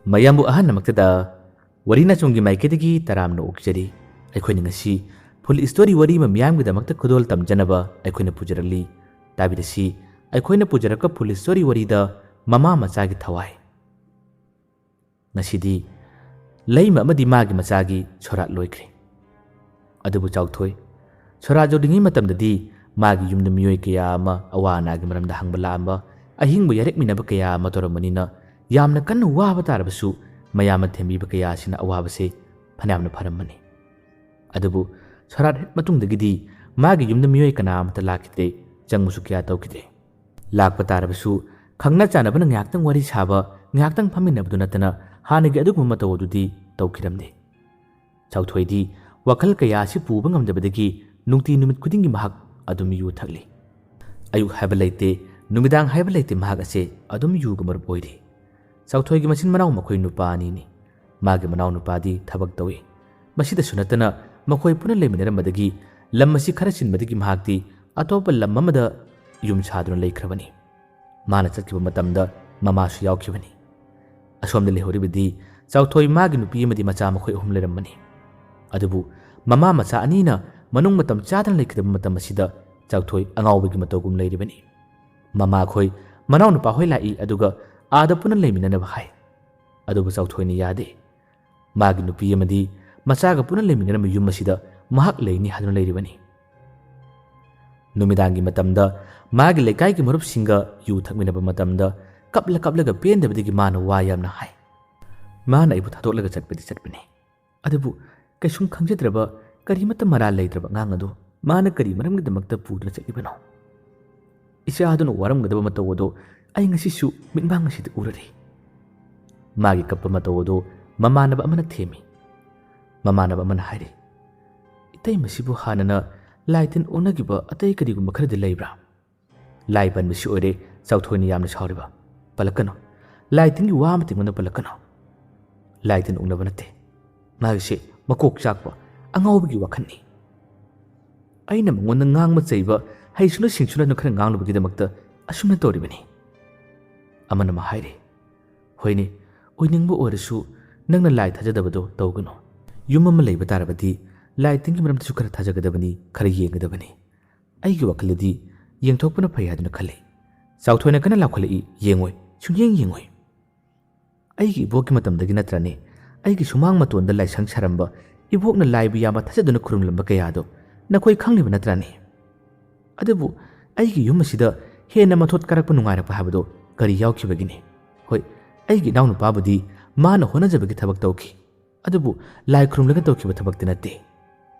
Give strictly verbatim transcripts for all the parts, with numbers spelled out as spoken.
ꯃꯌꯥꯝꯕꯨ ꯑꯍꯥꯟꯕꯃꯛꯇꯗ ꯋꯥꯔꯤ ꯅꯆꯨꯝꯒꯤ ꯃꯥꯏꯀꯩꯗꯒꯤ ꯇꯔꯥꯝꯅ ꯑꯣꯛꯆꯔꯤ꯫ ꯑꯩꯈꯣꯏꯅ ꯉꯁꯤ ꯐꯨꯜ ꯁ꯭ꯇꯣꯔꯤ ꯋꯥꯔꯤ ꯑꯃ ꯃꯤꯌꯥꯝꯒꯤꯗꯃꯛꯇ ꯈꯨꯗꯣꯜ ꯇꯝꯖꯅꯕ ꯑꯩꯈꯣꯏꯅ ꯄꯨꯖꯔꯛꯂꯤ꯫ ꯇꯥꯕꯤꯔꯁꯤ, ꯑꯩꯈꯣꯏꯅ ꯄꯨꯖꯔꯛꯄ ꯐꯨꯜ ꯁ꯭ꯇꯣꯔꯤ ꯋꯥꯔꯤꯗ ꯃꯃꯥ ꯃꯆꯥꯒꯤ ꯊꯋꯥꯏ꯫ ꯉꯁꯤꯗꯤ ꯂꯩꯃ ꯑꯃꯗꯤ ꯃꯥꯒꯤ ꯃꯆꯥꯒꯤ ꯁꯣꯔꯥꯠ ꯂꯣꯏꯈ꯭ꯔꯦ꯫ ꯑꯗꯨꯕꯨ ꯆꯥꯎꯊꯣꯏ ꯁꯣꯔꯥꯠ ꯌꯧꯗ꯭ꯔꯤꯉꯩ ꯃꯇꯝꯗꯗꯤ ꯃꯥꯒꯤ ꯌꯨꯝꯗ ꯃꯤꯑꯣꯏ ꯀꯌꯥ ꯑꯃ ꯑꯋꯥ ꯑꯅꯥꯒꯤ ꯃꯔꯝꯗ ꯍꯪꯕ ꯂꯥꯛꯑꯝꯕ, ꯑꯍꯤꯡꯕ ꯌꯥꯔꯦꯛꯃꯤꯟꯅꯕ ꯀꯌꯥ ꯑꯃ ꯇꯧꯔꯝꯕꯅꯤꯅ ꯌꯥꯝꯅ ꯀꯟꯅ ꯋꯥꯕ ꯇꯥꯔꯕꯁꯨ ꯃꯌꯥꯝꯅ ꯊꯦꯝꯕꯤꯕ ꯀꯌꯥ ꯑꯁꯤꯅ ꯑꯋꯥꯕꯁꯦ ꯐꯅꯌꯥꯝꯅ ꯐꯔꯝꯕꯅꯤ꯫ ꯑꯗꯨꯕꯨ ꯁꯣꯔꯥꯠ ꯍꯦꯛ ꯃꯇꯨꯡꯗꯒꯤꯗꯤ ꯃꯥꯒꯤ ꯌꯨꯝꯗ ꯃꯤꯑꯣꯏ ꯀꯅꯥ ꯑꯃꯠꯇ ꯂꯥꯛꯈꯤꯗ꯭ꯔꯦ, ꯆꯪꯕꯁꯨ ꯀꯌꯥ ꯇꯧꯈꯤꯗꯦ꯫ ꯂꯥꯛꯄ ꯇꯥꯔꯕꯁꯨ ꯈꯪꯅ ꯆꯥꯟꯅꯕꯅ ꯉꯥꯏꯍꯥꯛꯇꯪ ꯋꯥꯔꯤ ꯁꯥꯕ, ꯉꯥꯏꯍꯥꯛꯇꯪ ꯐꯝꯃꯤꯟꯅꯕꯗꯨ ꯅꯠꯇꯅ ꯍꯥꯟꯅꯒꯤ ꯑꯗꯨꯒꯨꯝꯕ ꯃꯇꯧ ꯑꯗꯨꯗꯤ ꯇꯧꯈꯤꯔꯝꯗꯦ꯫ ꯆꯥꯎꯊꯣꯏꯗꯤ ꯋꯥꯈꯜ ꯀꯌꯥ ꯑꯁꯤ ꯄꯨꯕ ꯉꯝꯗꯕꯗꯒꯤ ꯅꯨꯡꯇꯤ ꯅꯨꯃꯤꯠ ꯈꯨꯗꯤꯡꯒꯤ ꯃꯍꯥꯛ ꯑꯗꯨꯝ ꯌꯨ ꯊꯛꯂꯤ꯫ ꯑꯌꯨꯛ ꯍꯥꯏꯕ ꯂꯩꯇꯦ, ꯅꯨꯃꯤꯗꯥꯡ ꯍꯥꯏꯕ ꯂꯩꯇꯦ, ꯃꯍꯥꯛ ꯑꯁꯦ ꯑꯗꯨꯝ ꯌꯨꯒ ꯃꯔꯨꯞ ꯑꯣꯏꯔꯤ꯫ ꯆꯥꯎꯊꯣꯏꯒꯤ ꯃꯆꯤꯟ ꯃꯅꯥꯎ ꯃꯈꯣꯏ ꯅꯨꯄꯥ ꯑꯅꯤꯅꯤ꯫ ꯃꯥꯒꯤ ꯃꯅꯥꯎ ꯅꯨꯄꯥꯗꯤ ꯊꯕꯛ ꯇꯧꯏ꯫ ꯃꯁꯤꯗꯁꯨ ꯅꯠꯇꯅ ꯃꯈꯣꯏ ꯄꯨꯟꯅ ꯂꯩꯃꯤꯟꯅꯔꯝꯕꯗꯒꯤ ꯂꯝ ꯑꯁꯤ ꯈꯔ ꯆꯤꯟꯕꯗꯒꯤ ꯃꯍꯥꯛꯇꯤ ꯑꯇꯣꯞꯄ ꯂꯝ ꯑꯃꯗ ꯌꯨꯝ ꯁꯥꯗꯨꯅ ꯂꯩꯈ꯭ꯔꯕꯅꯤ꯫ ꯃꯥꯅ ꯆꯠꯈꯤꯕ ꯃꯇꯝꯗ ꯃꯃꯥꯁꯨ ꯌꯥꯎꯈꯤꯕꯅꯤ꯫ ꯑꯁꯣꯝꯗ ꯂꯩꯍꯧꯔꯤꯕꯗꯤ ꯆꯥꯎꯊꯣꯏ, ꯃꯥꯒꯤ ꯅꯨꯄꯤ ꯑꯃꯗꯤ ꯃꯆꯥ ꯃꯈꯣꯏ ꯑꯍꯨꯝ ꯂꯩꯔꯝꯕꯅꯤ꯫ ꯑꯗꯨꯕꯨ ꯃꯃꯥ ꯃꯆꯥ ꯑꯅꯤꯅ ꯃꯅꯨꯡ ꯃꯇꯝ ꯆꯥꯗꯅ ꯂꯩꯈꯤꯗꯕ ꯃꯇꯝ ꯑꯁꯤꯗ ꯆꯥꯎꯊꯣꯏ ꯑꯉꯥꯎꯕꯒꯤ ꯃꯇꯧꯒꯨꯝ ꯂꯩꯔꯤꯕꯅꯤ꯫ ꯃꯃꯥꯈꯣꯏ ꯃꯅꯥꯎꯅꯨꯄꯥ ꯍꯣꯏ ꯂꯥꯛꯏ, ꯑꯗꯨꯒ ꯑꯥꯗ ꯄꯨꯟꯅ ꯂꯩꯃꯤꯟꯅꯅꯕ ꯍꯥꯏ꯫ ꯑꯗꯨꯕꯨ ꯆꯥꯎꯊꯣꯏꯅ ꯌꯥꯗꯦ꯫ ꯃꯥꯒꯤ ꯅꯨꯄꯤ ꯑꯃꯗꯤ ꯃꯆꯥꯒ ꯄꯨꯟꯅ ꯂꯩꯃꯤꯟꯅꯔꯝꯕ ꯌꯨꯝ ꯑꯁꯤꯗ ꯃꯍꯥꯛ ꯂꯩꯅꯤ ꯍꯥꯏꯗꯨꯅ ꯂꯩꯔꯤꯕꯅꯤ꯫ ꯅꯨꯃꯤꯗꯥꯡꯒꯤ ꯃꯇꯝꯗ ꯃꯥꯒꯤ ꯂꯩꯀꯥꯏꯒꯤ ꯃꯔꯨꯞꯁꯤꯡꯒ ꯌꯨ ꯊꯛꯃꯤꯟꯅꯕ ꯃꯇꯝꯗ ꯀꯞꯂ ꯀꯞꯂꯒ ꯄꯦꯟꯗꯕꯗꯒꯤ ꯃꯥꯅ ꯋꯥ ꯌꯥꯝꯅ ꯍꯥꯏ꯫ ꯃꯥꯅ ꯑꯩꯕꯨ ꯊꯥꯗꯣꯛꯂꯒ ꯆꯠꯄꯗꯤ ꯆꯠꯄꯅꯤ, ꯑꯗꯨꯕꯨ ꯀꯩꯁꯨꯝ ꯈꯪꯖꯗ꯭ꯔꯕ, ꯀꯔꯤꯃꯠꯇ ꯃꯔꯥꯜ ꯂꯩꯇ꯭ꯔꯕ ꯑꯉꯥꯡ ꯑꯗꯨ ꯃꯥꯅ ꯀꯔꯤ ꯃꯔꯝꯒꯤꯗꯃꯛꯇ ꯄꯨꯗꯨꯅ ꯆꯠꯂꯤꯕꯅꯣ? ꯏꯆꯥ ꯑꯗꯨꯅ ꯋꯥꯔꯝꯒꯗꯕ ꯃꯇꯧ ꯑꯗꯨ ꯑꯩ ꯉꯁꯤꯁꯨ ꯃꯤꯠꯃꯥꯡ ꯑꯁꯤꯗ ꯎꯔꯔꯤ꯫ ꯃꯥꯒꯤ ꯀꯞꯄ ꯃꯇꯧ ꯑꯗꯨ ꯃꯃꯥꯟꯅꯕ ꯑꯃꯅ ꯊꯦꯝꯃꯤ꯫ ꯃꯃꯥꯟꯅꯕ ꯑꯃꯅ ꯍꯥꯏꯔꯤ, "ꯏꯇꯩꯃꯁꯤꯕꯨ ꯍꯥꯟꯅꯅ ꯂꯥꯏ ꯇꯤꯟ ꯑꯣꯛꯅꯈꯤꯕ ꯑꯇꯩ ꯀꯔꯤꯒꯨꯝꯕ ꯈꯔꯗꯤ ꯂꯩꯕ꯭ꯔꯥ?" "ꯂꯥꯏ ꯄꯟꯕꯁꯤ ꯑꯣꯏꯔꯦ ꯆꯥꯎꯊꯣꯏꯅ ꯌꯥꯝꯅ ꯁꯥꯎꯔꯤꯕ꯫ ꯄꯜꯂꯛꯀꯅꯨ꯫ ꯂꯥꯏ ꯇꯤꯟꯒꯤ ꯋꯥ ꯑꯃꯠꯇ ꯑꯩꯉꯣꯟꯗ ꯄꯜꯂꯛꯀꯅꯨ꯫ ꯂꯥꯏ ꯇꯤꯟ ꯎꯅꯕ ꯅꯠꯇꯦ꯫ ꯃꯥꯒꯤꯁꯦ ꯃꯀꯣꯛ ꯆꯥꯛꯄ, ꯑꯉꯥꯎꯕꯒꯤ ꯋꯥꯈꯜꯅꯤ꯫ ꯑꯩꯅ ꯃꯉꯣꯟꯗ ꯉꯥꯡꯕ ꯆꯩꯕ, ꯍꯩꯁꯨꯅ ꯁꯤꯡꯁꯨꯅ ꯈꯔ ꯉꯥꯡꯂꯨꯕꯒꯤꯗꯃꯛꯇ ꯑꯁꯨꯝꯅ ꯇꯧꯔꯤꯕꯅꯤ꯫" ꯑꯃꯅ ꯑꯃ ꯍꯥꯏꯔꯤ, "ꯍꯣꯏꯅꯦ, ꯑꯣꯏꯅꯤꯡꯕ ꯑꯣꯏꯔꯁꯨ ꯅꯪꯅ ꯂꯥꯏ ꯊꯥꯖꯗꯕꯗꯣ ꯇꯧꯒꯅꯨ꯫ ꯌꯨꯝ ꯑꯃ ꯂꯩꯕ ꯇꯥꯔꯕꯗꯤ ꯂꯥꯏ ꯇꯤꯟꯒꯤ ꯃꯔꯝꯗꯁꯨ ꯈꯔ ꯊꯥꯖꯒꯗꯕꯅꯤ, ꯈꯔ ꯌꯦꯡꯒꯗꯕꯅꯤ꯫ ꯑꯩꯒꯤ ꯋꯥꯈꯜꯗꯗꯤ ꯌꯦꯡꯊꯣꯛꯄꯅ ꯐꯩ ꯍꯥꯏꯗꯨꯅ ꯈꯜꯂꯤ꯫ ꯆꯥꯎꯊꯣꯏꯅ ꯀꯟꯅ ꯂꯥꯎꯈꯠꯂꯛꯏ, "ꯌꯦꯡꯉꯣꯏ, ꯁꯨꯡꯌꯦꯡ ꯌꯦꯡꯉꯣꯏ꯫ ꯑꯩꯒꯤ ꯏꯕꯣꯛꯀꯤ ꯃꯇꯝꯗꯒꯤ ꯅꯠꯇ꯭ꯔꯅꯦ ꯑꯩꯒꯤ ꯁꯨꯃꯥꯡ ꯃꯇꯣꯟꯗ ꯂꯥꯏꯁꯪ ꯁꯥꯔꯝꯕ ꯏꯕꯣꯛꯅ ꯂꯥꯏꯕꯨ ꯌꯥꯝꯕ ꯊꯥꯖꯗꯨꯅ ꯈꯨꯔꯨꯝꯂꯝꯕ ꯀꯌꯥꯗꯣ ꯅꯈꯣꯏ ꯈꯪꯂꯤꯕ ꯅꯠꯇ꯭ꯔꯅꯦ? ꯑꯗꯨꯕꯨ ꯑꯩꯒꯤ ꯌꯨꯝ ꯑꯁꯤꯗ ꯍꯦꯟꯅ ꯃꯊꯣꯠ ꯀꯥꯔꯛꯄ ꯅꯨꯡꯉꯥꯏꯔꯛꯄ ꯍꯥꯏꯕꯗꯣ ꯀꯔꯤ ꯌꯥꯎꯈꯤꯕꯒꯤꯅꯤ? ꯍꯣꯏ, ꯑꯩꯒꯤ ꯏꯅꯥꯎꯅꯨꯄꯥꯕꯨꯗꯤ ꯃꯥꯅ ꯍꯣꯠꯅꯖꯕꯒꯤ ꯊꯕꯛ ꯇꯧꯈꯤ, ꯑꯗꯨꯕꯨ ꯂꯥꯏ ꯈꯨꯔꯨꯝꯂꯒ ꯇꯧꯈꯤꯕ ꯊꯕꯛꯇꯤ ꯅꯠꯇꯦ꯫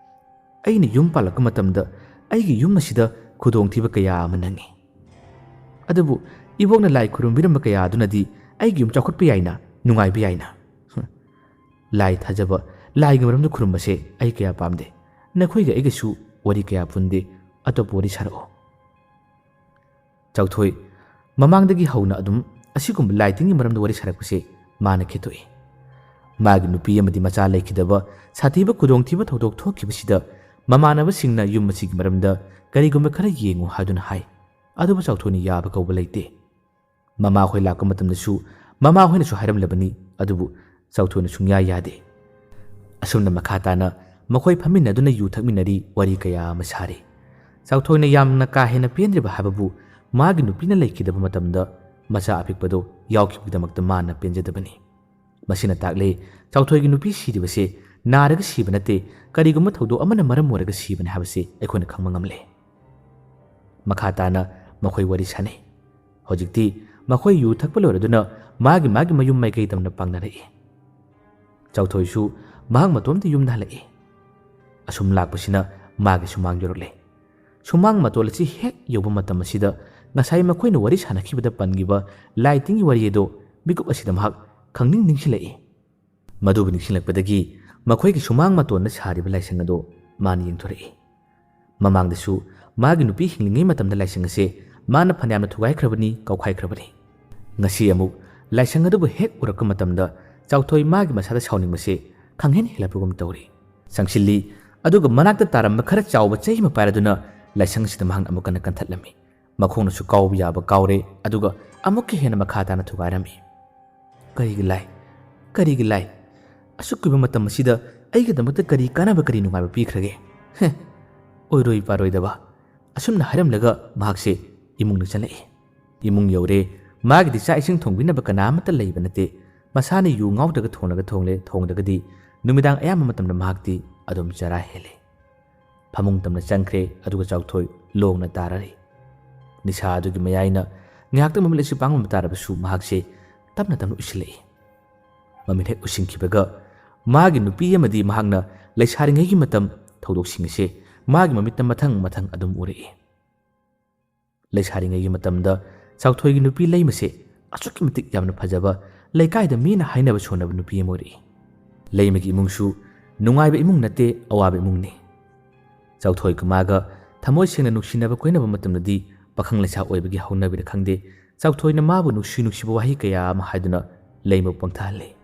ꯑꯩꯅ ꯌꯨꯝ ꯄꯥꯜꯂꯛꯄ ꯃꯇꯝꯗ ꯑꯩꯒꯤ ꯌꯨꯝ ꯑꯁꯤꯗ ꯈꯨꯗꯣꯡꯊꯤꯕ ꯀꯌꯥ ꯑꯃ ꯅꯪꯉꯤ꯫ ꯑꯗꯨꯕꯨ ꯏꯕꯣꯛꯅ ꯂꯥꯏ ꯈꯨꯔꯨꯝꯕꯤꯔꯝꯕ ꯀꯌꯥ ꯑꯗꯨꯅꯗꯤ ꯑꯩꯒꯤ ꯌꯨꯝ ꯆꯥꯎꯈꯠꯄ ꯌꯥꯏꯅ, ꯅꯨꯡꯉꯥꯏꯕ ꯌꯥꯏꯅ꯫ ꯍꯨꯝ, ꯂꯥꯏ ꯊꯥꯖꯕ, ꯂꯥꯏꯒꯤ ꯃꯔꯝꯗ ꯈꯨꯔꯨꯝꯕꯁꯦ ꯑꯩ ꯀꯌꯥ ꯄꯥꯝꯗꯦ꯫ ꯅꯈꯣꯏꯒ ꯑꯩꯒꯁꯨ ꯋꯥꯔꯤ ꯀꯌꯥ ꯄꯨꯟꯗꯦ, ꯑꯇꯣꯞꯄ ꯋꯥꯔꯤ ꯁꯥꯔꯛꯑꯣ꯫" ꯆꯥꯎꯊꯣꯏ ꯃꯃꯥꯡꯗꯒꯤ ꯍꯧꯅ ꯑꯗꯨꯝ ꯑꯁꯤꯒꯨꯝꯕ ꯂꯥꯏ ꯇꯤꯟꯒꯤ ꯃꯔꯝꯗ ꯋꯥꯔꯤ ꯁꯥꯔꯛꯄꯁꯦ ꯃꯥꯅ ꯈꯦꯠꯇꯣꯛꯏ꯫ ꯃꯥꯒꯤ ꯅꯨꯄꯤ ꯑꯃꯗꯤ ꯃꯆꯥ ꯂꯩꯈꯤꯗꯕ ꯁꯥꯊꯤꯕ ꯈꯨꯗꯣꯡꯊꯤꯕ ꯊꯧꯗꯣꯛ ꯊꯣꯛꯈꯤꯕꯁꯤꯗ ꯃꯃꯥꯟꯅꯕꯁꯤꯡꯅ ꯌꯨꯝ ꯑꯁꯤꯒꯤ ꯃꯔꯝꯗ ꯀꯔꯤꯒꯨꯝꯕ ꯈꯔ ꯌꯦꯡꯉꯨ ꯍꯥꯏꯗꯨꯅ ꯍꯥꯏ꯫ ꯑꯗꯨꯕꯨ ꯆꯥꯎꯊꯣꯏꯅ ꯌꯥꯕ ꯀꯧꯕ ꯂꯩꯇꯦ꯫ ꯃꯃꯥꯍꯣꯏ ꯂꯥꯛꯄ ꯃꯇꯝꯗꯁꯨ ꯃꯃꯥꯍꯣꯏꯅꯁꯨ ꯍꯥꯏꯔꯝꯂꯕꯅꯤ, ꯑꯗꯨꯕꯨ ꯆꯥꯎꯊꯣꯏꯅ ꯁꯨꯡꯌꯥ ꯌꯥꯗꯦ꯫ ꯑꯁꯨꯝꯅ ꯃꯈꯥ ꯇꯥꯅ ꯃꯈꯣꯏ ꯐꯝꯃꯤꯟꯅꯗꯨꯅ ꯌꯨ ꯊꯛꯃꯤꯟꯅꯔꯤ, ꯋꯥꯔꯤ ꯀꯌꯥ ꯑꯃ ꯁꯥꯔꯤ꯫ ꯆꯥꯎꯊꯣꯏꯅ ꯌꯥꯝꯅ ꯀꯥ ꯍꯦꯟꯅ ꯄꯦꯟꯗ꯭ꯔꯤꯕ ꯍꯥꯏꯕꯕꯨ ꯃꯥꯒꯤ ꯅꯨꯄꯤꯅ ꯂꯩꯈꯤꯗꯕ ꯃꯇꯝꯗ ꯃꯆꯥ ꯑꯄꯤꯛꯄꯗꯣ ꯌꯥꯎꯈꯤꯕꯒꯤꯗꯃꯛꯇ ꯃꯥꯅ ꯄꯦꯟꯖꯗꯕꯅꯤ꯫ ꯃꯁꯤꯅ ꯇꯥꯛꯂꯦ, ꯆꯥꯎꯊꯣꯏꯒꯤ ꯅꯨꯄꯤ ꯁꯤꯔꯤꯕꯁꯦ ꯅꯥꯔꯒ ꯁꯤꯕ ꯅꯠꯇꯦ, ꯀꯔꯤꯒꯨꯝꯕ ꯊꯧꯗꯣꯛ ꯑꯃꯅ ꯃꯔꯝ ꯑꯣꯏꯔꯒ ꯁꯤꯕꯅꯤ ꯍꯥꯏꯕꯁꯤ ꯑꯩꯈꯣꯏꯅ ꯈꯪꯕ ꯉꯝꯂꯦ꯫ ꯃꯈꯥ ꯇꯥꯅ ꯃꯈꯣꯏ ꯋꯥꯔꯤ ꯁꯥꯅꯩ꯫ ꯍꯧꯖꯤꯛꯇꯤ ꯃꯈꯣꯏ ꯌꯨ ꯊꯛꯄ ꯂꯣꯏꯔꯗꯨꯅ ꯃꯥꯒꯤ ꯃꯥꯒꯤ ꯃꯌꯨꯝ ꯃꯥꯏꯀꯩ ꯇꯝꯅ ꯄꯥꯡꯅꯔꯛꯏ꯫ ꯆꯥꯎꯊꯣꯏꯁꯨ ꯃꯍꯥꯛ ꯃꯇꯣꯝꯇ ꯌꯨꯝꯗ ꯍꯜꯂꯛꯏ꯫ ꯑꯁꯨꯝ ꯂꯥꯛꯄꯁꯤꯅ ꯃꯥꯒꯤ ꯁꯨꯃꯥꯡ ꯌꯧꯔꯛꯂꯦ꯫ ꯁꯨꯃꯥꯡ ꯃꯇꯣꯜ ꯑꯁꯤ ꯍꯦꯛ ꯌꯧꯕ ꯃꯇꯝ ꯑꯁꯤꯗ ꯉꯁꯥꯏ ꯃꯈꯣꯏꯅ ꯋꯥꯔꯤ ꯁꯥꯅꯈꯤꯕꯗ ꯄꯟꯈꯤꯕ ꯂꯥꯏ ꯇꯤꯟꯒꯤ ꯋꯥꯔꯤ ꯑꯗꯨ ꯃꯤꯀꯨꯞ ꯑꯁꯤꯗ ꯃꯍꯥꯛ ꯈꯪꯅꯤꯡ ꯅꯤꯡꯁꯤꯡꯂꯛꯏ꯫ ꯃꯗꯨꯕꯨ ꯅꯤꯡꯁꯤꯡꯂꯛꯄꯗꯒꯤ ꯃꯈꯣꯏꯒꯤ ꯁꯨꯃꯥꯡ ꯃꯇꯣꯟꯗ ꯁꯥꯔꯤꯕ ꯂꯥꯏꯁꯪ ꯑꯗꯨ ꯃꯥꯅ ꯌꯦꯡꯊꯣꯔꯛꯏ꯫ ꯃꯃꯥꯡꯗꯁꯨ ꯃꯥꯒꯤ ꯅꯨꯄꯤ ꯍꯤꯡꯂꯤꯉꯩ ꯃꯇꯝꯗ ꯂꯥꯏꯁꯪ ꯑꯁꯦ ꯃꯥꯅ ꯐꯅꯌꯥꯝꯅ ꯊꯨꯒꯥꯏꯈ꯭ꯔꯕꯅꯤ, ꯀꯥꯎꯈꯥꯏꯈ꯭ꯔꯕꯅꯤ꯫ ꯉꯁꯤ ꯑꯃꯨꯛ ꯂꯥꯏꯁꯪ ꯑꯗꯨꯕꯨ ꯍꯦꯛ ꯎꯔꯛꯄ ꯃꯇꯝꯗ ꯆꯥꯎꯊꯣꯏ ꯃꯥꯒꯤ ꯃꯁꯥꯗ ꯁꯥꯎꯅꯤꯡꯕꯁꯦ ꯈꯪꯍꯦꯟ ꯍꯦꯜꯂꯛꯄꯒꯨꯝ ꯇꯧꯔꯤ꯫ ꯆꯪꯁꯤꯜꯂꯤ, ꯑꯗꯨꯒ ꯃꯅꯥꯛꯇ ꯇꯥꯔꯝꯕ ꯈꯔ ꯆꯥꯎꯕ ꯆꯩ ꯑꯃ ꯄꯥꯏꯔꯗꯨꯅ ꯂꯥꯏꯁꯪ ꯑꯁꯤꯗ ꯃꯍꯥꯛꯅ ꯑꯃꯨꯛ ꯀꯟꯅ ꯀꯟꯊꯠꯂꯝꯃꯤ꯫ ꯃꯈꯣꯡꯅꯁꯨ ꯀꯥꯎꯕ ꯌꯥꯕ ꯀꯥꯎꯔꯦ, ꯑꯗꯨꯒ ꯑꯃꯨꯛꯀ ꯍꯦꯟꯅ ꯃꯈꯥ ꯇꯥꯅ ꯊꯨꯒꯥꯏꯔꯝꯃꯤ꯫ "ꯀꯔꯤꯒꯤ ꯂꯥꯏ? ꯀꯔꯤꯒꯤ ꯂꯥꯏ? ꯑꯁꯨꯛ ꯀꯨꯏꯕ ꯃꯇꯝ ꯑꯁꯤꯗ ꯑꯩꯒꯤꯗꯃꯛꯇ ꯀꯔꯤ ꯀꯥꯟꯅꯕ, ꯀꯔꯤ ꯅꯨꯡꯉꯥꯏꯕ ꯄꯤꯈ꯭ꯔꯒꯦ? ꯍꯦ, ꯑꯣꯏꯔꯣꯏ ꯄꯥꯔꯣꯏꯗꯕ!" ꯑꯁꯨꯝꯅ ꯍꯥꯏꯔꯝꯂꯒ ꯃꯍꯥꯛꯁꯦ ꯏꯃꯨꯡꯗ ꯆꯪꯂꯛꯏ꯫ ꯏꯃꯨꯡ ꯌꯧꯔꯦ꯫ ꯃꯥꯒꯤꯗꯤ ꯆꯥꯛ ꯏꯁꯤꯡ ꯊꯣꯡꯕꯤꯅꯕ ꯀꯅꯥ ꯑꯃꯠꯇ ꯂꯩꯕ ꯅꯠꯇꯦ꯫ ꯃꯁꯥꯅ ꯌꯨ ꯉꯥꯎꯗ꯭ꯔꯒ ꯊꯣꯡꯂꯒ ꯊꯣꯡꯂꯦ, ꯊꯣꯡꯗ꯭ꯔꯒꯗꯤ ꯅꯨꯃꯤꯗꯥꯡ ꯑꯌꯥꯝꯕ ꯃꯇꯝꯗ ꯃꯍꯥꯛꯇꯤ ꯑꯗꯨꯝ ꯆꯔꯥ ꯍꯦꯜꯂꯤ꯫ ꯐꯃꯨꯡ ꯇꯝꯅ ꯆꯪꯈ꯭ꯔꯦ, ꯑꯗꯨꯒ ꯆꯥꯎꯊꯣꯏ ꯂꯣꯡꯅ ꯇꯥꯔꯔꯤ꯫ ꯅꯤꯁꯥ ꯑꯗꯨꯒꯤ ꯃꯌꯥꯏꯅ ꯉꯥꯏꯍꯥꯛꯇꯪ ꯃꯃꯤꯠ ꯑꯁꯤ ꯄꯥꯡꯂꯝꯕ ꯇꯥꯔꯕꯁꯨ ꯃꯍꯥꯛꯁꯦ ꯇꯞꯅ ꯇꯞꯅ ꯎꯏꯁꯤꯜꯂꯛꯏ꯫ ꯃꯃꯤꯠ ꯍꯦꯛ ꯎꯏꯁꯤꯟꯈꯤꯕꯒ ꯃꯥꯒꯤ ꯅꯨꯄꯤ ꯑꯃꯗꯤ ꯃꯍꯥꯛꯅ ꯂꯩꯁꯥꯔꯤꯉꯩꯒꯤ ꯃꯇꯝ ꯊꯧꯗꯣꯛꯁꯤꯡ ꯑꯁꯦ ꯃꯥꯒꯤ ꯃꯃꯤꯠꯇ ꯃꯊꯪ ꯃꯊꯪ ꯑꯗꯨꯝ ꯎꯔꯛꯏ꯫ ꯂꯩꯁꯥꯔꯤꯉꯩꯒꯤ ꯃꯇꯝꯗ ꯆꯥꯎꯊꯣꯏꯒꯤ ꯅꯨꯄꯤ ꯂꯩꯃꯁꯦ ꯑꯁꯨꯛꯀꯤ ꯃꯇꯤꯛ ꯌꯥꯝꯅ ꯐꯖꯕ, ꯂꯩꯀꯥꯏꯗ ꯃꯤꯅ ꯍꯥꯏꯅꯕ ꯁꯣꯟꯅꯕ ꯅꯨꯄꯤ ꯑꯃ ꯑꯣꯏꯔꯛꯏ꯫ ꯂꯩꯃꯒꯤ ꯏꯃꯨꯡꯁꯨ ꯅꯨꯡꯉꯥꯏꯕ ꯏꯃꯨꯡ ꯅꯠꯇꯦ, ꯑꯋꯥꯕ ꯏꯃꯨꯡꯅꯤ꯫ ꯆꯥꯎꯊꯣꯏꯒ ꯃꯥꯒ ꯊꯃꯣꯏ ꯁꯦꯡꯅ ꯅꯨꯡꯁꯤꯅꯕ ꯀꯣꯏꯅꯕ ꯃꯇꯝꯗꯗꯤ ꯄꯥꯈꯪ ꯂꯩꯁꯥ ꯑꯣꯏꯕꯒꯤ ꯍꯧꯅꯕꯤꯔ ꯈꯪꯗꯦ, ꯆꯥꯎꯊꯣꯏꯅ ꯃꯥꯕꯨ ꯅꯨꯡꯁꯤ ꯅꯨꯡꯁꯤꯕ ꯋꯥꯍꯩ ꯀꯌꯥ ꯑꯃ ꯍꯥꯏꯗꯨꯅ ꯂꯩꯃꯕꯨ ꯄꯪꯊꯍꯜꯂꯤ꯫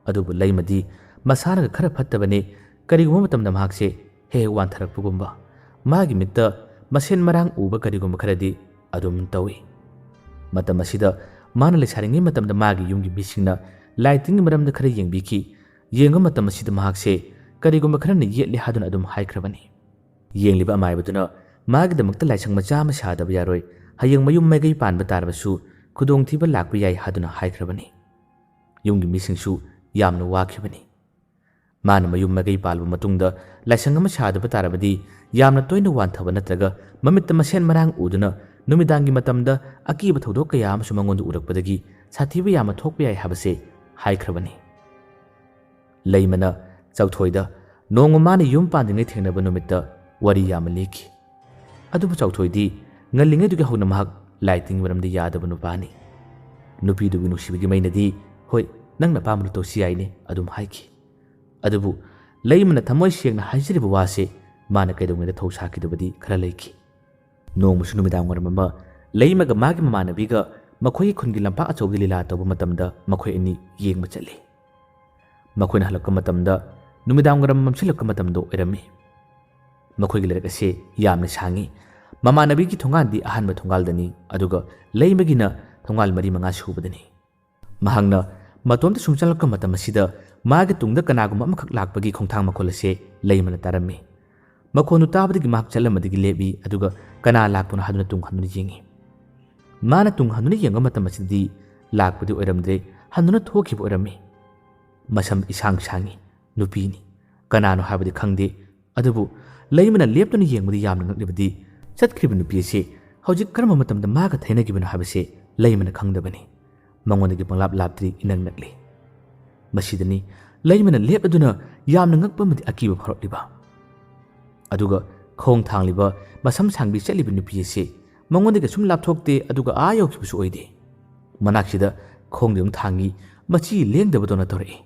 ꯑꯗꯨꯕꯨ ꯂꯩꯃꯗꯤ ꯃꯁꯥꯅꯒ ꯈꯔ ꯐꯠꯇꯕꯅꯤ꯫ ꯀꯔꯤꯒꯨꯝꯕ ꯃꯇꯝꯗ ꯃꯍꯥꯛꯁꯦ ꯍꯦꯛ ꯍꯦꯛ ꯋꯥꯟꯊꯔꯛꯄꯒꯨꯝꯕ, ꯃꯥꯒꯤ ꯃꯤꯠꯇ ꯃꯁꯦꯟ ꯃꯔꯥꯡ ꯎꯕ ꯀꯔꯤꯒꯨꯝꯕ ꯈꯔꯗꯤ ꯑꯗꯨꯝ ꯇꯧꯏ꯫ ꯃꯇꯝ ꯑꯁꯤꯗ ꯃꯥꯅ ꯂꯩꯁꯥꯔꯤꯉꯩ ꯃꯇꯝꯗ ꯃꯥꯒꯤ ꯌꯨꯝꯒꯤ ꯃꯤꯁꯤꯡꯅ ꯂꯥꯏ ꯇꯤꯟꯒꯤ ꯃꯔꯝꯗ ꯈꯔ ꯌꯦꯡꯕꯤꯈꯤ꯫ ꯌꯦꯡꯕ ꯃꯇꯝ ꯑꯁꯤꯗ ꯃꯍꯥꯛꯁꯦ ꯀꯔꯤꯒꯨꯝꯕ ꯈꯔꯅ ꯌꯦꯠꯂꯦ ꯍꯥꯏꯗꯨꯅ ꯑꯗꯨꯝ ꯍꯥꯏꯈ꯭ꯔꯕꯅꯤ꯫ ꯌꯦꯡꯂꯤꯕ ꯑꯃꯥꯏꯕꯗꯨꯅ ꯃꯥꯒꯤꯗꯃꯛꯇ ꯂꯥꯏꯁꯪ ꯃꯆꯥ ꯑꯃ ꯁꯥꯗꯕ ꯌꯥꯔꯣꯏ, ꯍꯌꯦꯡ ꯃꯌꯨꯝ ꯃꯥꯏꯀꯩ ꯄꯥꯟꯕ ꯇꯥꯔꯕꯁꯨ ꯈꯨꯗꯣꯡꯊꯤꯕ ꯂꯥꯛꯄ ꯌꯥꯏ ꯍꯥꯏꯗꯨꯅ ꯍꯥꯏꯈ꯭ꯔꯕꯅꯤ꯫ ꯌꯨꯝꯒꯤ ꯃꯤꯁꯤꯡꯁꯨ ꯌꯥꯝꯅ ꯋꯥꯈꯤꯕꯅꯤ꯫ ꯃꯥꯅ ꯃꯌꯨꯝ ꯃꯥꯏꯀꯩ ꯄꯥꯜꯂꯕ ꯃꯇꯨꯡꯗ ꯂꯥꯏꯁꯪ ꯑꯃ ꯁꯥꯗꯕ ꯇꯥꯔꯕꯗꯤ ꯌꯥꯝꯅ ꯇꯣꯏꯅ ꯋꯥꯟꯊꯕ ꯅꯠꯇ꯭ꯔꯒ ꯃꯃꯤꯠꯇ ꯃꯁꯦꯟ ꯃꯔꯥꯡ ꯎꯗꯨꯅ ꯅꯨꯃꯤꯗꯥꯡꯒꯤ ꯃꯇꯝꯗ ꯑꯀꯤꯕ ꯊꯧꯗꯣꯛ ꯀꯌꯥ ꯑꯃꯁꯨ ꯃꯉꯣꯟꯗ ꯎꯔꯛꯄꯗꯒꯤ ꯁꯥꯊꯤꯕ ꯌꯥꯝꯅ ꯊꯣꯛꯄ ꯌꯥꯏ ꯍꯥꯏꯕꯁꯦ ꯍꯥꯏꯈ꯭ꯔꯕꯅꯤ꯫ ꯂꯩꯃꯅ ꯆꯥꯎꯊꯣꯏꯗ ꯅꯣꯡꯃ ꯃꯥꯅ ꯌꯨꯝ ꯄꯥꯟꯗ꯭ꯔꯤꯉꯩ ꯊꯦꯡꯅꯕ ꯅꯨꯃꯤꯠꯇ ꯋꯥꯔꯤ ꯌꯥꯝꯅ ꯂꯤꯈꯤ꯫ ꯑꯗꯨꯕꯨ ꯆꯥꯎꯊꯣꯏꯗꯤ ꯉꯜꯂꯤꯉꯩꯗꯨꯒꯤ ꯍꯧꯅ ꯃꯍꯥꯛ ꯂꯥꯏ ꯇꯤꯟꯒꯤ ꯃꯔꯝꯗ ꯌꯥꯗꯕ ꯅꯨꯄꯥꯅꯤ꯫ ꯅꯨꯄꯤꯗꯨꯒꯤ ꯅꯨꯡꯁꯤꯕꯒꯤ ꯃꯩꯅꯗꯤ, "ꯍꯣꯏ, ꯅꯪꯅ ꯑꯄꯥꯝꯕꯗꯨ ꯇꯧꯁꯤ ꯌꯥꯏꯅꯦ," ꯑꯗꯨꯝ ꯍꯥꯏꯈꯤ꯫ ꯑꯗꯨꯕꯨ ꯂꯩꯃꯅ ꯊꯃꯣꯏ ꯁꯦꯡꯅ ꯍꯥꯏꯖꯔꯤꯕ ꯋꯥꯁꯦ ꯃꯥꯅ ꯀꯩꯗꯧꯉꯩꯗ ꯊꯧ ꯁꯥꯈꯤꯗꯕꯗꯤ ꯈꯔ ꯂꯩꯈꯤ꯫ ꯅꯣꯡꯃꯁꯨ ꯅꯨꯃꯤꯗꯥꯡ ꯋꯥꯏꯔꯝ ꯑꯃ ꯂꯩꯃꯒ ꯃꯥꯒꯤ ꯃꯃꯥꯟꯅꯕꯤꯒ ꯃꯈꯣꯏꯒꯤ ꯈꯨꯟꯒꯤ ꯂꯝꯄꯥꯛ ꯑꯆꯧꯕꯗ ꯂꯤꯂꯥ ꯇꯧꯕ ꯃꯇꯝꯗ ꯃꯈꯣꯏ ꯑꯅꯤ ꯌꯦꯡꯕ ꯆꯠꯂꯤ꯫ ꯃꯈꯣꯏꯅ ꯍꯜꯂꯛꯄ ꯃꯇꯝꯗ ꯅꯨꯃꯤꯗꯥꯡ ꯋꯥꯏꯔꯝ ꯃꯝꯁꯤꯜꯂꯛꯄ ꯃꯇꯝꯗ ꯑꯣꯏꯔꯝꯃꯤ꯫ ꯃꯈꯣꯏꯒꯤ ꯂꯩꯔꯛ ꯑꯁꯤ ꯌꯥꯝꯅ ꯁꯥꯡꯉꯤ꯫ ꯃꯃꯥꯟꯅꯕꯤꯒꯤ ꯊꯣꯡꯒꯥꯟꯗꯤ ꯑꯍꯥꯟꯕ ꯊꯣꯡꯒꯥꯜꯗꯅꯤ, ꯑꯗꯨꯒ ꯂꯩꯃꯒꯤꯅ ꯊꯣꯡꯒꯥꯜ ꯃꯔꯤ ꯃꯉꯥ ꯁꯨꯕꯗꯅꯤ꯫ ꯃꯍꯥꯛꯅ ꯃꯇꯣꯝꯇ ꯁꯨꯝ ꯆꯪꯂꯛꯄ ꯃꯇꯝ ꯑꯁꯤꯗ ꯃꯥꯒꯤ ꯇꯨꯡꯗ ꯀꯅꯥꯒꯨꯝꯕ ꯑꯃꯈꯛ ꯂꯥꯛꯄꯒꯤ ꯈꯣꯡꯊꯥꯡ ꯃꯈꯣꯜ ꯑꯁꯦ ꯂꯩꯃꯅ ꯇꯥꯔꯝꯃꯤ꯫ ꯃꯈꯣꯟꯗꯨ ꯇꯥꯕꯗꯒꯤ ꯃꯍꯥꯛ ꯆꯠꯂꯝꯕꯗꯒꯤ ꯂꯦꯞꯄꯤ, ꯑꯗꯨꯒ ꯀꯅꯥ ꯂꯥꯛꯄꯅꯣ ꯍꯥꯏꯗꯨꯅ ꯇꯨꯡ ꯍꯟꯗꯨꯅ ꯌꯦꯡꯉꯤ꯫ ꯃꯥꯅ ꯇꯨꯡ ꯍꯟꯗꯨꯅ ꯌꯦꯡꯕ ꯃꯇꯝ ꯑꯁꯤꯗꯗꯤ ꯂꯥꯛꯄꯗꯤ ꯑꯣꯏꯔꯝꯗ꯭ꯔꯦ, ꯍꯟꯗꯨꯅ ꯊꯣꯛꯈꯤꯕ ꯑꯣꯏꯔꯝꯃꯤ꯫ ꯃꯁꯝ ꯏꯁꯥꯡ ꯁꯥꯡꯉꯤ, ꯅꯨꯄꯤꯅꯤ꯫ ꯀꯅꯥꯅꯣ ꯍꯥꯏꯕꯗꯤ ꯈꯪꯗꯦ, ꯑꯗꯨꯕꯨ ꯂꯩꯃꯅ ꯂꯦꯞꯇꯨꯅ ꯌꯦꯡꯕꯗ ꯌꯥꯝꯅ ꯉꯛꯂꯤꯕꯗꯤ ꯆꯠꯈ꯭ꯔꯤꯕ ꯅꯨꯄꯤ ꯑꯁꯤ ꯍꯧꯖꯤꯛ ꯀꯔꯝꯕ ꯃꯇꯝꯗ ꯃꯥꯒ ꯊꯩꯅꯈꯤꯕꯅꯣ ꯍꯥꯏꯕꯁꯦ ꯂꯩꯃꯅ ꯈꯪꯗꯕꯅꯤ꯫ ꯃꯉꯣꯟꯗꯒꯤ ꯄꯪꯂꯥꯞ ꯂꯥꯞꯇ꯭ꯔꯤ, ꯏꯅꯛ ꯅꯛꯂꯤ꯫ ꯃꯁꯤꯗꯅꯤ ꯂꯩꯃꯅ ꯂꯦꯞꯂꯗꯨꯅ ꯌꯥꯝꯅ ꯉꯛꯄ ꯑꯃꯗꯤ ꯑꯀꯤꯕ ꯐꯥꯎꯔꯛꯂꯤꯕ꯫ ꯑꯗꯨꯒ ꯈꯣꯡ ꯊꯥꯡꯂꯤꯕ, ꯃꯁꯝ ꯁꯥꯡꯕꯤ ꯆꯠꯂꯤꯕ ꯅꯨꯄꯤ ꯑꯁꯤ ꯃꯉꯣꯟꯗꯒꯤ ꯁꯨꯝ ꯂꯥꯞꯊꯣꯛꯇꯦ, ꯑꯗꯨꯒ ꯑꯥ ꯌꯧꯈꯤꯕꯁꯨ ꯑꯣꯏꯗꯦ꯫ ꯃꯅꯥꯛꯁꯤꯗ ꯈꯣꯡꯗꯤ ꯑꯗꯨꯝ ꯊꯥꯡꯉꯤ, ꯃꯆꯤ ꯂꯦꯡꯗꯕꯗꯧꯅ ꯇꯧꯔꯛꯏ꯫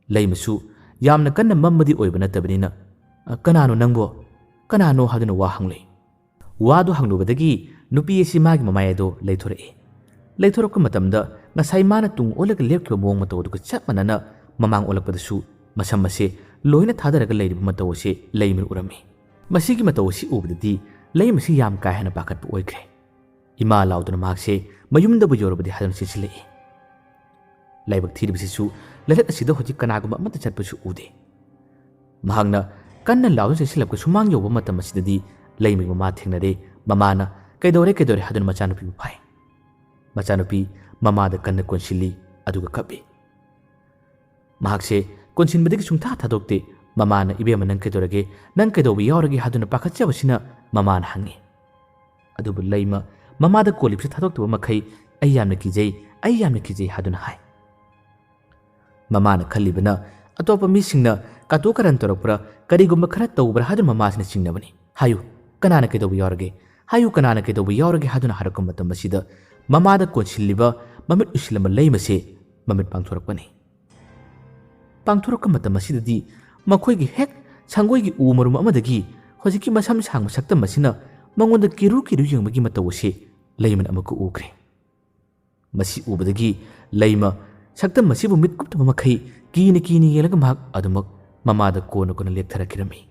ꯂꯩꯃꯁꯨ ꯌꯥꯝꯅ ꯀꯟꯅ ꯃꯝꯕꯗꯤ ꯑꯣꯏꯕ ꯅꯠꯇꯕꯅꯤꯅ, "ꯑ, ꯀꯅꯥꯅꯣ ꯅꯪꯕꯣ? ꯀꯅꯥꯅꯣ?" ꯍꯥꯏꯗꯨꯅ ꯋꯥ ꯍꯪꯂꯨꯏ꯫ ꯋꯥꯗꯨ ꯍꯪꯂꯨꯕꯗꯒꯤ ꯅꯨꯄꯤ ꯑꯁꯤ ꯃꯥꯒꯤ ꯃꯃꯥꯏ ꯑꯗꯣ ꯂꯩꯊꯣꯔꯛꯏ꯫ ꯂꯩꯊꯣꯔꯛꯄ ꯃꯇꯝꯗ ꯉꯁꯥꯏ ꯃꯥꯅ ꯇꯨꯡ ꯑꯣꯜꯂꯒ ꯂꯦꯞꯈꯤꯕ ꯃꯑꯣꯡ ꯃꯇꯧ ꯑꯗꯨꯒ ꯆꯞ ꯃꯥꯟꯅꯅ ꯃꯃꯥꯡ ꯑꯣꯜꯂꯛꯄꯗꯁꯨ ꯃꯁꯝ ꯑꯁꯦ ꯂꯣꯏꯅ ꯊꯥꯗꯔꯒ ꯂꯩꯔꯤꯕ ꯃꯇꯧ ꯑꯁꯤ ꯂꯩꯃꯅ ꯎꯔꯝꯃꯤ꯫ ꯃꯁꯤꯒꯤ ꯃꯇꯧ ꯑꯁꯤ ꯎꯕꯗꯗꯤ ꯂꯩꯃꯁꯤ ꯌꯥꯝ ꯀꯥ ꯍꯦꯟꯅ ꯄꯥꯈꯠꯄ ꯑꯣꯏꯈ꯭ꯔꯦ꯫ ꯏꯃꯥ ꯂꯥꯎꯗꯨꯅ ꯃꯍꯥꯛꯁꯦ ꯃꯌꯨꯝꯗꯕꯨ ꯌꯧꯔꯕꯗꯤ ꯍꯥꯏꯗꯨꯅ ꯆꯦꯟꯁꯤꯜꯂꯛꯏ꯫ ꯂꯥꯏꯕꯛ ꯊꯤꯔꯤꯕꯁꯤꯁꯨ ꯂꯩꯔꯛ ꯑꯁꯤꯗ ꯍꯧꯖꯤꯛ ꯀꯅꯥꯒꯨꯝꯕ ꯑꯃꯠꯇ ꯆꯠꯄꯁꯨ ꯎꯗꯦ꯫ ꯃꯍꯥꯛꯅ ꯀꯟꯅ ꯂꯥꯎꯗꯨꯅ ꯆꯦꯟꯁꯤꯜꯂꯛꯄ ꯁꯨꯃꯥꯡ ꯌꯧꯕ ꯃꯇꯝ ꯑꯁꯤꯗꯗꯤ ꯂꯩꯃꯒꯤ ꯃꯃꯥ ꯊꯦꯡꯅꯔꯦ꯫ ꯃꯃꯥꯅ "ꯀꯩꯗꯧꯔꯦ, ꯀꯩꯗꯧꯔꯦ?" ꯍꯥꯏꯗꯨꯅ ꯃꯆꯥꯅꯨꯄꯤꯕꯨ ꯐꯥꯏ꯫ ꯃꯆꯥꯅꯨꯄꯤ ꯃꯃꯥꯗ ꯀꯟꯅ ꯀꯣꯟꯁꯤꯜꯂꯤ, ꯑꯗꯨꯒ ꯀꯞꯄꯤ꯫ ꯃꯍꯥꯛꯁꯦ ꯀꯣꯟꯁꯤꯟꯕꯗꯒꯤ ꯁꯨꯡꯊꯥ ꯊꯥꯗꯣꯛꯇꯦ꯫ ꯃꯃꯥꯅ, "ꯏꯕꯦꯝꯃ, ꯅꯪ ꯀꯩꯗꯧꯔꯒꯦ? ꯅꯪ ꯀꯩꯗꯧꯕ ꯌꯥꯎꯔꯒꯦ?" ꯍꯥꯏꯗꯨꯅ ꯄꯥꯈꯠꯆꯕꯁꯤꯅ ꯃꯃꯥꯅ ꯍꯪꯉꯤ꯫ ꯑꯗꯨꯕꯨ ꯂꯩꯃ ꯃꯃꯥꯗ ꯀꯣꯜꯂꯤꯕꯁꯤ ꯊꯥꯗꯣꯛꯇꯕ ꯃꯈꯩ, "ꯑꯩ ꯌꯥꯝꯅ ꯀꯤꯖꯩ, ꯑꯩ ꯌꯥꯝꯅ ꯀꯤꯖꯩ" ꯍꯥꯏꯗꯨꯅ ꯍꯥꯏ꯫ ꯃꯃꯥꯅ ꯈꯜꯂꯤꯕꯅ ꯑꯇꯣꯞꯄ ꯃꯤꯁꯤꯡꯅ ꯀꯥꯇꯨ ꯀꯥꯔꯟ ꯇꯧꯔꯛꯄ꯭ꯔꯥ, ꯀꯔꯤꯒꯨꯝꯕ ꯈꯔ ꯇꯧꯕ꯭ꯔꯥ ꯍꯥꯏꯗꯨꯅ ꯃꯃꯥꯁꯤꯅ ꯆꯤꯡꯅꯕꯅꯤ꯫ "ꯍꯥꯏꯌꯨ, ꯀꯅꯥꯅ ꯀꯩꯗꯧꯕ ꯌꯥꯎꯔꯒꯦ? ꯍꯥꯏꯌꯨ, ꯀꯅꯥꯅ ꯀꯩꯗꯧꯕ ꯌꯥꯎꯔꯒꯦ?" ꯍꯥꯏꯗꯨꯅ ꯍꯥꯏꯔꯛꯄ ꯃꯇꯝ ꯑꯁꯤꯗ ꯃꯃꯥꯗ ꯀꯣꯟꯁꯤꯜꯂꯤꯕ ꯃꯃꯤꯠ ꯎꯏꯁꯤꯜꯂꯝꯕ ꯂꯩꯃꯁꯦ ꯃꯃꯤꯠ ꯄꯥꯡꯊꯣꯔꯛꯄꯅꯤ꯫ ꯄꯥꯡꯊꯣꯔꯛꯄ ꯃꯇꯝ ꯑꯁꯤꯗꯗꯤ ꯃꯈꯣꯏꯒꯤ ꯍꯦꯛ ꯁꯪꯒꯣꯏꯒꯤ ꯎ ꯃꯔꯨꯝ ꯑꯃꯗꯒꯤ ꯍꯧꯖꯤꯛꯀꯤ ꯃꯁꯝ ꯁꯥꯡꯕ ꯁꯛꯇꯝ ꯑꯁꯤꯅ ꯃꯉꯣꯟꯗ ꯀꯤꯔꯨ ꯀꯤꯔꯨ ꯌꯦꯡꯕꯒꯤ ꯃꯇꯧ ꯑꯁꯤ ꯂꯩꯃꯅ ꯑꯃꯨꯛꯀ ꯎꯈ꯭ꯔꯦ꯫ ꯃꯁꯤ ꯎꯕꯗꯒꯤ ꯂꯩꯃ ꯁꯛꯇꯝ ꯑꯁꯤꯕꯨ ꯃꯤꯠ ꯀꯨꯞꯇꯕ ꯃꯈꯩ ꯀꯤꯅ ꯀꯤꯅ ꯌꯦꯡꯂꯒ ꯃꯍꯥꯛ ꯑꯗꯨꯃꯛ ꯃꯃꯥꯗ ꯀꯣꯟꯅ ꯀꯣꯟꯅ ꯂꯦꯛꯊꯔꯛꯈꯤꯔꯝꯃꯤ꯫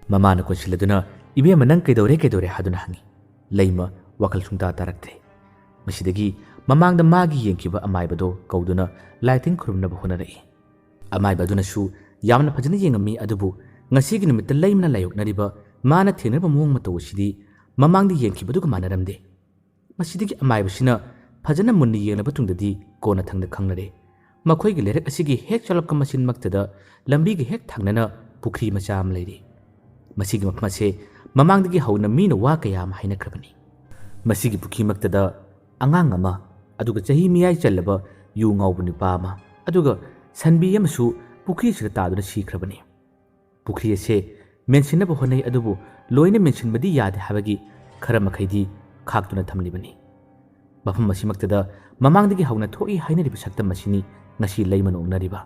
ꯃꯃꯥꯅ ꯀꯣꯟꯁꯤꯜꯂꯗꯨꯅ, "ꯏꯕꯦꯝꯃ, ꯅꯪ ꯀꯩꯗꯧꯔꯦ, ꯀꯩꯗꯧꯔꯦ?" ꯍꯥꯏꯗꯨꯅ ꯍꯪꯉꯤ꯫ ꯂꯩꯃ ꯋꯥꯈꯜ ꯁꯨꯡꯇꯥ ꯇꯥꯔꯛꯇ꯭ꯔꯦ꯫ ꯃꯁꯤꯗꯒꯤ ꯃꯃꯥꯡꯗ ꯃꯥꯒꯤ ꯌꯦꯡꯈꯤꯕ ꯑꯃꯥꯏꯕꯗꯣ ꯀꯧꯗꯨꯅ ꯂꯥꯏꯇꯤꯟ ꯈꯨꯔꯨꯝꯅꯕ ꯍꯣꯠꯅꯔꯛꯏ꯫ ꯑꯃꯥꯏꯕ ꯑꯗꯨꯅꯁꯨ ꯌꯥꯝꯅ ꯐꯖꯅ ꯌꯦꯡꯉꯝꯃꯤ, ꯑꯗꯨꯕꯨ ꯉꯁꯤꯒꯤ ꯅꯨꯃꯤꯠꯇ ꯂꯩꯃꯅ ꯂꯥꯏꯌꯣꯛꯅꯔꯤꯕ ꯃꯥꯅ ꯊꯦꯡꯅꯔꯤꯕ ꯃꯑꯣꯡ ꯃꯇꯧ ꯑꯁꯤꯗꯤ ꯃꯃꯥꯡꯗ ꯌꯦꯡꯈꯤꯕꯗꯨꯒ ꯃꯥꯟꯅꯔꯝꯗꯦ꯫ ꯃꯁꯤꯗꯒꯤ ꯑꯃꯥꯏꯕꯁꯤꯅ ꯐꯖꯅ ꯃꯨꯟꯅ ꯌꯦꯡꯂꯕ ꯇꯨꯡꯗꯗꯤ ꯀꯣꯟꯅꯊꯪꯗ ꯈꯪꯂꯔꯦ꯫ ꯃꯈꯣꯏꯒꯤ ꯂꯩꯔꯛ ꯑꯁꯤꯒꯤ ꯍꯦꯛ ꯆꯣꯂꯛꯄ ꯃꯆꯤꯟꯃꯛꯇꯗ ꯂꯝꯕꯤꯒ ꯍꯦꯛ ꯊꯪꯅꯅ ꯄꯨꯈ꯭ꯔꯤ ꯃꯆꯥ ꯑꯃ ꯂꯩꯔꯤ꯫ ꯃꯁꯤꯒꯤ ꯃꯐꯝ ꯑꯁꯦ ꯃꯃꯥꯡꯗꯒꯤ ꯍꯧꯅ ꯃꯤꯅ ꯋꯥ ꯀꯌꯥ ꯑꯃ ꯍꯥꯏꯅꯈ꯭ꯔꯕꯅꯤ꯫ ꯃꯁꯤꯒꯤ ꯄꯨꯈ꯭ꯔꯤꯃꯛꯇꯗ ꯑꯉꯥꯡ ꯑꯃ, ꯑꯗꯨꯒ ꯆꯍꯤ ꯃꯤꯌꯥꯏ ꯆꯜꯂꯕ ꯌꯨ ꯉꯥꯎꯕ ꯅꯨꯄꯥ ꯑꯃ, ꯑꯗꯨꯒ ꯁꯟꯕꯤ ꯑꯃꯁꯨ ꯄꯨꯈ꯭ꯔꯤ ꯑꯁꯤꯗ ꯇꯥꯗꯨꯅ ꯁꯤꯈ꯭ꯔꯕꯅꯤ꯫ ꯄꯨꯈ꯭ꯔꯤ ꯑꯁꯦ ꯃꯦꯟꯁꯤꯟꯅꯕ ꯍꯣꯠꯅꯩ, ꯑꯗꯨꯕꯨ ꯂꯣꯏꯅ ꯃꯦꯟꯁꯤꯟꯕꯗꯤ ꯌꯥꯗꯦ ꯍꯥꯏꯕꯒꯤ ꯈꯔ ꯃꯈꯩꯗꯤ ꯈꯥꯛꯇꯨꯅ ꯊꯝꯂꯤꯕꯅꯤ꯫ ꯃꯐꯝ ꯑꯁꯤꯃꯛꯇꯗ ꯃꯃꯥꯡꯗꯒꯤ ꯍꯧꯅ ꯊꯣꯛꯏ ꯍꯥꯏꯅꯔꯤꯕ ꯁꯛꯇꯝ ꯑꯁꯤꯅꯤ ꯉꯁꯤ ꯂꯩꯃꯅ ꯑꯣꯛꯅꯔꯤꯕ꯫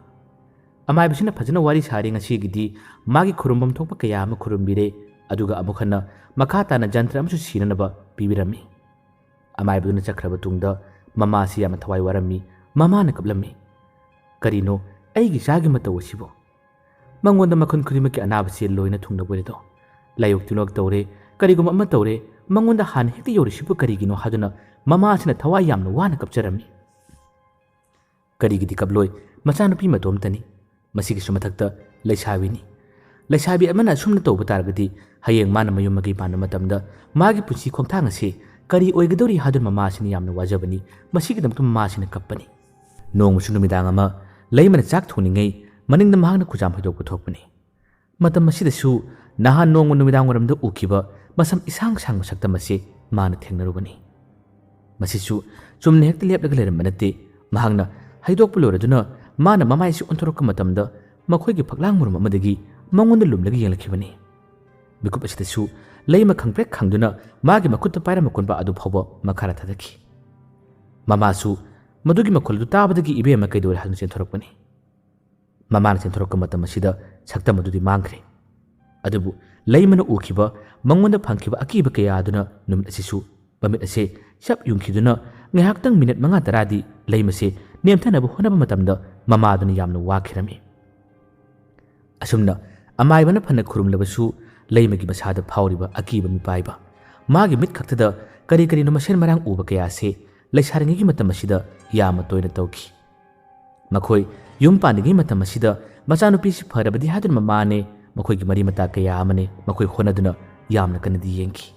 ꯑꯃꯥꯏꯕꯁꯤꯅ ꯐꯖꯅ ꯋꯥꯔꯤ ꯁꯥꯔꯦ꯫ ꯉꯁꯤꯒꯤꯗꯤ ꯃꯥꯒꯤ ꯈꯨꯔꯨꯝꯐꯝ ꯊꯣꯛꯄ ꯀꯌꯥ ꯑꯃ ꯈꯨꯔꯨꯝꯕꯤꯔꯦ, ꯑꯗꯨꯒ ꯑꯃꯨꯛ ꯍꯟꯅ ꯃꯈꯥ ꯇꯥꯅ ꯖꯟꯇ꯭ꯔ ꯑꯃꯁꯨ ꯁꯤꯅꯅꯕ ꯄꯤꯕꯤꯔꯝꯃꯤ꯫ ꯑꯃꯥꯏꯕꯗꯨꯅ ꯆꯠꯈ꯭ꯔꯕ ꯇꯨꯡꯗ ꯃꯃꯥꯁꯤ ꯌꯥꯝꯅ ꯊꯋꯥꯏ ꯋꯥꯔꯝꯃꯤ꯫ ꯃꯃꯥꯅ ꯀꯞꯂꯝꯃꯤ꯫ "ꯀꯔꯤꯅꯣ ꯑꯩꯒꯤ ꯏꯆꯥꯒꯤ ꯃꯇꯧ ꯑꯁꯤꯕꯨ? ꯃꯉꯣꯟꯗ ꯃꯈꯜ ꯈꯨꯗꯤꯡꯃꯛꯀꯤ ꯑꯅꯥꯕꯁꯤ ꯂꯣꯏꯅ ꯊꯨꯡꯂꯕ ꯑꯣꯏꯔꯦꯗꯣ꯫ ꯂꯥꯏꯌꯣꯛ ꯇꯤꯟꯂꯣꯛ ꯇꯧꯔꯦ, ꯀꯔꯤꯒꯨꯝꯕ ꯑꯃ ꯇꯧꯔꯦ, ꯃꯉꯣꯟꯗ ꯍꯥꯟꯅ ꯍꯦꯛꯇ ꯌꯧꯔꯤꯁꯤꯕꯨ ꯀꯔꯤꯒꯤꯅꯣ?" ꯍꯥꯏꯗꯨꯅ ꯃꯃꯥꯁꯤꯅ ꯊꯋꯥꯏ ꯌꯥꯝꯅ ꯋꯥꯅ ꯀꯞꯆꯔꯝꯃꯤ꯫ ꯀꯔꯤꯒꯤꯗꯤ ꯀꯞꯂꯣꯏ? ꯃꯆꯥꯅꯨꯄꯤ ꯃꯇꯣꯝꯇꯅꯤ꯫ ꯃꯁꯤꯒꯤꯁꯨ ꯃꯊꯛꯇ ꯂꯩꯁꯥꯕꯤꯅꯤ꯫ ꯂꯩꯁꯥꯕꯤ ꯑꯃꯅ ꯑꯁꯨꯝꯅ ꯇꯧꯕ ꯇꯥꯔꯒꯗꯤ ꯍꯌꯦꯡ ꯃꯥꯅ ꯃꯌꯨꯝ ꯃꯀꯩ ꯄꯥꯟꯕ ꯃꯇꯝꯗ ꯃꯥꯒꯤ ꯄꯨꯟꯁꯤ ꯈꯣꯡꯊꯥꯡ ꯑꯁꯤ ꯀꯔꯤ ꯑꯣꯏꯒꯗꯧꯔꯤ ꯍꯥꯏꯗꯨꯅ ꯃꯃꯥꯁꯤꯅ ꯌꯥꯝꯅ ꯋꯥꯖꯕꯅꯤ꯫ ꯃꯁꯤꯒꯤꯗꯃꯛꯇ ꯃꯃꯥꯁꯤꯅ ꯀꯞꯄꯅꯤ꯫ ꯅꯣꯡꯃꯁꯨ ꯅꯨꯃꯤꯗꯥꯡ ꯑꯃ ꯂꯩꯃꯅ ꯆꯥꯛ ꯊꯣꯡꯂꯤꯉꯩ ꯃꯅꯤꯡꯗ ꯃꯍꯥꯛꯅ ꯈꯨꯖꯥꯝ ꯍꯩꯗꯣꯛꯄ ꯊꯣꯛꯄꯅꯤ꯫ ꯃꯇꯝ ꯑꯁꯤꯗꯁꯨ ꯅꯍꯥꯟ ꯅꯣꯡꯃ ꯅꯨꯃꯤꯗꯥꯡ ꯋꯥꯏꯔꯝꯗ ꯎꯈꯤꯕ ꯃꯁꯝ ꯏꯁꯥꯡ ꯁꯥꯡꯕ ꯁꯛꯇꯝ ꯑꯁꯤ ꯃꯥꯅ ꯊꯦꯡꯅꯔꯨꯕꯅꯤ꯫ ꯃꯁꯤꯁꯨ ꯆꯨꯝꯅ ꯍꯦꯛꯇ ꯂꯦꯞꯂꯒ ꯂꯩꯔꯝꯕ ꯅꯠꯇꯦ꯫ ꯃꯍꯥꯛꯅ ꯍꯩꯗꯣꯛꯄ ꯂꯣꯏꯔꯗꯨꯅ ꯃꯥꯅ ꯃꯃꯥꯏꯁꯤ ꯑꯣꯟꯊꯣꯔꯛꯄ ꯃꯇꯝꯗ ꯃꯈꯣꯏꯒꯤ ꯐꯛꯂꯥꯡ ꯃꯔꯨꯝ ꯑꯃꯗꯒꯤ ꯃꯉꯣꯟꯗ ꯂꯨꯝꯂꯒ ꯌꯦꯡꯂꯛꯈꯤꯕꯅꯤ꯫ ꯃꯤꯀꯨꯞ ꯑꯁꯤꯗꯁꯨ ꯂꯩꯃ ꯈꯪꯄ꯭ꯔꯦꯛ ꯈꯪꯗꯨꯅ ꯃꯥꯒꯤ ꯃꯈꯨꯠꯇ ꯄꯥꯏꯔꯝꯕ ꯀꯣꯟꯕ ꯑꯗꯨ ꯐꯥꯎꯕ ꯃꯈꯥꯗ ꯊꯥꯗꯈꯤ꯫ ꯃꯃꯥꯁꯨ ꯃꯗꯨꯒꯤ ꯃꯈꯣꯜ ꯑꯗꯨ ꯇꯥꯕꯗꯒꯤ "ꯏꯕꯦꯝꯃ, ꯀꯩꯗꯧꯔꯦ?" ꯍꯥꯏꯗꯨꯅ ꯆꯦꯟꯊꯣꯔꯛꯄꯅꯤ꯫ ꯃꯃꯥꯅ ꯆꯦꯟꯊꯣꯔꯛꯄ ꯃꯇꯝ ꯑꯁꯤꯗ ꯁꯛꯇꯝ ꯑꯗꯨꯗꯤ ꯃꯥꯡꯈ꯭ꯔꯦ꯫ ꯑꯗꯨꯕꯨ ꯂꯩꯃꯅ ꯎꯈꯤꯕ ꯃꯉꯣꯟꯗ ꯐꯪꯈꯤꯕ ꯑꯀꯤꯕ ꯀꯌꯥ ꯑꯗꯨꯅ ꯅꯨꯃꯤꯠ ꯑꯁꯤꯁꯨ ꯃꯃꯤꯠ ꯑꯁꯦ ꯆꯞ ꯌꯨꯡꯈꯤꯗꯨꯅ ꯉꯥꯏꯍꯥꯛꯇꯪ ꯃꯤꯅꯠ ꯃꯉꯥ ꯇꯔꯥꯗꯤ ꯂꯩꯃꯁꯦ ꯅꯦꯝꯊꯅꯕ ꯍꯣꯠꯅꯕ ꯃꯇꯝꯗ ꯃꯃꯥꯗꯨꯅ ꯌꯥꯝꯅ ꯋꯥꯈꯤꯔꯝꯃꯤ꯫ ꯑꯁꯨꯝꯅ ꯑꯃꯥꯏꯕꯅ ꯐꯅ ꯈꯨꯔꯨꯝꯂꯕꯁꯨ ꯂꯩꯃꯒꯤ ꯃꯁꯥꯗ ꯐꯥꯎꯔꯤꯕ ꯑꯀꯤꯕ ꯃꯤꯄꯥꯏꯕ, ꯃꯥꯒꯤ ꯃꯤꯠ ꯈꯛꯇꯗ ꯀꯔꯤ ꯀꯔꯤꯅꯣ ꯃꯁꯦꯟ ꯃꯔꯥꯡ ꯎꯕ ꯀꯌꯥꯁꯦ ꯂꯩꯁꯥꯔꯤꯉꯩꯒꯤ ꯃꯇꯝ ꯑꯁꯤꯗ ꯌꯥꯝꯅ ꯇꯣꯏꯅ ꯇꯧꯈꯤ꯫ ꯃꯈꯣꯏ ꯌꯨꯝ ꯄꯥꯟꯗ꯭ꯔꯤꯉꯩ ꯃꯇꯝ ꯑꯁꯤꯗ ꯃꯆꯥꯅꯨꯄꯤꯁꯤ ꯐꯔꯕꯗꯤ ꯍꯥꯏꯗꯨꯅ ꯃꯃꯥꯅꯦ, ꯃꯈꯣꯏꯒꯤ ꯃꯔꯤ ꯃꯇꯥ ꯀꯌꯥ ꯑꯃꯅꯦ ꯃꯈꯣꯏ ꯍꯣꯠꯅꯗꯨꯅ ꯌꯥꯝꯅ ꯀꯟꯅꯗꯤ ꯌꯦꯡꯈꯤ꯫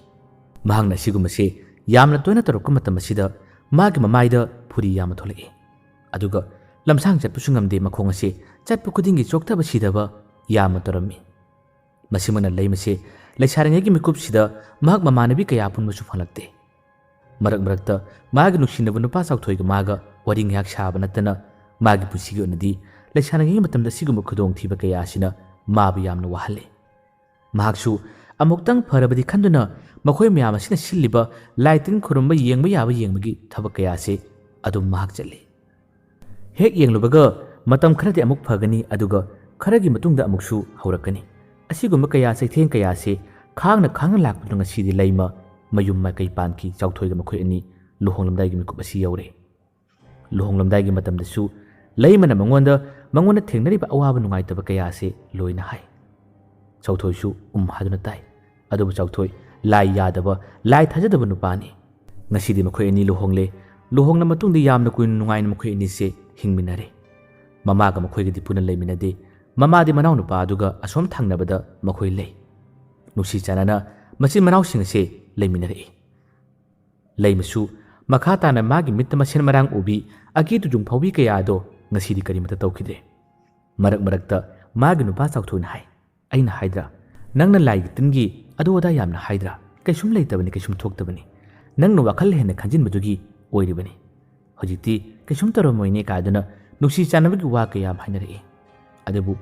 ꯃꯍꯥꯛꯅ ꯑꯁꯤꯒꯨꯝꯕꯁꯦ ꯌꯥꯝꯅ ꯇꯣꯏꯅ ꯇꯧꯔꯛꯄ ꯃꯇꯝ ꯑꯁꯤꯗ ꯃꯥꯒꯤ ꯃꯃꯥꯏꯗ ꯐꯨꯔꯤ ꯌꯥꯝꯅ ꯊꯣꯛꯂꯛꯏ꯫ ꯑꯗꯨꯒ ꯂꯝꯁꯥꯡ ꯆꯠꯄꯁꯨ ꯉꯝꯗꯦ, ꯃꯈꯣꯡ ꯑꯁꯤ ꯆꯠꯄ ꯈꯨꯗꯤꯡꯒꯤ ꯆꯣꯛꯊꯕ ꯁꯤꯗꯕ ꯌꯥꯝꯅ ꯇꯧꯔꯝꯃꯤ꯫ ꯃꯁꯤꯃꯛꯅ ꯂꯩꯃꯁꯦ ꯂꯩꯁꯥꯔꯤꯉꯩꯒꯤ ꯃꯤꯀꯨꯞꯁꯤꯗ ꯃꯍꯥꯛ ꯃꯃꯥꯟꯅꯕꯤ ꯀꯌꯥ ꯄꯨꯟꯕꯁꯨ ꯐꯪꯂꯛꯇꯦ꯫ ꯃꯔꯛ ꯃꯔꯛꯇ ꯃꯥꯒꯤ ꯅꯨꯡꯁꯤꯅꯕ ꯅꯨꯄꯥ ꯆꯥꯎꯊꯣꯏꯒ ꯃꯥꯒ ꯋꯥꯔꯤ ꯉꯥꯏꯍꯥꯛ ꯁꯥꯕ ꯅꯠꯇꯅ ꯃꯥꯒꯤ ꯄꯨꯟꯁꯤꯒꯤ ꯑꯣꯏꯅꯗꯤ ꯂꯩꯁꯥꯔꯤꯉꯩꯒꯤ ꯃꯇꯝꯗ ꯑꯁꯤꯒꯨꯝꯕ ꯈꯨꯗꯣꯡꯊꯤꯕ ꯀꯌꯥ ꯑꯁꯤꯅ ꯃꯥꯕꯨ ꯌꯥꯝꯅ ꯋꯥꯍꯜꯂꯤ꯫ ꯃꯍꯥꯛꯁꯨ ꯑꯃꯨꯛꯇꯪ ꯐꯔꯕꯗꯤ ꯈꯟꯗꯨꯅ ꯃꯈꯣꯏ ꯃꯌꯥꯝ ꯑꯁꯤꯅ ꯁꯤꯜꯂꯤꯕ ꯂꯥꯏ ꯇꯤꯟ ꯈꯨꯔꯨꯝꯕ ꯌꯦꯡꯕ ꯌꯥꯕ ꯌꯦꯡꯕꯒꯤ ꯊꯕꯛ ꯀꯌꯥ ꯑꯁꯤ ꯑꯗꯨꯝ ꯃꯍꯥꯛ ꯆꯠꯂꯤ꯫ ꯍꯦꯛ ꯌꯦꯡꯂꯨꯕꯒ ꯃꯇꯝ ꯈꯔꯗꯤ ꯑꯃꯨꯛ ꯐꯒꯅꯤ, ꯑꯗꯨꯒ ꯈꯔꯒꯤ ꯃꯇꯨꯡꯗ ꯑꯃꯨꯛꯁꯨ ꯍꯧꯔꯛꯀꯅꯤ꯫ ꯑꯁꯤꯒꯨꯝꯕ ꯀꯌꯥ, ꯆꯩꯊꯦꯡ ꯀꯌꯥꯁꯤ ꯈꯥꯡꯅ ꯈꯥꯡꯅ ꯂꯥꯛꯄꯗꯨꯅ ꯉꯁꯤꯗꯤ ꯂꯩꯃ ꯃꯌꯨꯝ ꯃꯀꯩ ꯄꯥꯟꯈꯤ꯫ ꯆꯥꯎꯊꯣꯏꯒ ꯃꯈꯣꯏ ꯑꯅꯤ ꯂꯨꯍꯣꯡꯂꯝꯗꯥꯏꯒꯤ ꯃꯤꯀꯨꯞ ꯑꯁꯤ ꯌꯧꯔꯦ꯫ ꯂꯨꯍꯣꯡꯂꯝꯗꯥꯏꯒꯤ ꯃꯇꯝꯗꯁꯨ ꯂꯩꯃꯅ ꯃꯉꯣꯟꯗ, ꯃꯉꯣꯟꯗ ꯊꯦꯡꯅꯔꯤꯕ ꯑꯋꯥꯕ ꯅꯨꯡꯉꯥꯏꯇꯕ ꯀꯌꯥꯁꯦ ꯂꯣꯏꯅ ꯍꯥꯏ꯫ ꯆꯥꯎꯊꯣꯏꯁꯨ ꯎꯝ ꯍꯥꯏꯗꯨꯅ ꯇꯥꯏ꯫ ꯑꯗꯨꯕꯨ ꯆꯥꯎꯊꯣꯏ ꯂꯥꯏ ꯌꯥꯗꯕ, ꯂꯥꯏ ꯊꯥꯖꯗꯕ ꯅꯨꯄꯥꯅꯤ꯫ ꯉꯁꯤꯗꯤ ꯃꯈꯣꯏ ꯑꯅꯤ ꯂꯨꯍꯣꯡꯂꯦ꯫ ꯂꯨꯍꯣꯡꯂ ꯃꯇꯨꯡꯗ ꯌꯥꯝꯅ ꯀꯨꯏꯅ ꯅꯨꯡꯉꯥꯏꯅ ꯃꯈꯣꯏ ꯑꯅꯤꯁꯦ ꯍꯤꯡꯃꯤꯟꯅꯔꯦ꯫ ꯃꯃꯥꯒ ꯃꯈꯣꯏꯒꯗꯤ ꯄꯨꯟꯅ ꯂꯩꯃꯤꯟꯅꯗꯦ꯫ ꯃꯃꯥꯗꯤ ꯃꯅꯥꯎꯅꯨꯄꯥ ꯑꯗꯨꯒ ꯑꯁꯣꯝ ꯊꯪꯅꯕꯗ ꯃꯈꯣꯏ ꯂꯩ꯫ ꯅꯨꯡꯁꯤ ꯆꯥꯟꯅꯅ ꯃꯆꯤꯟ ꯃꯅꯥꯎꯁꯤꯡ ꯑꯁꯦ ꯂꯩꯃꯤꯟꯅꯔꯛꯏ꯫ ꯂꯩꯃꯁꯨ ꯃꯈꯥ ꯇꯥꯅ ꯃꯥꯒꯤ ꯃꯤꯠꯇ ꯃꯁꯦꯟ ꯃꯔꯥꯡ ꯎꯕꯤ, ꯑꯀꯤ ꯇꯨꯖꯨꯡ ꯐꯥꯎꯕꯤ ꯀꯌꯥ ꯑꯗꯣ ꯉꯁꯤꯗꯤ ꯀꯔꯤꯃꯠꯇ ꯇꯧꯈꯤꯗ꯭ꯔꯦ꯫ ꯃꯔꯛ ꯃꯔꯛꯇ ꯃꯥꯒꯤ ꯅꯨꯄꯥ ꯆꯥꯎꯊꯣꯏꯅ ꯍꯥꯏ, "ꯑꯩꯅ ꯍꯥꯏꯗ꯭ꯔꯥ, ꯅꯪꯅ ꯂꯥꯏꯒꯤ ꯇꯤꯟꯒꯤ ꯑꯗꯨ ꯑꯗꯥ ꯌꯥꯝꯅ ꯍꯥꯏꯗ꯭ꯔꯥ? ꯀꯩꯁꯨꯝ ꯂꯩꯇꯕꯅꯤ, ꯀꯩꯁꯨꯝ ꯊꯣꯛꯇꯕꯅꯤ꯫ ꯅꯪꯅ ꯋꯥꯈꯜ ꯍꯦꯟꯅ ꯈꯟꯖꯤꯟꯕꯗꯨꯒꯤ ꯑꯣꯏꯔꯤꯕꯅꯤ꯫ ꯍꯧꯖꯤꯛꯇꯤ ꯀꯩꯁꯨꯝ ꯇꯧꯔꯝꯃꯣꯏꯅꯦ" ꯀꯥꯏꯗꯨꯅ ꯅꯨꯡꯁꯤ ꯆꯥꯟꯅꯕꯒꯤ ꯋꯥ ꯀꯌꯥ ꯑꯃ ꯍꯥꯏꯅꯔꯛꯏ꯫ ꯑꯗꯨꯕꯨ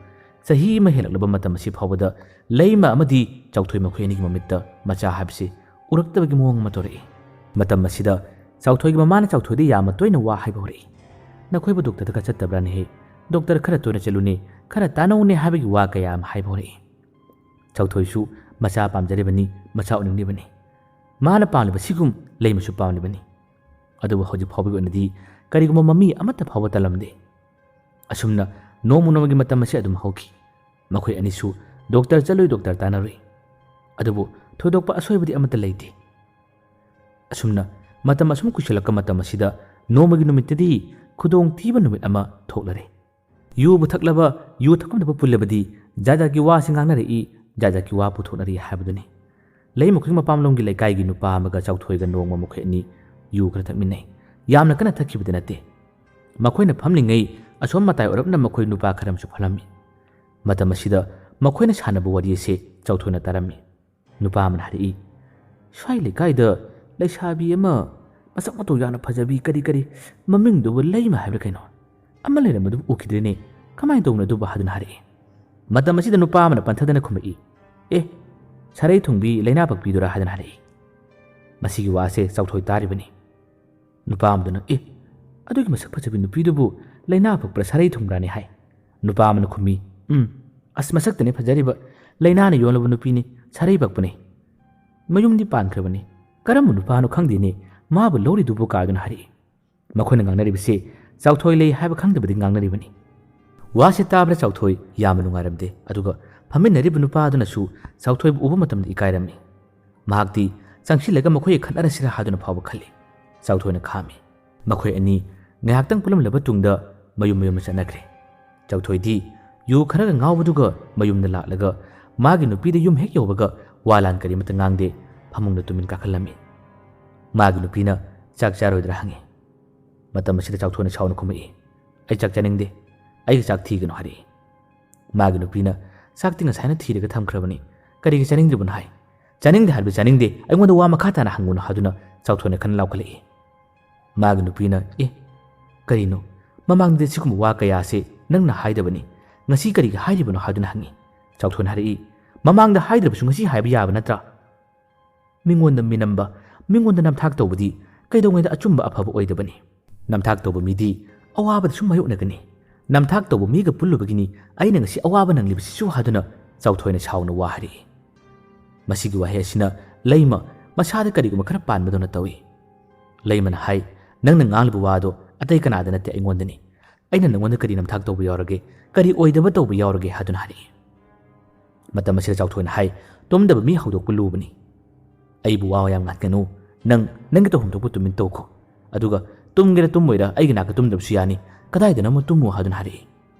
ꯆꯍꯤ ꯑꯃ ꯍꯦꯜꯂꯛꯂꯕ ꯃꯇꯝ ꯑꯁꯤ ꯐꯥꯎꯕꯗ ꯂꯩꯃ ꯑꯃꯗꯤ ꯆꯥꯎꯊꯣꯏ ꯃꯈꯣꯏ ꯑꯅꯤꯒꯤ ꯃꯃꯤꯠꯇ ꯃꯆꯥ ꯍꯥꯏꯕꯁꯤ ꯎꯔꯛꯇꯕꯒꯤ ꯃꯑꯣꯡ ꯑꯃ ꯇꯧꯔꯛꯏ꯫ ꯃꯇꯝ ꯑꯁꯤꯗ ꯆꯥꯎꯊꯣꯏꯒꯤ ꯃꯃꯥꯅ ꯆꯥꯎꯊꯣꯏꯗ ꯌꯥꯝꯅ ꯇꯣꯏꯅ ꯋꯥ ꯍꯥꯏꯕ ꯍꯧꯔꯛꯏ꯫ "ꯅꯈꯣꯏꯕꯨ ꯗꯣꯛꯇꯔꯗꯒ ꯆꯠꯇꯕ꯭ꯔꯥꯅꯦꯍꯦ? ꯗꯣꯛꯇꯔ ꯈꯔ ꯇꯣꯏꯅ ꯆꯠꯂꯨꯅꯦ, ꯈꯔ ꯇꯥꯟꯅꯧꯅꯦ" ꯍꯥꯏꯕꯒꯤ ꯋꯥ ꯀꯌꯥ ꯑꯃ ꯍꯥꯏꯕ ꯍꯧꯔꯛꯏ꯫ ꯆꯥꯎꯊꯣꯏꯁꯨ ꯃꯆꯥ ꯄꯥꯝꯖꯔꯤꯕꯅꯤ, ꯃꯆꯥ ꯎꯅꯤꯡꯂꯤꯕꯅꯤ꯫ ꯃꯥꯅ ꯄꯥꯝꯂꯤꯕ ꯁꯤꯒꯨꯝ ꯂꯩꯃꯁꯨ ꯄꯥꯝꯂꯤꯕꯅꯤ꯫ ꯑꯗꯨꯕꯨ ꯍꯧꯖꯤꯛ ꯐꯥꯎꯕꯒꯤ ꯑꯣꯏꯅꯗꯤ ꯀꯔꯤꯒꯨꯝꯕ ꯃꯃꯤ ꯑꯃꯠꯇ ꯐꯥꯎꯕ ꯇꯜꯂꯝꯗꯦ꯫ ꯑꯁꯨꯝꯅ ꯅꯣꯡꯃ ꯅꯣꯡꯃꯒꯤ ꯃꯇꯝ ꯑꯁꯤ ꯑꯗꯨꯝ ꯍꯧꯈꯤ꯫ ꯃꯈꯣꯏ ꯑꯅꯤꯁꯨ ꯗꯣꯛꯇꯔ ꯆꯠꯂꯨꯏ, ꯗꯣꯛꯇꯔ ꯇꯥꯟꯅꯔꯨꯏ꯫ ꯑꯗꯨꯕꯨ ꯊꯣꯏꯗꯣꯛꯄ ꯑꯁꯣꯏꯕꯗꯤ ꯑꯃꯠꯇ ꯂꯩꯇꯦ꯫ ꯑꯁꯨꯝꯅ ꯃꯇꯝ ꯑꯁꯨꯝ ꯀꯨꯏꯁꯤꯜꯂꯛꯄ ꯃꯇꯝ ꯑꯁꯤꯗ ꯅꯣꯡꯃꯒꯤ ꯅꯨꯃꯤꯠꯇꯗꯤ ꯈꯨꯗꯣꯡꯊꯤꯕ ꯅꯨꯃꯤꯠ ꯑꯃ ꯊꯣꯛꯂꯔꯦ꯫ ꯌꯨꯕꯨ ꯊꯛꯂꯕ, ꯌꯨ ꯊꯛꯐꯝꯗꯕꯨ ꯄꯨꯜꯂꯕꯗꯤ ꯖꯥꯠ ꯖꯥꯠꯀꯤ ꯋꯥꯁꯤ ꯉꯥꯡꯅꯔꯛꯏ, ꯖꯥꯠ ꯖꯥꯠꯀꯤ ꯋꯥ ꯄꯨꯊꯣꯛꯅꯔꯤ ꯍꯥꯏꯕꯗꯨꯅꯤ꯫ ꯂꯩꯃꯈꯣꯏ ꯃꯄꯥꯝꯂꯣꯝꯒꯤ ꯂꯩꯀꯥꯏꯒꯤ ꯅꯨꯄꯥ ꯑꯃꯒ ꯆꯥꯎꯊꯣꯏꯒ ꯅꯣꯡꯃ ꯃꯈꯣꯏ ꯑꯅꯤ ꯌꯨ ꯈꯔ ꯊꯛꯃꯤꯟꯅꯩ꯫ ꯌꯥꯝꯅ ꯀꯟꯅ ꯊꯛꯈꯤꯕꯗꯤ ꯅꯠꯇꯦ꯫ ꯃꯈꯣꯏꯅ ꯐꯝꯂꯤꯉꯩ ꯑꯁꯣꯝ ꯃꯇꯥꯏ ꯑꯣꯏꯔꯞꯅ ꯃꯈꯣꯏ ꯅꯨꯄꯥ ꯈꯔ ꯑꯃꯁꯨ ꯐꯝꯂꯝꯃꯤ꯫ ꯃꯇꯝ ꯑꯁꯤꯗ ꯃꯈꯣꯏꯅ ꯁꯥꯟꯅꯕ ꯋꯥꯔꯤ ꯑꯁꯤ ꯆꯥꯎꯊꯣꯏꯅ ꯇꯥꯔꯝꯃꯤ꯫ ꯅꯨꯄꯥ ꯑꯃꯅ ꯍꯥꯏꯔꯛꯏ, "ꯁ꯭ꯋꯥꯏ ꯂꯩꯀꯥꯏꯗ ꯂꯩꯁꯥꯕꯤ ꯑꯃ ꯃꯁꯛ ꯃꯇꯧ ꯌꯥꯝꯅ ꯐꯖꯕꯤ, ꯀꯔꯤ ꯀꯔꯤ, ꯃꯃꯤꯡꯗꯨꯕꯨ ꯂꯩꯃ ꯍꯥꯏꯕ꯭ꯔꯥ ꯀꯩꯅꯣ, ꯑꯃ ꯂꯩꯔꯝꯕꯗꯨꯕꯨ ꯎꯈꯤꯗ꯭ꯔꯦꯅꯦ, ꯀꯃꯥꯏꯅ ꯇꯧꯕꯅꯣ ꯑꯗꯨꯕꯨ?" ꯍꯥꯏꯗꯨꯅ ꯍꯥꯏꯔꯛꯏ꯫ ꯃꯇꯝ ꯑꯁꯤꯗ ꯅꯨꯄꯥ ꯑꯃꯅ ꯄꯟꯊꯗꯅ ꯈꯨꯝꯃꯛꯏ, "ꯑꯦ, ꯁꯥꯔꯩ ꯊꯣꯡꯕꯤ ꯂꯩꯅꯥ ꯄꯛꯄꯤꯗꯨꯔꯥ?" ꯍꯥꯏꯗꯨꯅ ꯍꯥꯏꯔꯛꯏ꯫ ꯃꯁꯤꯒꯤ ꯋꯥꯁꯦ ꯆꯥꯎꯊꯣꯏ ꯇꯥꯔꯤꯕꯅꯤ꯫ ꯅꯨꯄꯥ ꯑꯃꯗꯨꯅ, "ꯑꯦ, ꯑꯗꯨꯒꯤ ꯃꯁꯛ ꯐꯖꯕꯤ ꯅꯨꯄꯤꯗꯨꯕꯨ ꯂꯩꯅꯥ ꯄꯛꯄ꯭ꯔꯥ ꯁꯥꯔꯩ ꯊꯨꯡꯕ꯭ꯔꯥꯅꯦ?" ꯍꯥꯏ꯫ ꯅꯨꯄꯥ ꯑꯃꯅ ꯈꯨꯝꯃꯤ, "ꯎꯝ, ꯑꯁ, ꯃꯁꯛꯇꯅꯦ ꯐꯖꯔꯤꯕ, ꯂꯩꯅꯥꯅ ꯌꯣꯜꯂꯕ ꯅꯨꯄꯤꯅꯤ, ꯁꯥꯔꯩ ꯄꯛꯄꯅꯦ꯫ ꯃꯌꯨꯝꯗꯤ ꯄꯥꯟꯈ꯭ꯔꯕꯅꯤ, ꯀꯔꯝꯕ ꯅꯨꯄꯥꯅꯣ ꯈꯪꯗꯦꯅꯦ, ꯃꯥꯕꯨ ꯂꯧꯔꯤꯗꯨꯕꯨ?" ꯀꯥꯗꯨꯅ ꯍꯥꯏꯔꯛꯏ꯫ ꯃꯈꯣꯏꯅ ꯉꯥꯡꯅꯔꯤꯕꯁꯤ ꯆꯥꯎꯊꯣꯏ ꯂꯩ ꯍꯥꯏꯕ ꯈꯪꯗꯕꯗꯤ ꯉꯥꯡꯅꯔꯤꯕꯅꯤ꯫ ꯋꯥꯁꯤ ꯇꯥꯕꯗ ꯆꯥꯎꯊꯣꯏ ꯌꯥꯝꯅ ꯅꯨꯡꯉꯥꯏꯔꯝꯗꯦ, ꯑꯗꯨꯒ ꯐꯝꯃꯤꯟꯅꯔꯤꯕ ꯅꯨꯄꯥ ꯑꯗꯨꯅꯁꯨ ꯆꯥꯎꯊꯣꯏꯕꯨ ꯎꯕ ꯃꯇꯝꯗ ꯏꯀꯥꯏꯔꯝꯃꯤ꯫ ꯃꯍꯥꯛꯇꯤ ꯆꯪꯁꯤꯜꯂꯒ ꯃꯈꯣꯏꯒꯤ ꯈꯠꯅꯔꯁꯤꯔꯥ ꯍꯥꯏꯗꯨꯅ ꯐꯥꯎꯕ ꯈꯜꯂꯤ꯫ ꯆꯥꯎꯊꯣꯏꯅ ꯈꯥꯝꯃꯤ꯫ ꯃꯈꯣꯏ ꯑꯅꯤ ꯉꯥꯏꯍꯥꯛꯇꯪ ꯄꯨꯜꯂꯝꯂꯕ ꯇꯨꯡꯗ ꯃꯌꯨꯝ ꯃꯌꯨꯝꯗ ꯆꯠꯅꯈ꯭ꯔꯦ꯫ ꯆꯥꯎꯊꯣꯏꯗꯤ ꯌꯨ ꯈꯔꯒ ꯉꯥꯎꯕꯗꯨꯒ ꯃꯌꯨꯝꯗ ꯂꯥꯛꯂꯒ ꯃꯥꯒꯤ ꯅꯨꯄꯤꯗ ꯌꯨꯝ ꯍꯦꯛ ꯌꯧꯕꯒ ꯋꯥ ꯂꯥꯟ ꯀꯔꯤꯃꯠꯇ ꯉꯥꯡꯗꯦ, ꯐꯃꯨꯡꯗ ꯇꯨꯃꯤꯟ ꯀꯥꯈꯠꯂꯝꯃꯤ꯫ ꯃꯥꯒꯤ ꯅꯨꯄꯤꯅ ꯆꯥꯛ ꯆꯥꯔꯣꯏꯗ꯭ꯔꯥ ꯍꯪꯉꯤ꯫ ꯃꯇꯝ ꯑꯁꯤꯗ ꯆꯥꯎꯊꯣꯏꯅ ꯁꯥꯎꯅ ꯈꯨꯝꯃꯛꯏ, "ꯑꯩ ꯆꯥꯛ ꯆꯥꯅꯤꯡꯗꯦ, ꯑꯩꯒꯤ ꯆꯥꯛ ꯊꯤꯒꯅꯨ" ꯍꯥꯏꯔꯛꯏ꯫ ꯃꯥꯒꯤ ꯅꯨꯄꯤꯅ, "ꯆꯥꯛꯇꯤ ꯉꯁꯥꯏꯅ ꯊꯤꯔꯒ ꯊꯝꯈ꯭ꯔꯕꯅꯤ, ꯀꯔꯤꯒꯤ ꯆꯥꯅꯤꯡꯗ꯭ꯔꯤꯕꯅꯣ?" ꯍꯥꯏ꯫ "ꯆꯥꯅꯤꯡꯗꯦ ꯍꯥꯏꯕꯗꯤ ꯆꯥꯅꯤꯡꯗꯦ, ꯑꯩꯉꯣꯟꯗ ꯋꯥ ꯃꯈꯥ ꯇꯥꯅ ꯍꯪꯒꯅꯨ" ꯍꯥꯏꯗꯨꯅ ꯆꯥꯎꯊꯣꯏꯅ ꯀꯟꯅ ꯂꯥꯎꯈꯠꯂꯛꯏ꯫ ꯃꯥꯒꯤ ꯅꯨꯄꯤꯅ, "ꯑꯦ, ꯀꯔꯤꯅꯣ? ꯃꯃꯥꯡꯗꯗꯤ ꯁꯤꯒꯨꯝꯕ ꯋꯥ ꯀꯌꯥꯁꯦ ꯅꯪꯅ ꯍꯥꯏꯗꯕꯅꯤ, ꯉꯁꯤ ꯀꯔꯤꯒꯤ ꯍꯥꯏꯔꯤꯕꯅꯣ?" ꯍꯥꯏꯗꯨꯅ ꯍꯪꯉꯤ꯫ ꯆꯥꯎꯊꯣꯏꯅ ꯍꯥꯏꯔꯛꯏ, "ꯃꯃꯥꯡꯗ ꯍꯥꯏꯗ꯭ꯔꯕꯁꯨ ꯉꯁꯤ ꯍꯥꯏꯕ ꯌꯥꯕ ꯅꯠꯇ꯭ꯔꯥ? ꯃꯤꯉꯣꯟꯗ ꯃꯤꯅꯝꯕ, ꯃꯤꯉꯣꯟꯗ ꯅꯝꯊꯥꯛ ꯇꯧꯕꯗꯤ ꯀꯩꯗꯧꯉꯩꯗ ꯑꯆꯨꯝꯕ ꯑꯐꯕ ꯑꯣꯏꯗꯕꯅꯤ꯫ ꯅꯝꯊꯥꯛ ꯇꯧꯕ ꯃꯤꯗꯤ ꯑꯋꯥꯕꯗ ꯁꯨꯝ ꯃꯥꯌꯣꯛꯅꯒꯅꯤ꯫ ꯅꯝꯊꯥꯛ ꯇꯧꯕ ꯃꯤꯒ ꯄꯨꯜꯂꯨꯕꯒꯤꯅꯤ ꯑꯩꯅ ꯉꯁꯤ ꯑꯋꯥꯕ ꯅꯪꯂꯤꯕꯁꯤꯁꯨ" ꯍꯥꯏꯗꯨꯅ ꯆꯥꯎꯊꯣꯏꯅ ꯁꯥꯎꯅ ꯋꯥ ꯍꯥꯏꯔꯛꯏ꯫ ꯃꯁꯤꯒꯤ ꯋꯥꯍꯩ ꯑꯁꯤꯅ ꯂꯩꯃ ꯃꯁꯥꯗ ꯀꯔꯤꯒꯨꯝꯕ ꯈꯔ ꯄꯥꯟꯕꯗꯧꯅ ꯇꯧꯏ꯫ ꯂꯩꯃꯅ ꯍꯥꯏ, "ꯅꯪꯅ ꯉꯥꯡꯂꯤꯕ ꯋꯥꯗꯣ ꯑꯇꯩ ꯀꯅꯥꯗ ꯅꯠꯇꯦ, ꯑꯩꯉꯣꯟꯗꯅꯤ꯫ ꯑꯩꯅ ꯅꯪꯉꯣꯟꯗ ꯀꯔꯤ ꯅꯝꯊꯥꯛ ꯇꯧꯕ ꯌꯥꯎꯔꯒꯦ, ꯀꯔꯤ ꯑꯣꯏꯗꯕ ꯇꯧꯕ ꯌꯥꯎꯔꯒꯦ?" ꯍꯥꯏꯗꯨꯅ ꯍꯥꯏꯔꯛꯏ꯫ ꯃꯇꯝ ꯑꯁꯤꯗ ꯆꯥꯎꯊꯣꯏꯅ ꯍꯥꯏ, "ꯇꯨꯝꯗꯕ ꯃꯤ ꯍꯧꯗꯣꯛꯄ ꯂꯨꯕꯅꯤ꯫ ꯑꯩꯕꯨ ꯋꯥ ꯌꯥꯝ ꯉꯥꯡꯒꯅꯨ, "ꯅꯪ ꯅꯪꯒꯤ ꯇꯧꯐꯝ ꯊꯣꯛꯄ ꯇꯨꯃꯤꯟ ꯇꯧꯈꯣ꯫ ꯑꯗꯨꯒ ꯇꯨꯝꯒꯦꯔꯥ ꯇꯨꯝꯃꯣꯏꯔꯥ ꯑꯩꯒꯤ ꯅꯥꯛꯇ ꯇꯨꯝꯗꯕꯁꯨ ꯌꯥꯅꯤ꯫ ꯀꯗꯥꯏꯗꯅꯣ ꯑꯃ ꯇꯨꯝꯃꯨ" ꯍꯥꯏꯗꯨꯅ ꯍꯥꯏꯔꯛꯏ꯫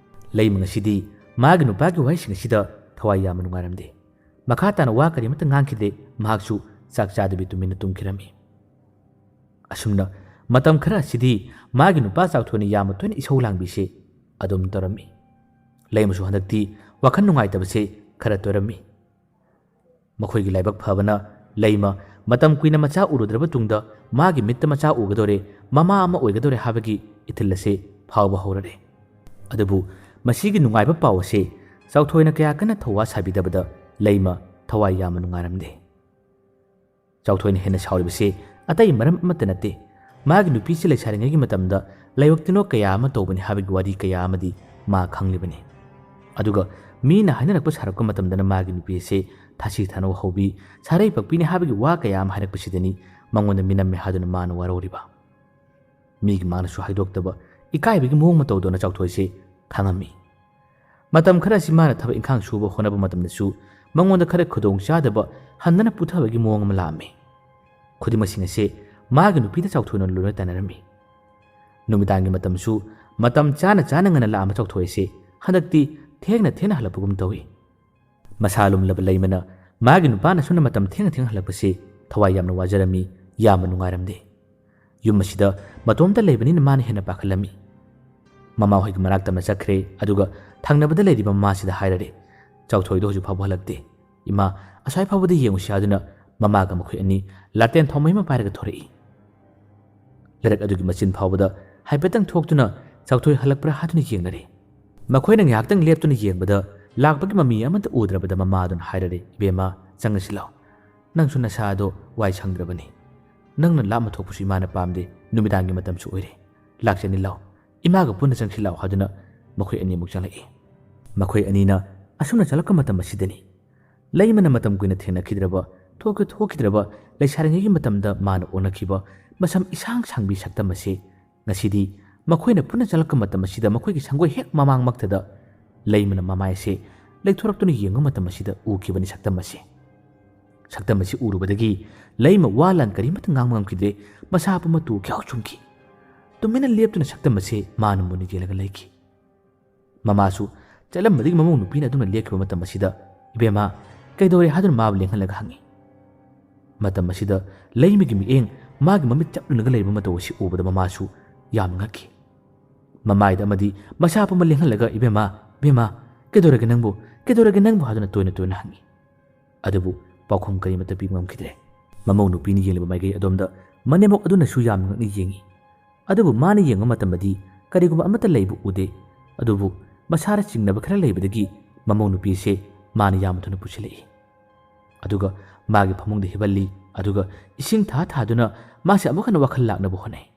ꯂꯩꯃ ꯉꯁꯤꯗꯤ ꯃꯥꯒꯤ ꯅꯨꯄꯥꯒꯤ ꯋꯥꯍꯩꯁꯤꯡ ꯑꯁꯤꯗ ꯊꯋꯥꯏ ꯌꯥꯝꯅ ꯅꯨꯡꯉꯥꯏꯔꯝꯗꯦ꯫ ꯃꯈꯥ ꯇꯥꯅ ꯋꯥ ꯀꯔꯤꯃꯠꯇ ꯉꯥꯡꯈꯤꯗꯦ꯫ ꯃꯍꯥꯛꯁꯨ ꯆꯥꯛ ꯆꯥꯗꯕꯤ ꯇꯨꯃꯤꯟꯅ ꯇꯨꯝꯈꯤꯔꯝꯃꯤ꯫ ꯑꯁꯨꯝꯅ ꯃꯇꯝ ꯈꯔ ꯑꯁꯤꯗꯤ ꯃꯥꯒꯤ ꯅꯨꯄꯥ ꯆꯥꯎꯊꯣꯏꯅ ꯌꯥꯝꯅ ꯇꯣꯏꯅ ꯏꯁꯧ ꯂꯥꯡꯕꯤꯁꯦ ꯑꯗꯨꯝ ꯇꯧꯔꯝꯃꯤ꯫ ꯂꯩꯃꯁꯨ ꯍꯟꯗꯛꯇꯤ ꯋꯥꯈꯜ ꯅꯨꯡꯉꯥꯏꯇꯕꯁꯦ ꯈꯔ ꯇꯣꯏꯔꯝꯃꯤ꯫ ꯃꯈꯣꯏꯒꯤ ꯂꯥꯏꯕꯛ ꯐꯕꯅ ꯂꯩꯃ ꯃꯇꯝ ꯀꯨꯏꯅ ꯃꯆꯥ ꯎꯔꯨꯗ꯭ꯔꯕ ꯇꯨꯡꯗ ꯃꯥꯒꯤ ꯃꯤꯠꯇ ꯃꯆꯥ ꯎꯒꯗꯧꯔꯦ, ꯃꯃꯥ ꯑꯃ ꯑꯣꯏꯒꯗꯧꯔꯦ ꯍꯥꯏꯕꯒꯤ ꯏꯊꯤꯜ ꯑꯁꯦ ꯐꯥꯎꯕ ꯍꯧꯔꯔꯦ꯫ ꯑꯗꯨꯕꯨ ꯃꯁꯤꯒꯤ ꯅꯨꯡꯉꯥꯏꯕ ꯄꯥꯎ ꯑꯁꯦ ꯆꯥꯎꯊꯣꯏꯅ ꯀꯌꯥ ꯀꯟꯅ ꯊꯧꯋꯥ ꯁꯥꯕꯤꯗꯕꯗ ꯂꯩꯃ ꯊꯋꯥꯏ ꯌꯥꯝꯅ ꯅꯨꯡꯉꯥꯏꯔꯝꯗꯦ꯫ ꯆꯥꯎꯊꯣꯏꯅ ꯍꯦꯟꯅ ꯁꯥꯎꯔꯤꯕꯁꯤ ꯑꯇꯩ ꯃꯔꯝ ꯑꯃꯠꯇ ꯅꯠꯇꯦ꯫ ꯃꯥꯒꯤ ꯅꯨꯄꯤꯁꯤ ꯂꯩꯁꯥꯔꯤꯉꯩꯒꯤ ꯃꯇꯝꯗ ꯂꯥꯏꯕꯛ ꯇꯤꯟꯂꯣꯛ ꯀꯌꯥ ꯑꯃ ꯇꯧꯕꯅꯤ ꯍꯥꯏꯕꯒꯤ ꯋꯥꯔꯤ ꯀꯌꯥ ꯑꯃꯗꯤ ꯃꯥ ꯈꯪꯂꯤꯕꯅꯤ꯫ ꯑꯗꯨꯒ ꯃꯤꯅ ꯍꯥꯏꯅꯔꯛꯄ ꯁꯥꯔꯛꯄ ꯃꯇꯝꯗꯅ ꯃꯥꯒꯤ ꯅꯨꯄꯤ ꯑꯁꯤ ꯊꯥꯁꯤ ꯊꯥꯅꯧ ꯍꯧꯕꯤ, ꯁꯥꯔꯩ ꯄꯛꯄꯤꯅꯤ ꯍꯥꯏꯕꯒꯤ ꯋꯥ ꯀꯌꯥ ꯑꯃ ꯍꯥꯏꯔꯛꯄꯁꯤꯗꯅꯤ ꯃꯉꯣꯟꯗ ꯃꯤꯅꯝꯃꯦ ꯍꯥꯏꯗꯨꯅ ꯃꯥꯅ ꯋꯥꯔꯧꯔꯤꯕ꯫ ꯃꯤꯒꯤ ꯃꯥꯡꯗꯁꯨ ꯍꯥꯏꯗꯣꯛꯇꯕ ꯏꯀꯥꯏꯕꯒꯤ ꯃꯑꯣꯡ ꯃꯇꯧꯗꯧꯅ ꯆꯥꯎꯊꯣꯏꯁꯤ ꯈꯪꯉꯝꯃꯤ꯫ ꯃꯇꯝ ꯈꯔ ꯑꯁꯤ ꯃꯥꯅ ꯊꯕꯛ ꯏꯪꯈꯥꯡ ꯁꯨꯕ ꯍꯣꯠꯅꯕ ꯃꯇꯝꯗꯁꯨ ꯃꯉꯣꯟꯗ ꯈꯔ ꯈꯨꯗꯣꯡ ꯆꯥꯗꯕ ꯍꯟꯗꯅ ꯄꯨꯊꯕꯒꯤ ꯃꯑꯣꯡ ꯑꯃ ꯂꯥꯛꯑꯝꯃꯤ꯫ ꯈꯨꯗꯤꯡꯃꯛꯁꯤꯡ ꯑꯁꯤ ꯃꯥꯒꯤ ꯅꯨꯄꯤꯗ ꯆꯥꯎꯊꯣꯏꯅ ꯂꯣꯏꯅ ꯇꯥꯟꯅꯔꯝꯃꯤ꯫ ꯅꯨꯃꯤꯗꯥꯡꯒꯤ ꯃꯇꯝꯁꯨ ꯃꯇꯝ ꯆꯥꯅ ꯆꯥꯅ ꯉꯟꯅ ꯂꯥꯛꯑꯝꯕ ꯆꯥꯎꯊꯣꯏ ꯑꯁꯤ ꯍꯟꯗꯛꯇꯤ ꯊꯦꯡꯅ ꯊꯦꯡꯅ ꯍꯜꯂꯛꯄꯒꯨꯝ ꯇꯧꯏ꯫ ꯃꯁꯥ ꯂꯨꯝꯂꯕ ꯂꯩꯃꯅ ꯃꯥꯒꯤ ꯅꯨꯄꯥꯅ ꯁꯨꯝꯅ ꯃꯇꯝ ꯊꯦꯡꯅ ꯊꯦꯡꯅ ꯍꯜꯂꯛꯄꯁꯤ ꯊꯋꯥꯏ ꯌꯥꯝꯅ ꯋꯥꯖꯔꯝꯃꯤ, ꯌꯥꯝꯅ ꯅꯨꯡꯉꯥꯏꯔꯝꯗꯦ꯫ ꯌꯨꯝ ꯑꯁꯤꯗ ꯃꯇꯣꯝꯇ ꯂꯩꯕꯅꯤꯅ ꯃꯥꯅ ꯍꯦꯟꯅ ꯄꯥꯈꯠꯂꯝꯃꯤ꯫ ꯃꯃꯥꯍꯣꯏꯒꯤ ꯃꯅꯥꯛ ꯇꯝꯅ ꯆꯠꯈ꯭ꯔꯦ, ꯑꯗꯨꯒ ꯊꯪꯅꯕꯗ ꯂꯩꯔꯤꯕ ꯃꯃꯥꯁꯤꯗ ꯍꯥꯏꯔꯔꯦ, "ꯆꯥꯎꯊꯣꯏꯗꯣ ꯍꯧꯖꯤꯛ ꯐꯥꯎꯕ ꯍꯜꯂꯛꯇꯦ꯫ ꯏꯃꯥ, ꯑꯁ꯭ꯋꯥꯏ ꯐꯥꯎꯕꯗ ꯌꯦꯡꯉꯨꯁꯤ" ꯍꯥꯏꯗꯨꯅ ꯃꯃꯥꯒ ꯃꯈꯣꯏ ꯑꯅꯤ ꯂꯥꯇꯦꯟ ꯊꯥꯎꯃꯩ ꯑꯃ ꯄꯥꯏꯔꯒ ꯊꯣꯔꯛꯏ꯫ ꯂꯩꯔꯛ ꯑꯗꯨꯒꯤ ꯃꯆꯤꯟ ꯐꯥꯎꯕꯗ ꯍꯥꯏꯐꯦꯠꯇꯪ ꯊꯣꯛꯇꯨꯅ ꯆꯥꯎꯊꯣꯏ ꯍꯜꯂꯛꯄ꯭ꯔꯥ ꯍꯥꯏꯗꯨꯅ ꯌꯦꯡꯅꯔꯦ꯫ ꯃꯈꯣꯏꯅ ꯉꯥꯏꯍꯥꯛꯇꯪ ꯂꯦꯞꯇꯨꯅ ꯌꯦꯡꯕꯗ ꯂꯥꯛꯄꯒꯤ ꯃꯃꯤ ꯑꯃꯠꯇ ꯎꯗ꯭ꯔꯕꯗ ꯃꯃꯥꯗꯨꯅ ꯍꯥꯏꯔꯔꯦ, "ꯏꯕꯦꯝꯃ, ꯆꯪꯉꯁꯤ ꯂꯥꯎ꯫ ꯅꯪꯁꯨ ꯅꯁꯥꯗꯣ ꯋꯥꯏ ꯁꯪꯗ꯭ꯔꯕꯅꯤ꯫ ꯅꯪꯅ ꯂꯥꯞꯅ ꯊꯣꯛꯄꯁꯨ ꯏꯃꯥꯅ ꯄꯥꯝꯗꯦ, ꯅꯨꯃꯤꯗꯥꯡꯒꯤ ꯃꯇꯝꯁꯨ ꯑꯣꯏꯔꯦ꯫ ꯂꯥꯛꯆꯅꯤ ꯂꯥꯎ꯫ ꯏꯃꯥꯒ ꯄꯨꯟꯅ ꯆꯪꯁꯤ ꯂꯥꯎ" ꯍꯥꯏꯗꯨꯅ ꯃꯈꯣꯏ ꯑꯅꯤꯃꯨꯛ ꯆꯪꯂꯛꯏ꯫ ꯃꯈꯣꯏ ꯑꯅꯤꯅ ꯑꯁꯨꯝꯅ ꯆꯠꯂꯛꯄ ꯃꯇꯝ ꯑꯁꯤꯗꯅꯤ ꯂꯩꯃꯅ ꯃꯇꯝ ꯀꯨꯏꯅ ꯊꯦꯡꯅꯈꯤꯗ꯭ꯔꯕ, ꯊꯣꯛꯈꯤ ꯊꯣꯛꯈꯤꯗ꯭ꯔꯕ ꯂꯩꯁꯥꯔꯤꯉꯩꯒꯤ ꯃꯇꯝꯗ ꯃꯥꯅ ꯑꯣꯟꯅꯈꯤꯕ ꯃꯁꯝ ꯏꯁꯥꯡ ꯁꯥꯡꯕꯤ ꯁꯛꯇꯝ ꯑꯁꯤ ꯉꯁꯤꯗꯤ ꯃꯈꯣꯏꯅ ꯄꯨꯟꯅ ꯆꯠꯂꯛꯄ ꯃꯇꯝ ꯑꯁꯤꯗ ꯃꯈꯣꯏꯒꯤ ꯁꯪꯒꯣꯏ ꯍꯦꯛ ꯃꯃꯥꯡꯃꯛꯇꯗ ꯂꯩꯃꯅ ꯃꯃꯥꯏ ꯑꯁꯤ ꯂꯩꯊꯣꯔꯛꯇꯨꯅ ꯌꯦꯡꯕ ꯃꯇꯝ ꯑꯁꯤꯗ ꯎꯈꯤꯕꯅꯤ ꯁꯛꯇꯝ ꯑꯁꯤ꯫ ꯁꯛꯇꯝ ꯑꯁꯤ ꯎꯔꯨꯕꯗꯒꯤ ꯂꯩꯃ ꯋꯥ ꯂꯥꯟ ꯀꯔꯤꯃꯠꯇ ꯉꯥꯡꯕ ꯉꯝꯈꯤꯗ꯭ꯔꯦ꯫ ꯃꯁꯥ ꯄꯨꯝꯕ ꯇꯨ ꯈ꯭ꯌꯥꯎ ꯆꯨꯝꯈꯤ꯫ ꯇꯨꯃꯤꯟꯅ ꯂꯦꯞꯇꯨꯅ ꯁꯛꯇꯝ ꯑꯁꯤ ꯃꯥꯅ ꯃꯨꯟꯅ ꯌꯦꯡꯂꯒ ꯂꯩꯈꯤ꯫ ꯃꯃꯥꯁꯨ ꯆꯠꯂꯝꯕꯗꯒꯤ ꯃꯃꯧ ꯅꯨꯄꯤꯅ ꯑꯗꯨꯝꯅ ꯂꯦꯞꯈꯤꯕ ꯃꯇꯝ ꯑꯁꯤꯗ, "ꯏꯕꯦꯝꯃ, ꯀꯩꯗꯧꯔꯦ?" ꯍꯥꯏꯗꯨꯅ ꯃꯥꯕꯨ ꯂꯦꯡꯍꯜꯂꯒ ꯍꯪꯉꯤ꯫ ꯃꯇꯝ ꯑꯁꯤꯗ ꯂꯩꯃꯒꯤ ꯃꯤꯠꯌꯦꯡ ꯃꯥꯒꯤ ꯃꯃꯤꯠ ꯆꯞ ꯌꯨꯡꯂꯒ ꯂꯩꯔꯤꯕ ꯃꯇꯧ ꯑꯁꯤ ꯎꯕꯗ ꯃꯃꯥꯁꯨ ꯌꯥꯝꯅ ꯉꯛꯈꯤ꯫ ꯃꯃꯥꯏꯗ ꯑꯃꯗꯤ ꯃꯁꯥ ꯄꯨꯝꯕ ꯂꯦꯡꯍꯜꯂꯒ, "ꯏꯕꯦꯝꯃ, ꯏꯕꯦꯝꯃ, ꯀꯩꯗꯧꯔꯒꯦ ꯅꯪꯕꯨ? ꯀꯩꯗꯧꯔꯒꯦ ꯅꯪꯕꯨ?" ꯍꯥꯏꯗꯨꯅ ꯇꯣꯏꯅ ꯇꯣꯏꯅ ꯍꯪꯉꯤ꯫ ꯑꯗꯨꯕꯨ ꯄꯥꯎꯈꯨꯝ ꯀꯔꯤꯃꯠꯇ ꯄꯤꯕ ꯉꯝꯈꯤꯗ꯭ꯔꯦ꯫ ꯃꯃꯧ ꯅꯨꯄꯤꯅ ꯌꯦꯡꯂꯤꯕ ꯃꯥꯏꯀꯩ ꯑꯗꯣꯝꯗ ꯃꯅꯦꯝꯕꯣꯛ ꯑꯗꯨꯅꯁꯨ ꯌꯥꯝꯅ ꯉꯛꯅ ꯌꯦꯡꯉꯤ꯫ ꯑꯗꯨꯕꯨ ꯃꯥꯅ ꯌꯦꯡꯕ ꯃꯇꯝꯗꯗꯤ ꯀꯔꯤꯒꯨꯝꯕ ꯑꯃꯠꯇ ꯂꯩꯕ ꯎꯗꯦ꯫ ꯑꯗꯨꯕꯨ ꯃꯁꯥꯗ ꯆꯤꯡꯅꯕ ꯈꯔ ꯂꯩꯕꯗꯒꯤ ꯃꯃꯧ ꯅꯨꯄꯤ ꯑꯁꯦ ꯃꯥꯅ ꯌꯥꯝꯅ ꯊꯨꯅ ꯄꯨꯁꯤꯜꯂꯛꯏ꯫ ꯑꯗꯨꯒ ꯃꯥꯒꯤ ꯐꯃꯨꯡꯗ ꯍꯤꯞꯍꯜꯂꯤ꯫ ꯑꯗꯨꯒ ꯏꯁꯤꯡ ꯊꯥ ꯊꯥꯗꯨꯅ ꯃꯥꯁꯦ ꯑꯃꯨꯛ ꯍꯟꯅ ꯋꯥꯈꯜ ꯂꯥꯛꯅꯕ ꯍꯣꯠꯅꯩ꯫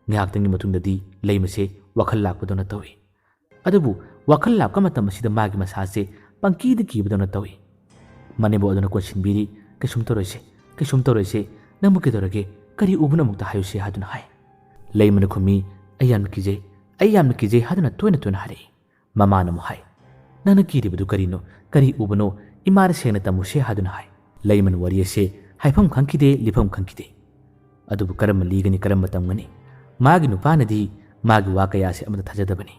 ꯉꯥꯏꯍꯥꯛꯇꯪꯒꯤ ꯃꯇꯨꯡꯗꯗꯤ ꯂꯩꯃꯁꯦ ꯋꯥꯈꯜ ꯂꯥꯛꯄꯗꯧꯅ ꯇꯧꯏ꯫ ꯑꯗꯨꯕꯨ ꯋꯥꯈꯜ ꯂꯥꯛꯄ ꯃꯇꯝ ꯑꯁꯤꯗ ꯃꯥꯒꯤ ꯃꯁꯥꯁꯦ ꯄꯪꯀꯤꯗ ꯀꯤꯕꯗꯧꯅ ꯇꯧꯏ꯫ ꯃꯅꯦꯝꯕꯣꯛ ꯑꯗꯨꯅ ꯀꯣꯟꯁꯤꯟꯕꯤꯔꯤ, "ꯀꯩꯁꯨꯝ ꯇꯧꯔꯣꯏꯁꯦ, ꯀꯩꯁꯨꯝ ꯇꯧꯔꯣꯏꯁꯦ, ꯅꯪꯕꯨ ꯀꯩꯗꯧꯔꯒꯦ? ꯀꯔꯤ ꯎꯕꯅꯣ ꯑꯃꯨꯛꯇ ꯍꯥꯏꯌꯨꯁꯦ" ꯍꯥꯏꯗꯨꯅ ꯍꯥꯏ꯫ ꯂꯩꯃꯅ ꯈꯨꯝꯃꯤ, "ꯑꯩ ꯌꯥꯝꯅ ꯀꯤꯖꯩ, ꯑꯩ ꯌꯥꯝꯅ ꯀꯤꯖꯩ" ꯍꯥꯏꯗꯨꯅ ꯇꯣꯏꯅ ꯇꯣꯏꯅ ꯍꯥꯏꯔꯛꯏ꯫ ꯃꯃꯥꯅ ꯑꯃꯨꯛ ꯍꯥꯏ, "ꯅꯪꯅ ꯀꯤꯔꯤꯕꯗꯨ ꯀꯔꯤꯅꯣ? ꯀꯔꯤ ꯎꯕꯅꯣ? ꯏꯃꯥꯗ ꯁꯦꯡꯅ ꯇꯝꯃꯨꯁꯦ" ꯍꯥꯏꯗꯨꯅ ꯍꯥꯏ꯫ ꯂꯩꯃꯅ ꯋꯥꯔꯤ ꯑꯁꯦ ꯍꯥꯏꯐꯝ ꯈꯪꯈꯤꯗꯦ, ꯂꯤꯐꯝ ꯈꯪꯈꯤꯗꯦ꯫ ꯑꯗꯨꯕꯨ ꯀꯔꯝꯅ ꯂꯤꯒꯅꯤ, ꯀꯔꯝꯅ ꯇꯝꯒꯅꯤ? ꯃꯥꯒꯤ ꯅꯨꯄꯥꯅꯗꯤ ꯃꯥꯒꯤ ꯋꯥ ꯀꯌꯥꯁꯦ ꯑꯃꯠꯇ ꯊꯥꯖꯗꯕꯅꯤ꯫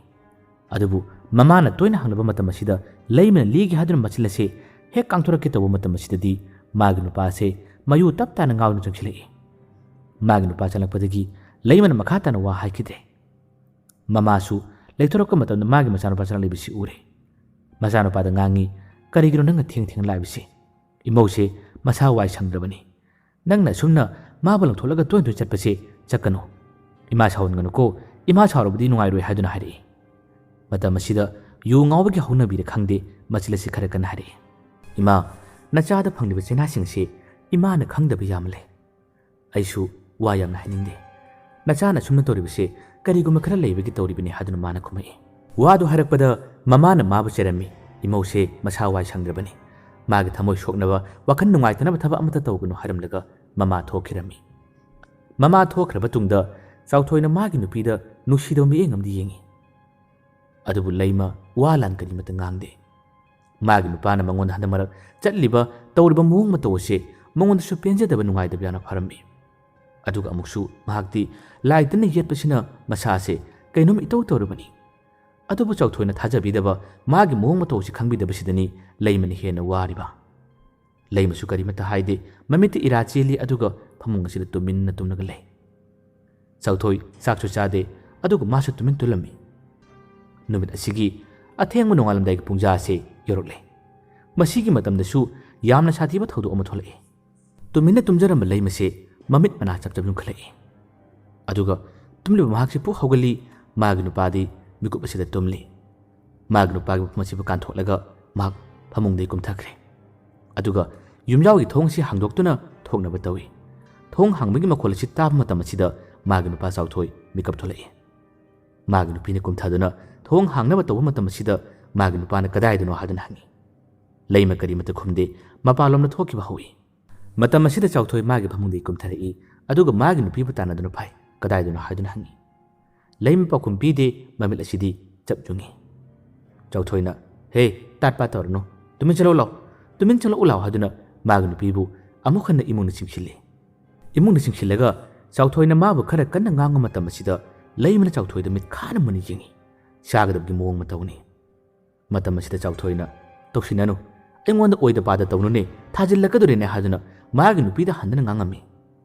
ꯑꯗꯨꯕꯨ ꯃꯃꯥꯅ ꯇꯣꯏꯅ ꯍꯪꯂꯕ ꯃꯇꯝ ꯑꯁꯤꯗ ꯂꯩꯃꯅ ꯂꯤꯒꯦ ꯍꯥꯏꯗꯨꯅ ꯃꯆꯤꯜ ꯑꯁꯦ ꯍꯦꯛ ꯀꯥꯡꯊꯣꯔꯛꯀꯦ ꯇꯧꯕ ꯃꯇꯝ ꯑꯁꯤꯗꯗꯤ ꯃꯥꯒꯤ ꯅꯨꯄꯥ ꯑꯁꯦ ꯃꯌꯨ ꯇꯞ ꯇꯥꯅ ꯉꯥꯎꯗꯨꯅ ꯆꯪꯁꯤꯜꯂꯛꯏ꯫ ꯃꯥꯒꯤ ꯅꯨꯄꯥ ꯆꯪꯂꯛꯄꯗꯒꯤ ꯂꯩꯃꯅ ꯃꯈꯥ ꯇꯥꯅ ꯋꯥ ꯍꯥꯏꯈꯤꯗ꯭ꯔꯦ꯫ ꯃꯃꯥꯁꯨ ꯂꯩꯊꯣꯔꯛꯄ ꯃꯇꯝꯗ ꯃꯥꯒꯤ ꯃꯆꯥꯅꯨꯄꯥ ꯆꯪꯂꯛꯂꯤꯕꯁꯤ ꯎꯔꯦ꯫ ꯃꯆꯥꯅꯨꯄꯥꯗ ꯉꯥꯡꯉꯤ, "ꯀꯔꯤꯒꯤꯅꯣ ꯅꯪꯅ ꯊꯦꯡ ꯊꯦꯡꯅ ꯂꯥꯛꯂꯤꯕꯁꯤ? ꯏꯃꯧꯁꯦ ꯃꯁꯥ ꯋꯥꯏ ꯁꯪꯗ꯭ꯔꯕꯅꯤ꯫ ꯅꯪꯅ ꯑꯁꯨꯝꯅ ꯃꯥꯕꯨ ꯂꯪꯊꯣꯛꯂꯒ ꯇꯣꯏ ꯇꯣꯏ ꯆꯠꯄꯁꯦ ꯆꯠꯀꯅꯨ꯫ ꯏꯃꯥ ꯁꯥꯎꯍꯟꯒꯅꯨꯀꯣ, ꯏꯃꯥ ꯁꯥꯎꯔꯕꯗꯤ ꯅꯨꯡꯉꯥꯏꯔꯣꯏ" ꯍꯥꯏꯗꯨꯅ ꯍꯥꯏꯔꯛꯏ꯫ ꯃꯇꯝ ꯑꯁꯤꯗ ꯌꯨ ꯉꯥꯎꯕꯒꯤ ꯍꯧꯅꯕꯤꯔ ꯈꯪꯗꯦ, ꯃꯆꯤꯜ ꯑꯁꯤ ꯈꯔ ꯀꯟꯅ ꯍꯥꯏꯔꯛꯏ, "ꯏꯃꯥ, ꯅꯆꯥꯗ ꯐꯪꯂꯤꯕ ꯆꯩꯅꯥꯁꯤꯡꯁꯤ ꯏꯃꯥꯅ ꯈꯪꯗꯕ ꯌꯥꯝꯅ ꯂꯩ꯫ ꯑꯩꯁꯨ ꯋꯥ ꯌꯥꯝꯅ ꯍꯥꯏꯅꯤꯡꯗꯦ꯫ ꯅꯆꯥꯅ ꯁꯨꯝꯅ ꯇꯧꯔꯤꯕꯁꯦ ꯀꯔꯤꯒꯨꯝꯕ ꯈꯔ ꯂꯩꯕꯒꯤ ꯇꯧꯔꯤꯕꯅꯤ" ꯍꯥꯏꯗꯨꯅ ꯃꯥꯅ ꯈꯨꯝꯃꯛꯏ꯫ ꯋꯥꯗꯨ ꯍꯥꯏꯔꯛꯄꯗ ꯃꯃꯥꯅ ꯃꯥꯕꯨ ꯆꯩꯔꯝꯃꯤ, "ꯏꯃꯧꯁꯦ ꯃꯁꯥ ꯋꯥꯏ ꯁꯪꯗ꯭ꯔꯕꯅꯤ꯫ ꯃꯥꯒꯤ ꯊꯃꯣꯏ ꯁꯣꯛꯅꯕ, ꯋꯥꯈꯜ ꯅꯨꯡꯉꯥꯏꯇꯅꯕ ꯊꯕꯛ ꯑꯃꯠꯇ ꯇꯧꯒꯅꯨ" ꯍꯥꯏꯔꯝꯂꯒ ꯃꯃꯥ ꯊꯣꯛꯈꯤꯔꯝꯃꯤ꯫ ꯃꯃꯥ ꯊꯣꯛꯈ꯭ꯔꯕ ꯇꯨꯡꯗ ꯆꯥꯎꯊꯣꯏꯅ ꯃꯥꯒꯤ ꯅꯨꯄꯤꯗ ꯅꯨꯡꯁꯤꯗꯕ ꯃꯤꯠꯌꯦꯡ ꯑꯃꯗꯤ ꯌꯦꯡꯉꯤ꯫ ꯑꯗꯨꯕꯨ ꯂꯩꯃ ꯋꯥ ꯂꯥꯟ ꯀꯔꯤꯃꯠꯇ ꯉꯥꯡꯗꯦ꯫ ꯃꯥꯒꯤ ꯅꯨꯄꯥꯅ ꯃꯉꯣꯟꯗ ꯍꯟꯗꯛ ꯃꯔꯛ ꯆꯠꯂꯤꯕ, ꯇꯧꯔꯤꯕ ꯃꯑꯣꯡ ꯃꯇꯧ ꯑꯁꯤ ꯃꯉꯣꯟꯗꯁꯨ ꯄꯦꯟꯖꯗꯕ, ꯅꯨꯡꯉꯥꯏꯇꯕ ꯌꯥꯝꯅ ꯐꯥꯎꯔꯝꯃꯤ꯫ ꯑꯗꯨꯒ ꯑꯃꯨꯛꯁꯨ ꯃꯍꯥꯛꯇꯤ ꯂꯥꯏ ꯇꯤꯟꯅ ꯌꯦꯠꯄꯁꯤꯅ ꯃꯁꯥꯁꯦ ꯀꯩꯅꯣꯝ ꯏꯇꯧ ꯇꯧꯔꯕꯅꯤ꯫ ꯑꯗꯨꯕꯨ ꯆꯥꯎꯊꯣꯏꯅ ꯊꯥꯖꯕꯤꯗꯕ, ꯃꯥꯒꯤ ꯃꯑꯣꯡ ꯃꯇꯧ ꯑꯁꯤ ꯈꯪꯕꯤꯗꯕꯁꯤꯗꯅꯤ ꯂꯩꯃꯅ ꯍꯦꯟꯅ ꯋꯥꯔꯤꯕ꯫ ꯂꯩꯃꯁꯨ ꯀꯔꯤꯃꯠꯇ ꯍꯥꯏꯗꯦ, ꯃꯃꯤꯠꯇ ꯏꯔꯥ ꯆꯦꯜꯂꯤ, ꯑꯗꯨꯒ ꯐꯃꯨꯡ ꯑꯁꯤꯗ ꯇꯨꯃꯤꯟꯅ ꯇꯨꯝꯂꯒ ꯂꯩ꯫ ꯆꯥꯎꯊꯣꯏ ꯆꯥꯛꯁꯨ ꯆꯥꯗꯦ, ꯑꯗꯨꯒ ꯃꯥꯁꯨ ꯇꯨꯃꯤꯟ ꯇꯨꯝꯂꯝꯃꯤ꯫ ꯅꯨꯃꯤꯠ ꯑꯁꯤꯒꯤ ꯑꯊꯦꯡꯕ ꯅꯣꯡꯉꯥꯜꯂꯝꯗꯥꯏꯒꯤ ꯄꯨꯡꯖꯥ ꯑꯁꯤ ꯌꯧꯔꯛꯂꯦ꯫ ꯃꯁꯤꯒꯤ ꯃꯇꯝꯗꯁꯨ ꯌꯥꯝꯅ ꯁꯥꯊꯤꯕ ꯊꯧꯗꯣꯛ ꯑꯃ ꯊꯣꯛꯂꯛꯏ꯫ ꯇꯨꯃꯤꯟꯅ ꯇꯨꯝꯖꯔꯝꯕ ꯂꯩꯃꯁꯦ ꯃꯃꯤꯠ ꯃꯅꯥ ꯆꯞ ꯆꯞ ꯌꯨꯝꯈꯠꯂꯛꯏ꯫ ꯑꯗꯨꯒ ꯇꯨꯝꯂꯤꯕ ꯃꯍꯥꯛꯁꯦ ꯄꯨꯛ ꯍꯧꯒꯠꯂꯤ꯫ ꯃꯥꯒꯤ ꯅꯨꯄꯥꯗꯤ ꯃꯤꯀꯨꯞ ꯑꯁꯤꯗ ꯇꯨꯝꯂꯤ꯫ ꯃꯥꯒꯤ ꯅꯨꯄꯥꯒꯤ ꯃꯐꯝ ꯑꯁꯤꯕꯨ ꯀꯥꯟꯊꯣꯛꯂꯒ ꯃꯍꯥꯛ ꯐꯃꯨꯡꯗꯒꯤ ꯀꯨꯝꯊꯈ꯭ꯔꯦ꯫ ꯑꯗꯨꯒ ꯌꯨꯝꯖꯥꯎꯒꯤ ꯊꯣꯡ ꯑꯁꯤ ꯍꯥꯡꯗꯣꯛꯇꯨꯅ ꯊꯣꯛꯅꯕ ꯇꯧꯏ꯫ ꯊꯣꯡ ꯍꯥꯡꯕꯒꯤ ꯃꯈꯣꯜ ꯑꯁꯤ ꯇꯥꯕ ꯃꯇꯝ ꯑꯁꯤꯗ ꯃꯥꯒꯤ ꯅꯨꯄꯥ ꯆꯥꯎꯊꯣꯏ ꯃꯤꯀꯞ ꯊꯣꯛꯂꯛꯏ꯫ ꯃꯥꯒꯤ ꯅꯨꯄꯤꯅ ꯀꯨꯝꯊꯗꯨꯅ ꯊꯣꯡ ꯍꯥꯡꯅꯕ ꯇꯧꯕ ꯃꯇꯝ ꯑꯁꯤꯗ ꯃꯥꯒꯤ ꯅꯨꯄꯥꯅ "ꯀꯗꯥꯏꯗꯅꯣ?" ꯍꯥꯏꯗꯨꯅ ꯍꯪꯉꯤ꯫ ꯂꯩꯃ ꯀꯔꯤꯃꯠꯇ ꯈꯨꯝꯗꯦ, ꯃꯄꯥꯟꯂꯣꯝꯗ ꯊꯣꯛꯈꯤꯕ ꯍꯧꯏ꯫ ꯃꯇꯝ ꯑꯁꯤꯗ ꯆꯥꯎꯊꯣꯏ ꯃꯥꯒꯤ ꯐꯃꯨꯡꯗꯒꯤ ꯀꯨꯝꯊꯔꯛꯏ, ꯑꯗꯨꯒ ꯃꯥꯒꯤ ꯅꯨꯄꯤꯕꯨ ꯇꯥꯟꯅꯗꯨꯅ ꯐꯥꯏ꯫ "ꯀꯗꯥꯏꯗꯅꯣ?" ꯍꯥꯏꯗꯨꯅ ꯍꯪꯉꯤ꯫ ꯂꯩꯃ ꯄꯥꯎꯈꯨꯝ ꯄꯤꯗꯦ, ꯃꯃꯤꯠ ꯑꯁꯤꯗꯤ ꯆꯞ ꯌꯨꯡꯉꯤ꯫ ꯆꯥꯎꯊꯣꯏꯅ, "ꯍꯦ, ꯇꯥꯠ ꯄꯥꯠ ꯇꯧꯔꯅꯨ, ꯇꯨꯃꯤꯟ ꯆꯠꯂꯛꯎ ꯂꯥꯎ, ꯇꯨꯃꯤꯟ ꯆꯠꯂꯛꯎ ꯂꯥꯎ" ꯍꯥꯏꯗꯨꯅ ꯃꯥꯒꯤ ꯅꯨꯄꯤꯕꯨ ꯑꯃꯨꯛ ꯍꯟꯅ ꯏꯃꯨꯡꯗ ꯆꯤꯡꯁꯤꯜꯂꯤ꯫ ꯏꯃꯨꯡꯗ ꯆꯤꯡꯁꯤꯜꯂꯒ ꯆꯥꯎꯊꯣꯏꯅ ꯃꯥꯕꯨ ꯈꯔ ꯀꯟꯅ ꯉꯥꯡꯕ ꯃꯇꯝ ꯑꯁꯤꯗ ꯂꯩꯃꯅ ꯆꯥꯎꯊꯣꯏꯗ ꯃꯤꯠ ꯈꯥꯅ ꯃꯨꯟꯅ ꯌꯦꯡꯉꯤ꯫ ꯆꯥꯒꯗꯕꯒꯤ ꯃꯑꯣꯡ ꯃꯇꯧꯅꯤ꯫ ꯃꯇꯝ ꯑꯁꯤꯗ ꯆꯥꯎꯊꯣꯏꯅ, "ꯇꯧꯁꯤꯟꯅꯅꯨ, ꯑꯩꯉꯣꯟꯗ ꯑꯣꯏꯗ ꯄꯥꯗ ꯇꯧꯅꯨꯅꯦ, ꯊꯥꯖꯤꯜꯂꯛꯀꯗꯣꯔꯦꯅꯦ" ꯍꯥꯏꯗꯨꯅ ꯃꯥꯒꯤ ꯅꯨꯄꯤꯗ ꯍꯟꯗꯨꯅ ꯉꯥꯡꯉꯝꯃꯤ꯫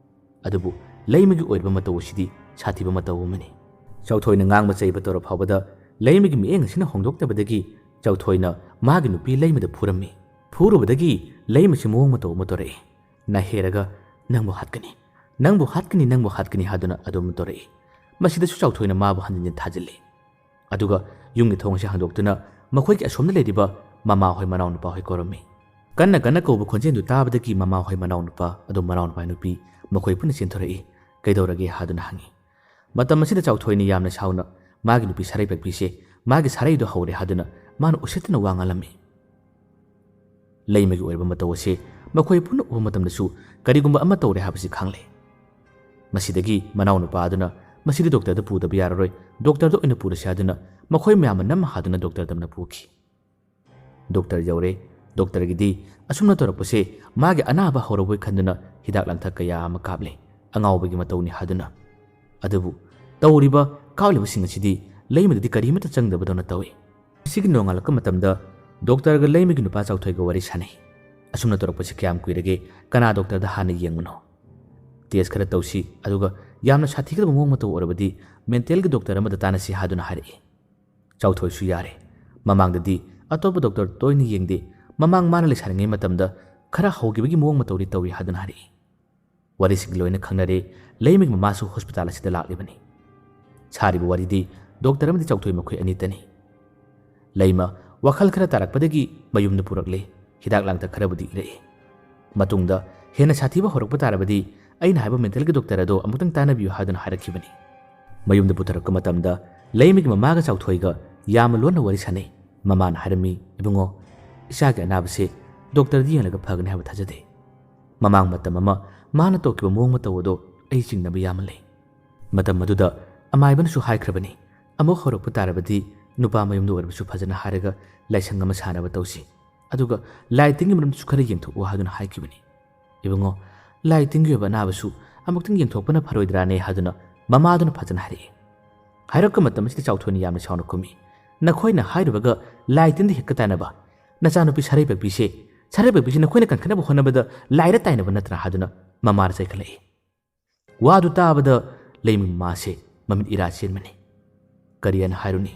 ꯑꯗꯨꯕꯨ ꯂꯩꯃꯒꯤ ꯑꯣꯏꯔꯕ ꯃꯇꯧ ꯑꯁꯤꯗꯤ ꯁꯥꯊꯤꯕ ꯃꯇꯧ ꯑꯃꯅꯤ꯫ ꯆꯥꯎꯊꯣꯏꯅ ꯉꯥꯡꯕ ꯆꯩꯕ ꯇꯧꯔ ꯐꯥꯎꯕꯗ ꯂꯩꯃꯒꯤ ꯃꯤꯠꯌꯦꯡ ꯑꯁꯤꯅ ꯍꯣꯡꯗꯣꯛꯇꯕꯗꯒꯤ ꯆꯥꯎꯊꯣꯏꯅ ꯃꯥꯒꯤ ꯅꯨꯄꯤ ꯂꯩꯃꯗ ꯐꯨꯔꯝꯃꯤ꯫ ꯐꯨꯔꯨꯕꯗꯒꯤ ꯂꯩꯃꯁꯤ ꯃꯑꯣꯡ ꯃꯇꯧ ꯑꯃ ꯇꯧꯔꯛꯏ꯫ ꯅꯥꯍꯦꯔꯒ, "ꯅꯪꯕꯨ ꯍꯥꯠꯀꯅꯤ, ꯅꯪꯕꯨ ꯍꯥꯠꯀꯅꯤ, ꯅꯪꯕꯨ ꯍꯥꯠꯀꯅꯤ" ꯍꯥꯏꯗꯨꯅ ꯑꯗꯨꯝ ꯇꯧꯔꯛꯏ꯫ ꯃꯁꯤꯗꯁꯨ ꯆꯥꯎꯊꯣꯏꯅ ꯃꯥꯕꯨ ꯍꯟꯖꯤꯟ ꯍꯟꯖꯤꯟ ꯊꯥꯖꯤꯜꯂꯤ꯫ ꯑꯗꯨꯒ ꯌꯨꯝꯒꯤ ꯊꯣꯡ ꯑꯁꯤ ꯍꯥꯡꯗꯣꯛꯇꯨꯅ ꯃꯈꯣꯏꯒꯤ ꯑꯁꯣꯝꯗ ꯂꯩꯔꯤꯕ ꯃꯃꯥꯍꯣꯏ ꯃꯅꯥꯎꯅꯨꯄꯥꯍꯣꯏ ꯀꯧꯔꯝꯃꯤ꯫ ꯀꯟꯅ ꯀꯟꯅ ꯀꯧꯕ ꯈꯣꯟꯖꯦꯜꯗꯨ ꯇꯥꯕꯗꯒꯤ ꯃꯃꯥꯍꯣꯏ ꯃꯅꯥꯎꯅꯨꯄꯥ ꯑꯗꯨ ꯃꯅꯥꯎꯅꯨꯄꯥ ꯅꯨꯄꯤ ꯃꯈꯣꯏ ꯄꯨꯟꯅ ꯆꯦꯟꯊꯣꯔꯛꯏ꯫ "ꯀꯩꯗꯧꯔꯒꯦ?" ꯍꯥꯏꯗꯨꯅ ꯍꯪꯉꯤ꯫ ꯃꯇꯝ ꯑꯁꯤꯗ ꯆꯥꯎꯊꯣꯏꯅ ꯌꯥꯝꯅ ꯁꯥꯎꯅ ꯃꯥꯒꯤ ꯅꯨꯄꯤ ꯁꯥꯔꯩ ꯄꯥꯛꯄꯤꯁꯦ ꯃꯥꯒꯤ ꯁꯥꯔꯩꯗꯨ ꯍꯧꯔꯦ ꯍꯥꯏꯗꯨꯅ ꯃꯥꯅ ꯎꯁꯤꯠꯇꯅ ꯋꯥ ꯉꯥꯡꯂꯝꯃꯤ꯫ ꯂꯩꯃꯒꯤ ꯑꯣꯏꯔꯕ ꯃꯇꯧ ꯑꯁꯤ ꯃꯈꯣꯏ ꯄꯨꯟꯅ ꯎꯕ ꯃꯇꯝꯗꯁꯨ ꯀꯔꯤꯒꯨꯝꯕ ꯑꯃ ꯇꯧꯔꯦ ꯍꯥꯏꯕꯁꯤ ꯈꯪꯂꯦ꯫ ꯃꯁꯤꯗꯒꯤ ꯃꯅꯥꯎꯅꯨꯄꯥ ꯑꯗꯨꯅ, "ꯃꯁꯤꯗꯤ ꯗꯣꯛꯇꯔꯗ ꯄꯨꯗꯕ ꯌꯥꯔꯔꯣꯏ, ꯗꯣꯛꯇꯔꯗ ꯑꯣꯏꯅ ꯄꯨꯔꯁꯤ" ꯍꯥꯏꯗꯨꯅ ꯃꯈꯣꯏ ꯃꯌꯥꯝ ꯅꯝ ꯍꯥꯗꯨꯅ ꯗꯣꯛꯇꯔ ꯇꯝꯅ ꯄꯨꯈꯤ꯫ ꯗꯣꯛꯇꯔ ꯌꯧꯔꯦ꯫ ꯗꯣꯛꯇꯔꯒꯤꯗꯤ ꯑꯁꯨꯝꯅ ꯇꯧꯔꯛꯄꯁꯦ ꯃꯥꯒꯤ ꯑꯅꯥꯕ ꯍꯧꯔꯕꯣꯏ ꯈꯟꯗꯨꯅ ꯍꯤꯗꯥꯛ ꯂꯥꯡꯊꯛ ꯀꯌꯥ ꯑꯃ ꯀꯥꯞꯂꯦ, ꯑꯉꯥꯎꯕꯒꯤ ꯃꯇꯧꯅꯤ ꯍꯥꯏꯗꯨꯅ꯫ ꯑꯗꯨꯕꯨ ꯇꯧꯔꯤꯕ ꯀꯥꯞꯂꯤꯕꯁꯤꯡ ꯑꯁꯤꯗꯤ ꯂꯩꯃꯒꯤꯗꯤ ꯀꯔꯤꯃꯠꯇ ꯆꯪꯗꯕꯗꯧꯅ ꯇꯧꯏ꯫ ꯁꯤꯒꯤ ꯅꯣꯡꯉꯥꯜꯂꯛꯄ ꯃꯇꯝꯗ ꯗꯣꯛꯇꯔꯒ ꯂꯩꯃꯒꯤ ꯅꯨꯄꯥ ꯆꯥꯎꯊꯣꯏꯒ ꯋꯥꯔꯤ ꯁꯥꯟꯅꯩ꯫ ꯑꯁꯨꯝꯅ ꯇꯧꯔꯛꯄꯁꯤ ꯀꯌꯥꯝ ꯀꯨꯏꯔꯒꯦ? ꯀꯅꯥ ꯗꯣꯛꯇꯔꯗ ꯍꯥꯟꯅ ꯌꯦꯡꯕꯅꯣ? ꯇꯦꯁ ꯈꯔ ꯇꯧꯁꯤ, ꯑꯗꯨꯒ ꯌꯥꯝꯅ ꯁꯥꯊꯤꯒꯗꯕ ꯃꯑꯣꯡ ꯃꯇꯧ ꯑꯣꯏꯔꯕꯗꯤ ꯃꯦꯟꯇꯦꯜꯒꯤ ꯗꯣꯛꯇꯔ ꯑꯃꯗ ꯇꯥꯟꯅꯁꯤ ꯍꯥꯏꯗꯨꯅ ꯍꯥꯏꯔꯛꯏ꯫ ꯆꯥꯎꯊꯣꯏꯁꯨ ꯌꯥꯔꯦ꯫ ꯃꯃꯥꯡꯗꯗꯤ ꯑꯇꯣꯞꯄ ꯗꯣꯛꯇꯔ ꯇꯣꯏꯅ ꯌꯦꯡꯗꯦ, ꯃꯃꯥꯡ ꯃꯥꯅ ꯂꯩꯁꯥꯔꯤꯉꯩ ꯃꯇꯝꯗ ꯈꯔ ꯍꯧꯈꯤꯕꯒꯤ ꯃꯑꯣꯡ ꯃꯇꯧꯗꯤ ꯇꯧꯔꯤ ꯍꯥꯏꯗꯨꯅ ꯍꯥꯏꯔꯛꯏ꯫ ꯋꯥꯔꯤꯁꯤꯡ ꯂꯣꯏꯅ ꯈꯪꯅꯔꯦ꯫ ꯂꯩꯃꯒꯤ ꯃꯃꯥꯁꯨ ꯍꯣꯁꯄꯤꯇꯥꯜ ꯑꯁꯤꯗ ꯂꯥꯛꯂꯤꯕꯅꯤ꯫ ꯁꯥꯔꯤꯕ ꯋꯥꯔꯤꯗꯤ ꯗꯣꯛꯇꯔ ꯑꯃꯗꯤ ꯆꯥꯎꯊꯣꯏ ꯃꯈꯣꯏ ꯑꯅꯤꯇꯅꯤ꯫ ꯂꯩꯃ ꯋꯥꯈꯜ ꯈꯔ ꯇꯥꯔꯛꯄꯗꯒꯤ ꯃꯌꯨꯝꯗ ꯄꯨꯔꯛꯂꯦ꯫ ꯍꯤꯗꯥꯛ ꯂꯥꯡꯊꯛ ꯈꯔꯕꯨꯗꯤ ꯏꯔꯛꯏ꯫ ꯃꯇꯨꯡꯗ ꯍꯦꯟꯅ ꯁꯥꯊꯤꯕ ꯍꯧꯔꯛꯄ ꯇꯥꯔꯕꯗꯤ ꯑꯩꯅ ꯍꯥꯏꯕ ꯃꯦꯟꯇꯦꯜꯒꯤ ꯗꯣꯛꯇꯔ ꯑꯗꯣ ꯑꯃꯨꯛꯇꯪ ꯇꯥꯟꯅꯕꯤꯌꯨ ꯍꯥꯏꯗꯨꯅ ꯍꯥꯏꯔꯛꯈꯤꯕꯅꯤ꯫ ꯃꯌꯨꯝꯗ ꯄꯨꯊꯔꯛꯄ ꯃꯇꯝꯗ ꯂꯩꯃꯒꯤ ꯃꯃꯥꯒ ꯆꯥꯎꯊꯣꯏꯒ ꯌꯥꯝꯅ ꯂꯣꯟꯅ ꯋꯥꯔꯤ ꯁꯥꯟꯅꯩ꯫ ꯃꯃꯥꯅ ꯍꯥꯏꯔꯝꯃꯤ, "ꯏꯕꯨꯡꯉꯣ, ꯏꯆꯥꯒꯤ ꯑꯅꯥꯕꯁꯦ ꯗꯣꯛꯇꯔꯗ ꯌꯦꯡꯂꯒ ꯐꯒꯅꯤ ꯍꯥꯏꯕ ꯊꯥꯖꯗꯦ꯫ ꯃꯃꯥꯡ ꯃꯇꯝ ꯑꯃ ꯃꯥꯅ ꯇꯧꯈꯤꯕ ꯃꯑꯣꯡ ꯃꯇꯧ ꯑꯗꯣ ꯑꯩ ꯆꯤꯡꯅꯕ ꯌꯥꯝꯅ ꯂꯩ꯫ ꯃꯇꯝ ꯑꯗꯨꯗ ꯑꯃꯥꯏꯕꯅꯁꯨ ꯍꯥꯏꯈ꯭ꯔꯕꯅꯤ, ꯑꯃꯨꯛ ꯍꯧꯔꯛꯄ ꯇꯥꯔꯕꯗꯤ ꯅꯨꯄꯥ ꯃꯌꯨꯝꯗ ꯑꯣꯏꯔꯕꯁꯨ ꯐꯖꯅ ꯍꯥꯏꯔꯒ ꯂꯥꯏꯁꯪ ꯑꯃ ꯁꯥꯅꯕ ꯇꯧꯁꯤ, ꯑꯗꯨꯒ ꯂꯥꯏ ꯇꯤꯟꯒꯤ ꯃꯔꯝꯗꯁꯨ ꯈꯔ ꯌꯦꯡꯊꯣꯛꯎ" ꯍꯥꯏꯗꯨꯅ ꯍꯥꯏꯈꯤꯕꯅꯤ꯫ ꯏꯕꯨꯡꯉꯣ, ꯂꯥꯏ ꯇꯤꯟꯒꯤ ꯑꯣꯏꯕ ꯑꯅꯥꯕꯁꯨ ꯑꯃꯨꯛꯇꯪ ꯌꯦꯡꯊꯣꯛꯄꯅ ꯐꯔꯣꯏꯗ꯭ꯔꯥꯅꯦ ꯍꯥꯏꯗꯨꯅ ꯃꯃꯥꯗꯨꯅ ꯐꯖꯅ ꯍꯥꯏꯔꯛꯏ꯫ ꯍꯥꯏꯔꯛꯄ ꯃꯇꯝ ꯑꯁꯤꯗ ꯆꯥꯎꯊꯣꯏꯅ ꯌꯥꯝꯅ ꯁꯥꯎꯅ ꯈꯨꯝꯃꯤ, "ꯅꯈꯣꯏꯅ ꯍꯥꯏꯔꯨꯕꯒ ꯂꯥꯏ ꯇꯤꯟꯗ ꯍꯦꯛꯇ ꯇꯥꯏꯅꯕ? ꯅꯆꯥꯅꯨꯄꯤ ꯁꯥꯔꯩ ꯄꯛꯄꯤꯁꯦ, ꯁꯥꯔꯩ ꯄꯛꯄꯤꯁꯦ ꯅꯈꯣꯏꯅ ꯀꯟꯈꯠꯅꯕ ꯍꯣꯠꯅꯕꯗ ꯂꯥꯏꯗ ꯇꯥꯏꯅꯕ ꯅꯠꯇ꯭ꯔꯥ?" ꯍꯥꯏꯗꯨꯅ ꯃꯃꯥꯅ ꯆꯩꯈꯠꯂꯛꯏ꯫ ꯋꯥꯗꯨ ꯇꯥꯕꯗ ꯂꯩꯃꯒꯤ ꯃꯃꯥꯁꯦ ꯃꯃꯤꯠ ꯏꯔꯥ ꯆꯦꯟꯕꯅꯤ꯫ ꯀꯔꯤ ꯍꯥꯏꯅ ꯍꯥꯏꯔꯨꯅꯤ?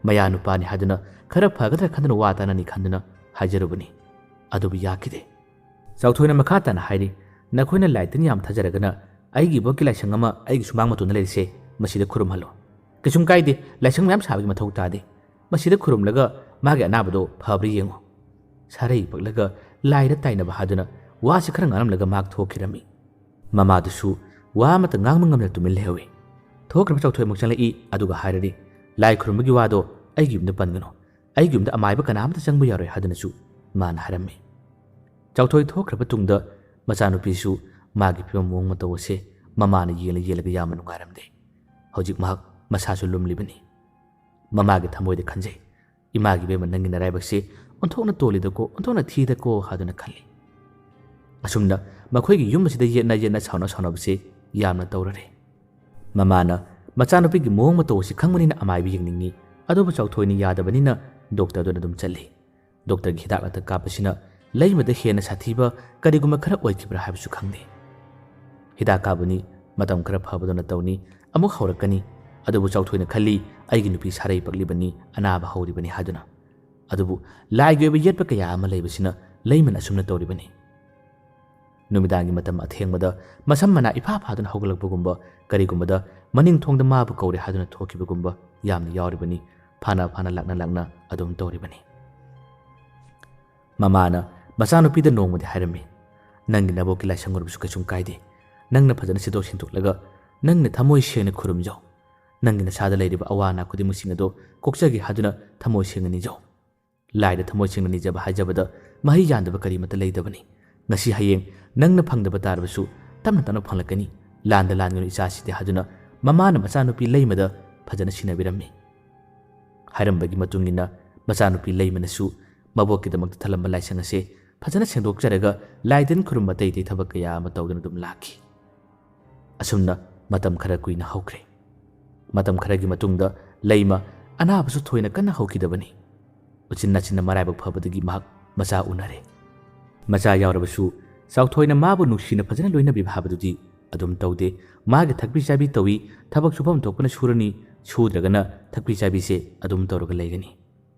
ꯃꯌꯥ ꯅꯨꯄꯥꯅꯤ ꯍꯥꯏꯗꯨꯅ ꯈꯔ ꯐꯒꯗ꯭ꯔꯥ ꯈꯟꯗꯨꯅ ꯋꯥ ꯇꯥꯅꯅꯤ ꯈꯟꯗꯨꯅ ꯍꯥꯏꯖꯔꯨꯕꯅꯤ꯫ ꯑꯗꯨꯕꯨ ꯌꯥꯈꯤꯗꯦ꯫ ꯆꯥꯎꯊꯣꯏꯅ ꯃꯈꯥ ꯇꯥꯅ ꯍꯥꯏꯔꯤ, "ꯅꯈꯣꯏꯅ ꯂꯥꯏ ꯇꯤꯟ ꯌꯥꯝ ꯊꯥꯖꯔꯒꯅ ꯑꯩꯒꯤ ꯏꯕꯣꯛꯀꯤ ꯂꯥꯏꯁꯪ ꯑꯃ ꯑꯩꯒꯤ ꯁꯨꯃꯥꯡ ꯃꯇꯣꯟꯗ ꯂꯩꯔꯤꯁꯦ, ꯃꯁꯤꯗ ꯈꯨꯔꯨꯝꯍꯜꯂꯣ꯫ ꯀꯩꯁꯨꯝ ꯀꯥꯏꯗꯦ, ꯂꯥꯏꯁꯪ ꯃꯌꯥꯝ ꯁꯥꯕꯒꯤ ꯃꯊꯧ ꯇꯥꯗꯦ꯫ ꯃꯁꯤꯗ ꯈꯨꯔꯨꯝꯂꯒ ꯃꯥꯒꯤ ꯑꯅꯥꯕꯗꯣ ꯐꯕ꯭ꯔꯥ ꯌꯦꯡꯉꯨ"꯫ ꯁꯥꯔꯩ ꯄꯛꯂꯒ ꯂꯥꯏꯗ ꯇꯥꯏꯅꯕ ꯍꯥꯏꯗꯨꯅ ꯋꯥꯁꯤ ꯈꯔ ꯉꯥꯡꯂꯝꯂꯒ ꯃꯍꯥꯛ ꯊꯣꯛꯈꯤꯔꯝꯃꯤ꯫ ꯃꯃꯥꯗꯨꯁꯨ ꯋꯥ ꯑꯃꯠꯇ ꯉꯥꯡꯕ ꯉꯝꯗꯅ ꯇꯨꯃꯤꯟ ꯂꯩꯍꯧꯏ꯫ ꯊꯣꯛꯈ꯭ꯔꯕ ꯆꯥꯎꯊꯣꯏ ꯑꯃꯨꯛ ꯆꯪꯂꯛꯏ, ꯑꯗꯨꯒ ꯍꯥꯏꯔꯔꯤ, "ꯂꯥꯏ ꯈꯨꯔꯨꯝꯕꯒꯤ ꯋꯥꯗꯣ ꯑꯩꯒꯤ ꯌꯨꯝꯗ ꯄꯟꯒꯅꯨ, ꯑꯩꯒꯤ ꯌꯨꯝꯗ ꯑꯃꯥꯏꯕ ꯀꯅꯥ ꯑꯃꯠꯇ ꯆꯪꯕ ꯌꯥꯔꯣꯏ" ꯍꯥꯏꯗꯨꯅꯁꯨ ꯃꯥꯅ ꯍꯥꯏꯔꯝꯃꯤ꯫ ꯆꯥꯎꯊꯣꯏ ꯊꯣꯛꯈ꯭ꯔꯕ ꯇꯨꯡꯗ ꯃꯆꯥꯅꯨꯄꯤꯁꯨ ꯃꯥꯒꯤ ꯐꯤꯕꯝ ꯃꯑꯣꯡ ꯃꯇꯧ ꯑꯁꯦ ꯃꯃꯥꯅ ꯌꯦꯡꯂ ꯌꯦꯡꯂꯒ ꯌꯥꯝꯅ ꯅꯨꯡꯉꯥꯏꯔꯝꯗꯦ꯫ ꯍꯧꯖꯤꯛ ꯃꯍꯥꯛ ꯃꯁꯥꯁꯨ ꯂꯨꯝꯂꯤꯕꯅꯤ꯫ ꯃꯃꯥꯒꯤ ꯊꯃꯣꯏꯗ ꯈꯟꯖꯩ, "ꯏꯃꯥꯒꯤ ꯏꯕꯦꯝꯃ, ꯅꯪꯒꯤ ꯅꯔꯥꯏꯕꯛꯁꯤ ꯑꯣꯟꯊꯣꯛꯅ ꯇꯣꯜꯂꯤꯗꯀꯣ, ꯑꯣꯟꯊꯣꯛꯅ ꯊꯤꯗꯀꯣ ꯍꯥꯏꯗꯨꯅ ꯈꯜꯂꯤ꯫ ꯑꯁꯨꯝꯅ ꯃꯈꯣꯏꯒꯤ ꯌꯨꯝ ꯑꯁꯤꯗ ꯌꯦꯠꯅ ꯌꯦꯠꯅ ꯁꯥꯎꯅ ꯁꯥꯎꯅꯕꯁꯤ ꯌꯥꯝꯅ ꯇꯧꯔꯔꯦ꯫ ꯃꯃꯥꯅ ꯃꯆꯥꯅꯨꯄꯤꯒꯤ ꯃꯑꯣꯡ ꯃꯇꯧ ꯑꯁꯤ ꯈꯪꯕꯅꯤꯅ ꯑꯃꯥꯏꯕ ꯌꯦꯡꯅꯤꯡꯉꯤ, ꯑꯗꯨꯕꯨ ꯆꯥꯎꯊꯣꯏꯅ ꯌꯥꯗꯕꯅꯤꯅ ꯗꯣꯛꯇꯔꯗꯨꯅ ꯑꯗꯨꯝ ꯆꯠꯂꯤ꯫ ꯗꯣꯛꯇꯔꯒꯤ ꯍꯤꯗꯥꯛ ꯂꯥꯡꯊꯛ ꯀꯥꯞꯄꯁꯤꯅ ꯂꯩꯃꯗ ꯍꯦꯟꯅ ꯁꯥꯊꯤꯕ ꯀꯔꯤꯒꯨꯝꯕ ꯈꯔ ꯑꯣꯏꯈꯤꯕ꯭ꯔꯥ ꯍꯥꯏꯕꯁꯨ ꯈꯪꯗꯦ꯫ ꯍꯤꯗꯥꯛ ꯀꯥꯞꯄꯅꯤ, ꯃꯇꯝ ꯈꯔ ꯐꯕꯗꯧꯅ ꯇꯧꯅꯤ, ꯑꯃꯨꯛ ꯍꯧꯔꯛꯀꯅꯤ꯫ ꯑꯗꯨꯕꯨ ꯆꯥꯎꯊꯣꯏꯅ ꯈꯜꯂꯤ, ꯑꯩꯒꯤ ꯅꯨꯄꯤ ꯁꯥꯔꯩ ꯄꯛꯂꯤꯕꯅꯤ, ꯑꯅꯥꯕ ꯍꯧꯔꯤꯕꯅꯤ ꯍꯥꯏꯗꯨꯅ꯫ ꯑꯗꯨꯕꯨ ꯂꯥꯏꯒꯤ ꯑꯣꯏꯕ ꯌꯦꯠꯄ ꯀꯌꯥ ꯑꯃ ꯂꯩꯕꯁꯤꯅ ꯂꯩꯃꯅ ꯑꯁꯨꯝꯅ ꯇꯧꯔꯤꯕꯅꯤ꯫ ꯅꯨꯃꯤꯗꯥꯡꯒꯤ ꯃꯇꯝ ꯑꯊꯦꯡꯕꯗ ꯃꯁꯝ ꯃꯅꯥ ꯏꯐꯥ ꯐꯥꯗꯨꯅ ꯍꯧꯒꯠꯂꯛꯄꯒꯨꯝꯕ, ꯀꯔꯤꯒꯨꯝꯕꯗ ꯃꯅꯤꯡ ꯊꯣꯡꯗ ꯃꯥꯕꯨ ꯀꯧꯔꯦ ꯍꯥꯏꯗꯨꯅ ꯊꯣꯛꯈꯤꯕꯒꯨꯝꯕ ꯌꯥꯝꯅ ꯌꯥꯎꯔꯤꯕꯅꯤ꯫ ꯐꯥꯅ ꯐꯥꯅ ꯂꯥꯛꯅ ꯂꯥꯛꯅ ꯑꯗꯨꯝ ꯇꯧꯔꯤꯕꯅꯤ꯫ ꯃꯃꯥꯅ ꯃꯆꯥꯅꯨꯄꯤꯗ ꯅꯣꯡꯃꯗꯤ ꯍꯥꯏꯔꯝꯃꯤ, "ꯅꯪꯒꯤ ꯅꯕꯣꯛꯀꯤ ꯂꯥꯏꯁꯪ ꯑꯣꯏꯔꯕꯁꯨ ꯀꯩꯁꯨꯝ ꯀꯥꯏꯗꯦ꯫ ꯅꯪꯅ ꯐꯖꯅ ꯁꯤꯗꯣꯛ ꯁꯦꯡꯗꯣꯛꯂꯒ ꯅꯪꯅ ꯊꯃꯣꯏ ꯁꯦꯡꯅ ꯈꯨꯔꯨꯝꯖꯧ꯫ ꯅꯪꯒꯤ ꯅꯁꯥꯗ ꯂꯩꯔꯤꯕ ꯑꯋꯥ ꯑꯅꯥ ꯈꯨꯗꯤꯡꯃꯛꯁꯤꯡ ꯑꯗꯨ ꯀꯣꯛꯆꯒꯦ ꯍꯥꯏꯗꯨꯅ ꯊꯃꯣꯏ ꯁꯦꯡꯅ ꯅꯤꯖꯧ꯫ ꯂꯥꯏꯗ ꯊꯃꯣꯏ ꯁꯦꯡꯅ ꯅꯤꯖꯕ ꯍꯥꯏꯖꯕꯗ ꯃꯍꯩ ꯌꯥꯟꯗꯕ ꯀꯔꯤꯃꯠꯇ ꯂꯩꯇꯕꯅꯤ꯫ ꯉꯁꯤ ꯍꯌꯦꯡ ꯅꯪꯅ ꯐꯪꯗꯕ ꯇꯥꯔꯕꯁꯨ ꯇꯞꯅ ꯇꯞꯅ ꯐꯪꯂꯛꯀꯅꯤ꯫ ꯂꯥꯟꯗ ꯂꯥꯟꯒꯅꯨ ꯏꯆꯥꯁꯤꯗꯤ" ꯍꯥꯏꯗꯨꯅ ꯃꯃꯥꯅ ꯃꯆꯥꯅꯨꯄꯤ ꯂꯩꯃꯗ ꯐꯖꯅ ꯁꯤꯟꯅꯕꯤꯔꯝꯃꯤ꯫ ꯍꯥꯏꯔꯝꯕꯒꯤ ꯃꯇꯨꯡ ꯏꯟꯅ ꯃꯆꯥꯅꯨꯄꯤ ꯂꯩꯃꯅꯁꯨ ꯃꯕꯣꯛꯀꯤꯗꯃꯛꯇ ꯊꯜꯂꯝꯕ ꯂꯥꯏꯁꯪ ꯑꯁꯦ ꯐꯖꯅ ꯁꯦꯡꯗꯣꯛꯆꯔꯒ ꯂꯥꯏ ꯇꯤꯟ ꯈꯨꯔꯨꯝꯕ ꯑꯇꯩ ꯑꯇꯩ ꯊꯕꯛ ꯀꯌꯥ ꯑꯃ ꯇꯧꯗꯨꯅ ꯑꯗꯨꯝ ꯂꯥꯛꯈꯤ꯫ ꯑꯁꯨꯝꯅ ꯃꯇꯝ ꯈꯔ ꯀꯨꯏꯅ ꯍꯧꯈ꯭ꯔꯦ꯫ ꯃꯇꯝ ꯈꯔꯒꯤ ꯃꯇꯨꯡꯗ ꯂꯩꯃ ꯑꯅꯥꯕꯁꯨ ꯊꯣꯏꯅ ꯀꯟꯅ ꯍꯧꯈꯤꯗꯕꯅꯤ꯫ ꯎꯆꯤꯟ ꯅꯥꯆꯤꯟꯅ ꯃꯔꯥꯏꯕꯛ ꯐꯕꯗꯒꯤ ꯃꯍꯥꯛ ꯃꯆꯥ ꯎꯅꯔꯦ꯫ ꯃꯆꯥ ꯌꯥꯎꯔꯕꯁꯨ ꯆꯥꯎꯊꯣꯏꯅ ꯃꯥꯕꯨ ꯅꯨꯡꯁꯤꯅ ꯐꯖꯅ ꯂꯣꯏꯅꯕꯤꯕ ꯍꯥꯏꯕꯗꯨꯗꯤ ꯑꯗꯨꯝ ꯇꯧꯗꯦ꯫ ꯃꯥꯒꯤ ꯊꯛꯄꯤ ꯆꯥꯕꯤ ꯇꯧꯏ, ꯊꯕꯛ ꯁꯨꯐꯝ ꯊꯣꯛꯄꯅ ꯁꯨꯔꯅꯤ, ꯁꯨꯗ꯭ꯔꯒꯅ ꯊꯛꯄꯤ ꯆꯥꯕꯤꯁꯦ ꯑꯗꯨꯝ ꯇꯧꯔꯒ ꯂꯩꯒꯅꯤ꯫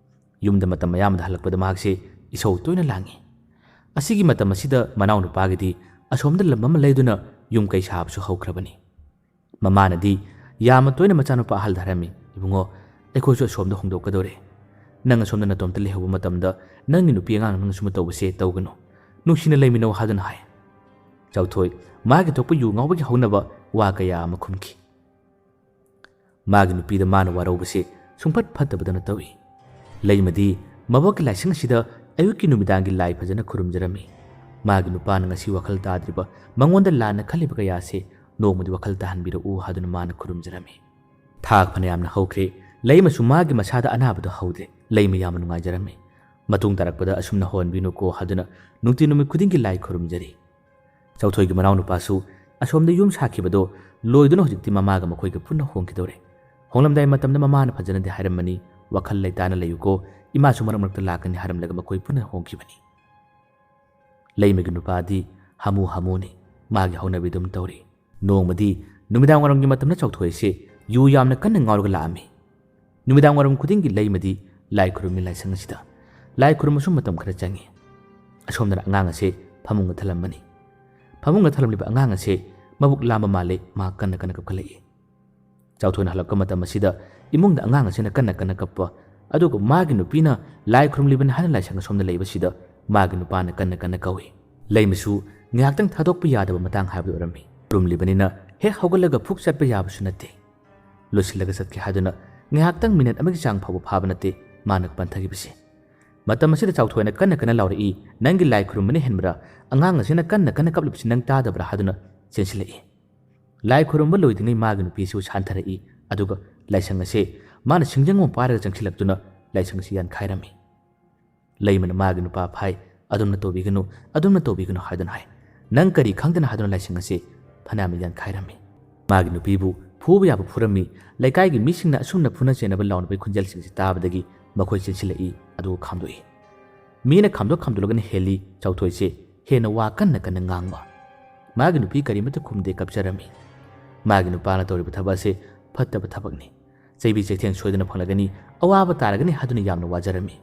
ꯌꯨꯝꯗ ꯃꯇꯝ ꯑꯌꯥꯝꯕꯗ ꯍꯜꯂꯛꯄꯗ ꯃꯍꯥꯛꯁꯦ ꯏꯁꯧ ꯇꯣꯏꯅ ꯂꯥꯡꯏ꯫ ꯑꯁꯤꯒꯤ ꯃꯇꯝ ꯑꯁꯤꯗ ꯃꯅꯥꯎꯅꯨꯄꯥꯒꯤꯗꯤ ꯑꯁꯣꯝꯗ ꯂꯝ ꯑꯃ ꯂꯩꯗꯨꯅ ꯌꯨꯝ ꯀꯩ ꯁꯥꯕꯁꯨ ꯍꯧꯈ꯭ꯔꯕꯅꯤ꯫ ꯃꯃꯥꯅꯗꯤ ꯌꯥꯝꯅ ꯇꯣꯏꯅ ꯃꯆꯥꯅꯨꯄꯥ ꯑꯍꯜꯗ ꯍꯥꯏꯔꯝꯃꯤ, "ꯏꯕꯨꯡꯉꯣ, ꯑꯩꯈꯣꯏꯁꯨ ꯑꯁꯣꯝꯗ ꯍꯣꯡꯗꯣꯛꯀꯗꯧꯔꯦ꯫ ꯅꯪ ꯑꯁꯣꯝꯗ ꯅꯇꯣꯝꯇ ꯂꯩꯍꯧꯕ ꯃꯇꯝꯗ ꯅꯪꯒꯤ ꯅꯨꯄꯤ ꯑꯉꯥꯡ ꯅꯪꯅ ꯁꯨꯝꯕ ꯇꯧꯕꯁꯦ ꯇꯧꯒꯅꯨ꯫ ꯅꯨꯡꯁꯤꯅ ꯂꯩꯃꯤꯟꯅꯧ" ꯍꯥꯏꯗꯨꯅ ꯍꯥꯏ꯫ ꯆꯥꯎꯊꯣꯏ ꯃꯥꯒꯤ ꯊꯣꯛꯄ ꯌꯨ ꯉꯥꯎꯕꯒꯤ ꯍꯧꯅꯕ ꯋꯥ ꯀꯌꯥ ꯑꯃ ꯈꯨꯝꯈꯤ꯫ ꯃꯥꯒꯤ ꯅꯨꯄꯤꯗ ꯃꯥꯅ ꯋꯥꯔꯧꯕꯁꯦ ꯁꯨꯡꯐꯠ ꯐꯠꯇꯕꯗꯧꯅ ꯇꯧꯏ꯫ ꯂꯩꯃꯗꯤ ꯃꯕꯣꯛꯀꯤ ꯂꯥꯏꯁꯪ ꯑꯁꯤꯗ ꯑꯌꯨꯛꯀꯤ ꯅꯨꯃꯤꯗꯥꯡꯒꯤ ꯂꯥꯏ ꯐꯖꯅ ꯈꯨꯔꯨꯝꯖꯔꯝꯃꯤ꯫ ꯃꯥꯒꯤ ꯅꯨꯄꯥꯅ ꯉꯁꯤ ꯋꯥꯈꯜ ꯇꯥꯗ꯭ꯔꯤꯕ, ꯃꯉꯣꯟꯗ ꯂꯥꯟꯅ ꯈꯜꯂꯤꯕ ꯀꯌꯥꯁꯦ ꯅꯣꯡꯃꯗꯤ ꯋꯥꯈꯜ ꯇꯥꯍꯟꯕꯤꯔꯛꯎ ꯍꯥꯏꯗꯨꯅ ꯃꯥꯅ ꯈꯨꯔꯨꯝꯖꯔꯝꯃꯤ꯫ ꯊꯥ ꯐꯅꯌꯥꯝꯅ ꯍꯧꯈ꯭ꯔꯦ, ꯂꯩꯃꯁꯨ ꯃꯥꯒꯤ ꯃꯁꯥꯗ ꯑꯅꯥꯕꯗꯨ ꯍꯧꯗ꯭ꯔꯦ꯫ ꯂꯩꯃ ꯌꯥꯝꯅ ꯅꯨꯡꯉꯥꯏꯖꯔꯝꯃꯤ꯫ ꯃꯇꯨꯡ ꯇꯥꯔꯛꯄꯗ ꯑꯁꯨꯝꯅ ꯍꯧꯍꯟꯕꯤꯅꯨꯀꯣ ꯍꯥꯏꯗꯨꯅ ꯅꯨꯡꯇꯤ ꯅꯨꯃꯤꯠ ꯈꯨꯗꯤꯡꯒꯤ ꯂꯥꯏ ꯈꯨꯔꯨꯝꯖꯔꯤ꯫ ꯆꯥꯎꯊꯣꯏꯒꯤ ꯃꯅꯥꯎꯅꯨꯄꯥꯁꯨ ꯑꯁꯣꯝꯗ ꯌꯨꯝ ꯁꯥꯈꯤꯕꯗꯣ ꯂꯣꯏꯗꯨꯅ ꯍꯧꯖꯤꯛꯇꯤ ꯃꯃꯥꯒ ꯃꯈꯣꯏꯒ ꯄꯨꯟꯅ ꯍꯣꯡꯈꯤꯗꯧꯔꯦ꯫ ꯍꯣꯡꯂꯝꯗꯥꯏ ꯃꯇꯝꯗ ꯃꯃꯥꯅ ꯐꯖꯅꯗꯤ ꯍꯥꯏꯔꯝꯕꯅꯤ, "ꯋꯥꯈꯜ ꯂꯩꯇꯥꯅ ꯂꯩꯌꯨꯀꯣ, ꯏꯃꯥꯁꯨ ꯃꯔꯛ ꯃꯔꯛꯇ ꯂꯥꯛꯀꯅꯤ" ꯍꯥꯏꯔꯝꯂꯒ ꯃꯈꯣꯏ ꯄꯨꯟꯅ ꯍꯣꯡꯈꯤꯕꯅꯤ꯫ ꯂꯩꯃꯒꯤ ꯅꯨꯄꯥꯗꯤ ꯍꯥꯃꯨ ꯍꯥꯃꯨꯅꯤ, ꯃꯥꯒꯤ ꯍꯧꯅꯕꯤ ꯑꯗꯨꯝ ꯇꯧꯔꯤ꯫ ꯅꯣꯡꯃꯗꯤ ꯅꯨꯃꯤꯗꯥꯡ ꯋꯥꯏꯔꯝꯒꯤ ꯃꯇꯝꯗ ꯆꯥꯎꯊꯣꯏꯁꯦ ꯌꯨ ꯌꯥꯝꯅ ꯀꯟꯅ ꯉꯥꯎꯔꯒ ꯂꯥꯛꯑꯝꯃꯤ꯫ ꯅꯨꯃꯤꯗꯥꯡ ꯋꯥꯏꯔꯝ ꯈꯨꯗꯤꯡꯒꯤ ꯂꯩꯃꯗꯤ ꯂꯥꯏ ꯈꯨꯔꯨꯝꯃꯤ ꯂꯥꯏꯁꯪ ꯑꯁꯤꯗ꯫ ꯂꯥꯏ ꯈꯨꯔꯨꯝꯕꯁꯨ ꯃꯇꯝ ꯈꯔ ꯆꯪꯉꯤ꯫ ꯑꯁꯣꯝꯗꯅ ꯑꯉꯥꯡ ꯑꯁꯦ ꯐꯃꯨꯡꯗ ꯊꯜꯂꯝꯕꯅꯤ꯫ ꯐꯃꯨꯡꯗ ꯊꯜꯂꯝꯂꯤꯕ ꯑꯉꯥꯡ ꯑꯁꯦ ꯃꯕꯨꯛ ꯂꯥꯝꯕ ꯃꯥꯜꯂꯦ, ꯃꯍꯥꯛ ꯀꯟꯅ ꯀꯟꯅ ꯀꯞꯈꯠꯂꯛꯏ꯫ ꯆꯥꯎꯊꯣꯏꯅ ꯍꯜꯂꯛꯄ ꯃꯇꯝ ꯑꯁꯤꯗ ꯏꯃꯨꯡꯗ ꯑꯉꯥꯡ ꯑꯁꯤꯅ ꯀꯟꯅ ꯀꯟꯅ ꯀꯞꯄ, ꯑꯗꯨꯒ ꯃꯥꯒꯤ ꯅꯨꯄꯤꯅ ꯂꯥꯏ ꯈꯨꯔꯨꯝꯂꯤꯕꯅꯤ ꯍꯥꯏꯅ ꯂꯥꯏꯁꯪ ꯑꯁꯣꯝꯗ ꯂꯩꯕꯁꯤꯗ ꯃꯥꯒꯤ ꯅꯨꯄꯥꯅ ꯀꯟꯅ ꯀꯟꯅ ꯀꯧꯏ꯫ ꯂꯩꯃꯁꯨ ꯉꯥꯏꯍꯥꯛꯇꯪ ꯊꯥꯗꯣꯛꯄ ꯌꯥꯗꯕ ꯃꯇꯥꯡ ꯍꯥꯏꯕꯗꯨ ꯑꯣꯏꯔꯝꯃꯤ꯫ ꯈꯨꯔꯨꯝꯂꯤꯕꯅꯤꯅ ꯍꯦꯛ ꯍꯧꯒꯠꯂꯒ ꯐꯨꯛ ꯆꯠꯄ ꯌꯥꯕꯁꯨ ꯅꯠꯇꯦ꯫ ꯂꯣꯏꯁꯤꯜꯂꯒ ꯆꯠꯀꯦ ꯍꯥꯏꯗꯨꯅ ꯉꯥꯏꯍꯥꯛꯇꯪ ꯃꯤꯅꯠ ꯑꯃꯒꯤ ꯆꯥꯡ ꯐꯥꯎꯕ ꯐꯥꯕ ꯅꯠꯇꯦ ꯃꯥꯅ ꯄꯟꯊꯈꯤꯕꯁꯤ꯫ ꯃꯇꯝ ꯑꯁꯤꯗ ꯆꯥꯎꯊꯣꯏꯅ ꯀꯟꯅ ꯀꯟꯅ ꯂꯥꯎꯔꯛꯏ, "ꯅꯪꯒꯤ ꯂꯥꯏ ꯈꯨꯔꯨꯝꯕꯅ ꯍꯦꯟꯕ꯭ꯔꯥ? ꯑꯉꯥꯡ ꯑꯁꯤꯅ ꯀꯟꯅ ꯀꯟꯅ ꯀꯞꯂꯤꯕꯁꯤ ꯅꯪ ꯇꯥꯗꯕ꯭ꯔꯥ?" ꯍꯥꯏꯗꯨꯅ ꯆꯦꯟꯁꯤꯜꯂꯛꯏ꯫ ꯂꯥꯏ ꯈꯨꯔꯨꯝꯕ ꯂꯣꯏꯗ꯭ꯔꯤꯉꯩ ꯃꯥꯒꯤ ꯅꯨꯄꯤꯁꯨ ꯁꯥꯟꯊꯔꯛꯏ, ꯑꯗꯨꯒ ꯂꯥꯏꯁꯪ ꯑꯁꯦ ꯃꯥꯅ ꯁꯤꯡꯖꯪ ꯑꯃ ꯄꯥꯏꯔꯒ ꯆꯪꯁꯤꯜꯂꯛꯇꯨꯅ ꯂꯥꯏꯁꯪ ꯑꯁꯤ ꯌꯥꯟꯈꯥꯏꯔꯝꯃꯤ꯫ ꯂꯩꯃꯅ ꯃꯥꯒꯤ ꯅꯨꯄꯥ ꯐꯥꯏ, "ꯑꯗꯨꯝꯅ ꯇꯧꯕꯤꯒꯅꯨ, ꯑꯗꯨꯝꯅ ꯇꯧꯕꯤꯒꯅꯨ" ꯍꯥꯏꯗꯨꯅ ꯍꯥꯏ꯫ "ꯅꯪ ꯀꯔꯤ ꯈꯪꯗꯅ?" ꯍꯥꯏꯗꯨꯅ ꯂꯥꯏꯁꯪ ꯑꯁꯤ ꯐꯅꯌꯥꯝꯅ ꯌꯥꯟꯈꯥꯏꯔꯝꯃꯤ꯫ ꯃꯥꯒꯤ ꯅꯨꯄꯤꯕꯨ ꯐꯨꯕ ꯌꯥꯕ ꯐꯨꯔꯝꯃꯤ꯫ ꯂꯩꯀꯥꯏꯒꯤ ꯃꯤꯁꯤꯡꯅ ꯑꯁꯨꯝꯅ ꯐꯨꯅ ꯆꯩꯅꯕ ꯂꯥꯎꯅꯕꯒꯤ ꯈꯣꯟꯖꯦꯜꯁꯤꯡꯁꯤ ꯇꯥꯕꯗꯒꯤ ꯃꯈꯣꯏ ꯆꯦꯟꯁꯤꯜꯂꯛꯏ, ꯑꯗꯨꯒ ꯈꯥꯝꯗꯣꯛꯏ꯫ ꯃꯤꯅ ꯈꯥꯝꯗꯣꯛ ꯈꯥꯝꯗꯣꯛꯂꯒꯅ ꯍꯦꯜꯂꯤ ꯆꯥꯎꯊꯣꯏꯁꯦ ꯍꯦꯟꯅ ꯋꯥ ꯀꯟꯅ ꯀꯟꯅ ꯉꯥꯡꯕ꯫ ꯃꯥꯒꯤ ꯅꯨꯄꯤ ꯀꯔꯤꯃꯠꯇ ꯈꯨꯝꯗꯦ, ꯀꯞꯆꯔꯝꯃꯤ꯫ ꯃꯥꯒꯤ ꯅꯨꯄꯥꯅ ꯇꯧꯔꯤꯕ ꯊꯕꯛ ꯑꯁꯦ ꯐꯠꯇꯕ ꯊꯕꯛꯅꯤ꯫ ꯆꯩꯕꯤ ꯆꯩꯊꯦꯡ ꯁꯣꯏꯗꯅ ꯐꯪꯂꯒꯅꯤ, ꯑꯋꯥꯕ ꯇꯥꯔꯒꯅꯤ ꯍꯥꯏꯗꯨꯅ ꯌꯥꯝꯅ ꯋꯥꯖꯔꯝꯃꯤ꯫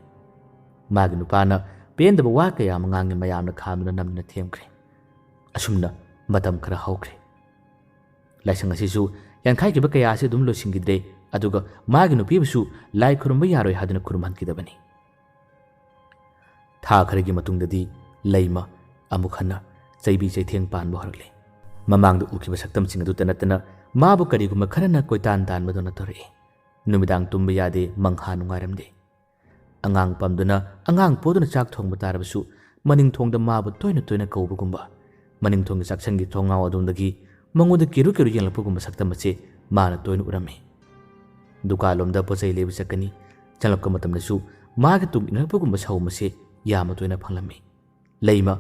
ꯃꯥꯒꯤ ꯅꯨꯄꯥꯅ ꯄꯦꯟꯗꯕ ꯋꯥ ꯀꯌꯥ ꯑꯃ ꯉꯥꯡꯉꯤ, ꯃꯌꯥꯝꯅ ꯈꯥꯝꯗꯨꯅ ꯅꯝꯗꯨꯅ ꯊꯦꯝꯈ꯭ꯔꯦ꯫ ꯑꯁꯨꯝꯅ ꯃꯇꯝ ꯈꯔ ꯍꯧꯈ꯭ꯔꯦ꯫ ꯂꯥꯏꯁꯪ ꯑꯁꯤꯁꯨ ꯌꯥꯟꯈꯥꯏꯈꯤꯕ ꯀꯌꯥ ꯑꯁꯤ ꯑꯗꯨꯝ ꯂꯣꯏꯁꯤꯟꯈꯤꯗ꯭ꯔꯦ, ꯑꯗꯨꯒ ꯃꯥꯒꯤ ꯅꯨꯄꯤꯕꯨꯁꯨ ꯂꯥꯏ ꯈꯨꯔꯨꯝꯕ ꯌꯥꯔꯣꯏ ꯍꯥꯏꯗꯨꯅ ꯈꯨꯔꯨꯝꯍꯟꯈꯤꯗꯕꯅꯤ꯫ ꯊꯥ ꯈꯔꯒꯤ ꯃꯇꯨꯡꯗꯗꯤ ꯂꯩꯃ ꯑꯃꯨꯛ ꯍꯟꯅ ꯆꯩꯕꯤ ꯆꯩꯊꯦꯡ ꯄꯥꯟꯕ ꯍꯧꯔꯛꯂꯦ꯫ ꯃꯃꯥꯡꯗ ꯎꯈꯤꯕ ꯁꯛꯇꯝꯁꯤꯡ ꯑꯗꯨꯇ ꯅꯠꯇꯅ ꯃꯥꯕꯨ ꯀꯔꯤꯒꯨꯝꯕ ꯈꯔꯅ ꯀꯣꯏꯇꯥꯟ ꯇꯥꯟꯕꯗꯧꯅ ꯇꯧꯔꯛꯏ꯫ ꯅꯨꯃꯤꯗꯥꯡ ꯇꯨꯝꯕ ꯌꯥꯗꯦ, ꯃꯪꯍꯥ ꯅꯨꯡꯉꯥꯏꯔꯝꯗꯦ꯫ ꯑꯉꯥꯡ ꯄꯝꯗꯨꯅ, ꯑꯉꯥꯡ ꯄꯣꯗꯨꯅ ꯆꯥꯛ ꯊꯣꯡꯕ ꯇꯥꯔꯕꯁꯨ ꯃꯅꯤꯡ ꯊꯣꯡꯗ ꯃꯥꯕꯨ ꯇꯣꯏꯅ ꯇꯣꯏꯅ ꯀꯧꯕꯒꯨꯝꯕ, ꯃꯅꯤꯡ ꯊꯣꯡꯒꯤ ꯆꯥꯛꯁꯪꯒꯤ ꯊꯣꯡꯅꯥꯎ ꯑꯗꯣꯝꯗꯒꯤ ꯃꯉꯣꯟꯗ ꯀꯤꯔꯨ ꯀꯤꯔꯨ ꯌꯦꯡꯂꯛꯄꯒꯨꯝꯕ ꯁꯛꯇꯝ ꯑꯁꯤ ꯃꯥꯅ ꯇꯣꯏꯅ ꯎꯔꯝꯃꯤ꯫ ꯗꯨꯀꯥꯟꯂꯣꯝꯗ ꯄꯣꯠ ꯆꯩ ꯂꯩꯕ ꯆꯠꯀꯅꯤ, ꯆꯪꯂꯛꯄ ꯃꯇꯝꯗꯁꯨ ꯃꯥꯒꯤ ꯇꯨꯡ ꯏꯟꯅꯔꯛꯄꯒꯨꯝꯕ ꯁꯥꯎꯝ ꯑꯁꯦ ꯌꯥꯝꯅ ꯇꯣꯏꯅ ꯐꯪꯂꯝꯃꯤ꯫ ꯂꯩꯃ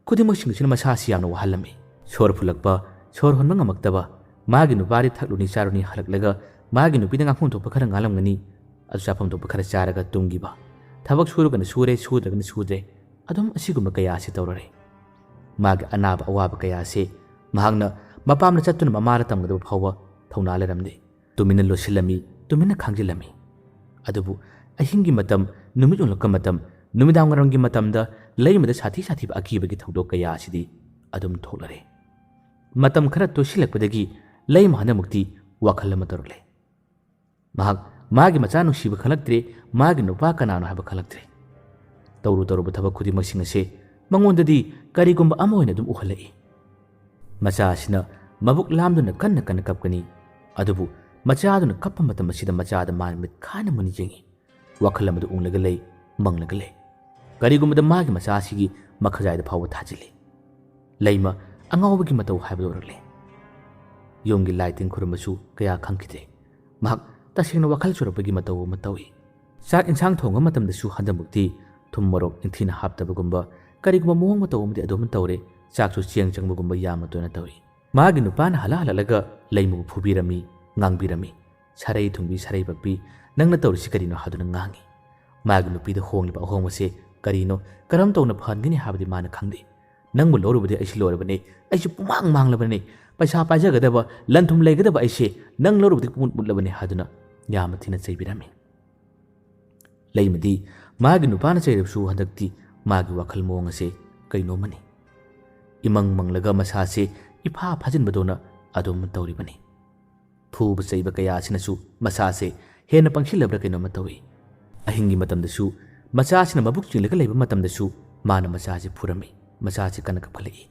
ꯈꯨꯗꯤꯡꯃꯛꯁꯤꯡꯁꯤꯅ ꯃꯁꯥ ꯑꯁꯤ ꯌꯥꯝꯅ ꯋꯥꯍꯜꯂꯝꯃꯤ꯫ ꯁꯣꯔ ꯐꯨꯜꯂꯛꯄ, ꯁꯣꯔ ꯍꯣꯟꯕ ꯉꯝꯃꯛꯇꯕ, ꯃꯥꯒꯤ ꯅꯨꯄꯥꯗꯤ ꯊꯛꯂꯨꯅꯤ ꯆꯥꯔꯨꯅꯤ ꯍꯜꯂꯛꯂꯒ ꯃꯥꯒꯤ ꯅꯨꯄꯤꯗ ꯉꯥꯡꯐꯝ ꯊꯣꯛꯄ ꯈꯔ ꯉꯥꯡꯂꯝꯒꯅꯤ, ꯑꯗꯨ ꯆꯥꯐꯝ ꯊꯣꯛꯄ ꯈꯔ ꯆꯥꯔꯒ ꯇꯨꯝꯈꯤꯕ꯫ ꯊꯕꯛ ꯁꯨꯔꯒꯅ ꯁꯨꯔꯦ, ꯁꯨꯗ꯭ꯔꯒꯅ ꯁꯨꯗ꯭ꯔꯦ, ꯑꯗꯨꯝ ꯑꯁꯤꯒꯨꯝꯕ ꯀꯌꯥ ꯑꯁꯤ ꯇꯧꯔꯔꯦ꯫ ꯃꯥꯒꯤ ꯑꯅꯥꯕ ꯑꯋꯥꯕ ꯀꯌꯥ ꯑꯁꯤ ꯃꯍꯥꯛꯅ ꯃꯄꯥꯝꯗ ꯆꯠꯇꯨꯅ ꯃꯃꯥꯗ ꯇꯝꯒꯗꯕ ꯐꯥꯎꯕ ꯊꯧꯅꯥ ꯂꯩꯔꯝꯗꯦ꯫ ꯇꯨꯃꯤꯟꯅ ꯂꯣꯠꯁꯤꯜꯂꯝꯃꯤ, ꯇꯨꯃꯤꯟꯅ ꯈꯥꯡꯖꯤꯜꯂꯝꯃꯤ꯫ ꯑꯗꯨꯕꯨ ꯑꯍꯤꯡꯒꯤ ꯃꯇꯝ, ꯅꯨꯃꯤꯠ ꯌꯣꯡꯂꯛꯄ ꯃꯇꯝ, ꯅꯨꯃꯤꯗꯥꯡ ꯋꯥꯏꯔꯝꯒꯤ ꯃꯇꯝꯗ ꯂꯩꯃꯗ ꯁꯥꯊꯤ ꯁꯥꯊꯤꯕ ꯑꯀꯤꯕꯒꯤ ꯊꯧꯗꯣꯛ ꯀꯌꯥ ꯑꯁꯤꯗꯤ ꯑꯗꯨꯝ ꯊꯣꯛꯂꯔꯦ꯫ ꯃꯇꯝ ꯈꯔ ꯇꯣꯏꯁꯤꯜꯂꯛꯄꯗꯒꯤ ꯂꯩꯃ ꯍꯟꯗꯛꯃꯨꯛꯇꯤ ꯋꯥꯈꯜ ꯑꯃ ꯇꯧꯔꯛꯂꯦ꯫ ꯃꯍꯥꯛ ꯃꯥꯒꯤ ꯃꯆꯥ ꯅꯨꯡꯁꯤꯕ ꯈꯪꯂꯛꯇ꯭ꯔꯦ, ꯃꯥꯒꯤ ꯅꯨꯄꯥ ꯀꯅꯥꯅꯣ ꯍꯥꯏꯕ ꯈꯪꯂꯛꯇ꯭ꯔꯦ꯫ ꯇꯧꯔꯨ ꯇꯧꯔꯨꯕ ꯊꯕꯛ ꯈꯨꯗꯤꯡꯃꯛꯁꯤꯡ ꯑꯁꯦ ꯃꯉꯣꯟꯗꯗꯤ ꯀꯔꯤꯒꯨꯝꯕ ꯑꯃ ꯑꯣꯏꯅ ꯑꯗꯨꯝ ꯎꯍꯜꯂꯛꯏ꯫ ꯃꯆꯥ ꯑꯁꯤꯅ ꯃꯕꯨꯛ ꯂꯥꯝꯗꯨꯅ ꯀꯟꯅ ꯀꯟꯅ ꯀꯞꯀꯅꯤ, ꯑꯗꯨꯕꯨ ꯃꯆꯥꯗꯨꯅ ꯀꯞꯄ ꯃꯇꯝ ꯑꯁꯤꯗ ꯃꯆꯥꯗ ꯃꯥꯅ ꯃꯤꯠ ꯈꯥꯅ ꯃꯨꯟꯅ ꯌꯦꯡꯏ꯫ ꯋꯥꯈꯜ ꯑꯃꯗ ꯎꯪꯂꯒ ꯂꯩ, ꯃꯪꯂꯒ ꯂꯩ꯫ ꯀꯔꯤꯒꯨꯝꯕꯗ ꯃꯥꯒꯤ ꯃꯆꯥ ꯑꯁꯤꯒꯤ ꯃꯈꯖꯥꯏꯗ ꯐꯥꯎꯕ ꯊꯥꯖꯤꯜꯂꯤ꯫ ꯂꯩꯃ ꯑꯉꯥꯎꯕꯒꯤ ꯃꯇꯧ ꯍꯥꯏꯕꯗꯨ ꯑꯣꯏꯔꯛꯂꯦ꯫ ꯌꯨꯝꯒꯤ ꯂꯥꯏ ꯇꯤꯟ ꯈꯨꯔꯨꯝꯕꯁꯨ ꯀꯌꯥ ꯈꯪꯈꯤꯗ꯭ꯔꯦ꯫ ꯃꯍꯥꯛ ꯇꯁꯦꯡꯅ ꯋꯥꯈꯜ ꯆꯨꯔꯛꯄꯒꯤ ꯃꯇꯧ ꯑꯃ ꯇꯧꯏ꯫ ꯆꯥꯛ ꯏꯟꯁꯥꯡ ꯊꯣꯡꯕ ꯃꯇꯝꯗꯁꯨ ꯍꯟꯗꯛꯃꯨꯛꯇꯤ ꯊꯨꯝ ꯃꯣꯔꯣꯛ ꯅꯤꯡꯊꯤꯅ ꯍꯥꯞꯇꯕꯒꯨꯝꯕ ꯀꯔꯤꯒꯨꯝꯕ ꯃꯑꯣꯡ ꯃꯇꯧ ꯑꯃꯗꯤ ꯑꯗꯨꯝ ꯇꯧꯔꯦ꯫ ꯆꯥꯛꯁꯨ ꯆꯦꯡ ꯆꯪꯕꯒꯨꯝꯕ ꯌꯥꯝꯅ ꯇꯣꯏꯅ ꯇꯧꯏ꯫ ꯃꯥꯒꯤ ꯅꯨꯄꯥꯅ ꯍꯜꯂ ꯍꯜꯂꯛꯂꯒ ꯂꯩꯃꯕꯨ ꯐꯨꯕꯤꯔꯝꯃꯤ, ꯉꯥꯡꯕꯤꯔꯝꯃꯤ꯫ "ꯁꯥꯔꯩ ꯊꯨꯡꯕꯤ, ꯁꯥꯔꯩ ꯄꯛꯄꯤ, ꯅꯪꯅ ꯇꯧꯔꯤꯁꯤ ꯀꯔꯤꯅꯣ?" ꯍꯥꯏꯗꯨꯅ ꯉꯥꯡꯉꯤ꯫ ꯃꯥꯒꯤ ꯅꯨꯄꯤꯗ ꯍꯣꯡꯂꯤꯕ ꯑꯍꯣꯡꯕꯁꯦ ꯀꯔꯤꯅꯣ, ꯀꯔꯝ ꯇꯧꯅ ꯐꯍꯟꯒꯅꯤ ꯍꯥꯏꯕꯗꯤ ꯃꯥꯅ ꯈꯪꯗꯦ꯫ "ꯅꯪꯕꯨ ꯂꯧꯔꯨꯕꯗꯤ ꯑꯩꯁꯨ ꯂꯣꯏꯔꯕꯅꯤ, ꯑꯩꯁꯨ ꯄꯨꯡꯃꯥꯡ ꯃꯥꯡꯂꯕꯅꯤ, ꯄꯩꯁꯥ ꯄꯥꯏꯖꯒꯗꯕ, ꯂꯟ ꯊꯨꯝ ꯂꯩꯒꯗꯕ ꯑꯩꯁꯦ ꯅꯪ ꯂꯧꯔꯨꯕꯗꯒꯤ ꯄꯨꯡꯃꯨꯠ ꯃꯨꯠꯂꯕꯅꯤ" ꯍꯥꯏꯗꯨꯅ ꯌꯥꯝꯅ ꯊꯤꯅ ꯆꯩꯕꯤꯔꯝꯃꯤ꯫ ꯂꯩꯃꯗꯤ ꯃꯥꯒꯤ ꯅꯨꯄꯥꯅ ꯆꯩꯔꯕꯁꯨ ꯍꯟꯗꯛꯇꯤ ꯃꯥꯒꯤ ꯋꯥꯈꯜ ꯃꯑꯣꯡ ꯑꯁꯦ ꯀꯩꯅꯣꯝꯃꯅꯤ꯫ ꯏꯃꯪ ꯃꯪꯂꯒ ꯃꯁꯥꯁꯦ ꯏꯐꯥ ꯐꯥꯖꯤꯟꯕꯗꯧꯅ ꯑꯗꯨꯝ ꯇꯧꯔꯤꯕꯅꯤ꯫ ꯐꯨꯕ ꯆꯩꯕ ꯀꯌꯥ ꯑꯁꯤꯅꯁꯨ ꯃꯁꯥꯁꯦ ꯍꯦꯟꯅ ꯄꯪꯁꯤꯜꯂꯕ꯭ꯔꯥ ꯀꯩꯅꯣꯝꯃ ꯇꯧꯏ꯫ ꯑꯍꯤꯡꯒꯤ ꯃꯇꯝꯗꯁꯨ ꯃꯆꯥꯁꯤꯅ ꯃꯕꯨꯛ ꯆꯤꯡꯂꯒ ꯂꯩꯕ ꯃꯇꯝꯗꯁꯨ ꯃꯥꯅ ꯃꯆꯥꯁꯤ ꯐꯨꯔꯝꯃꯤ꯫ ꯃꯆꯥꯁꯤ ꯀꯟꯅ ꯀꯞꯈꯠꯂꯛꯏ꯫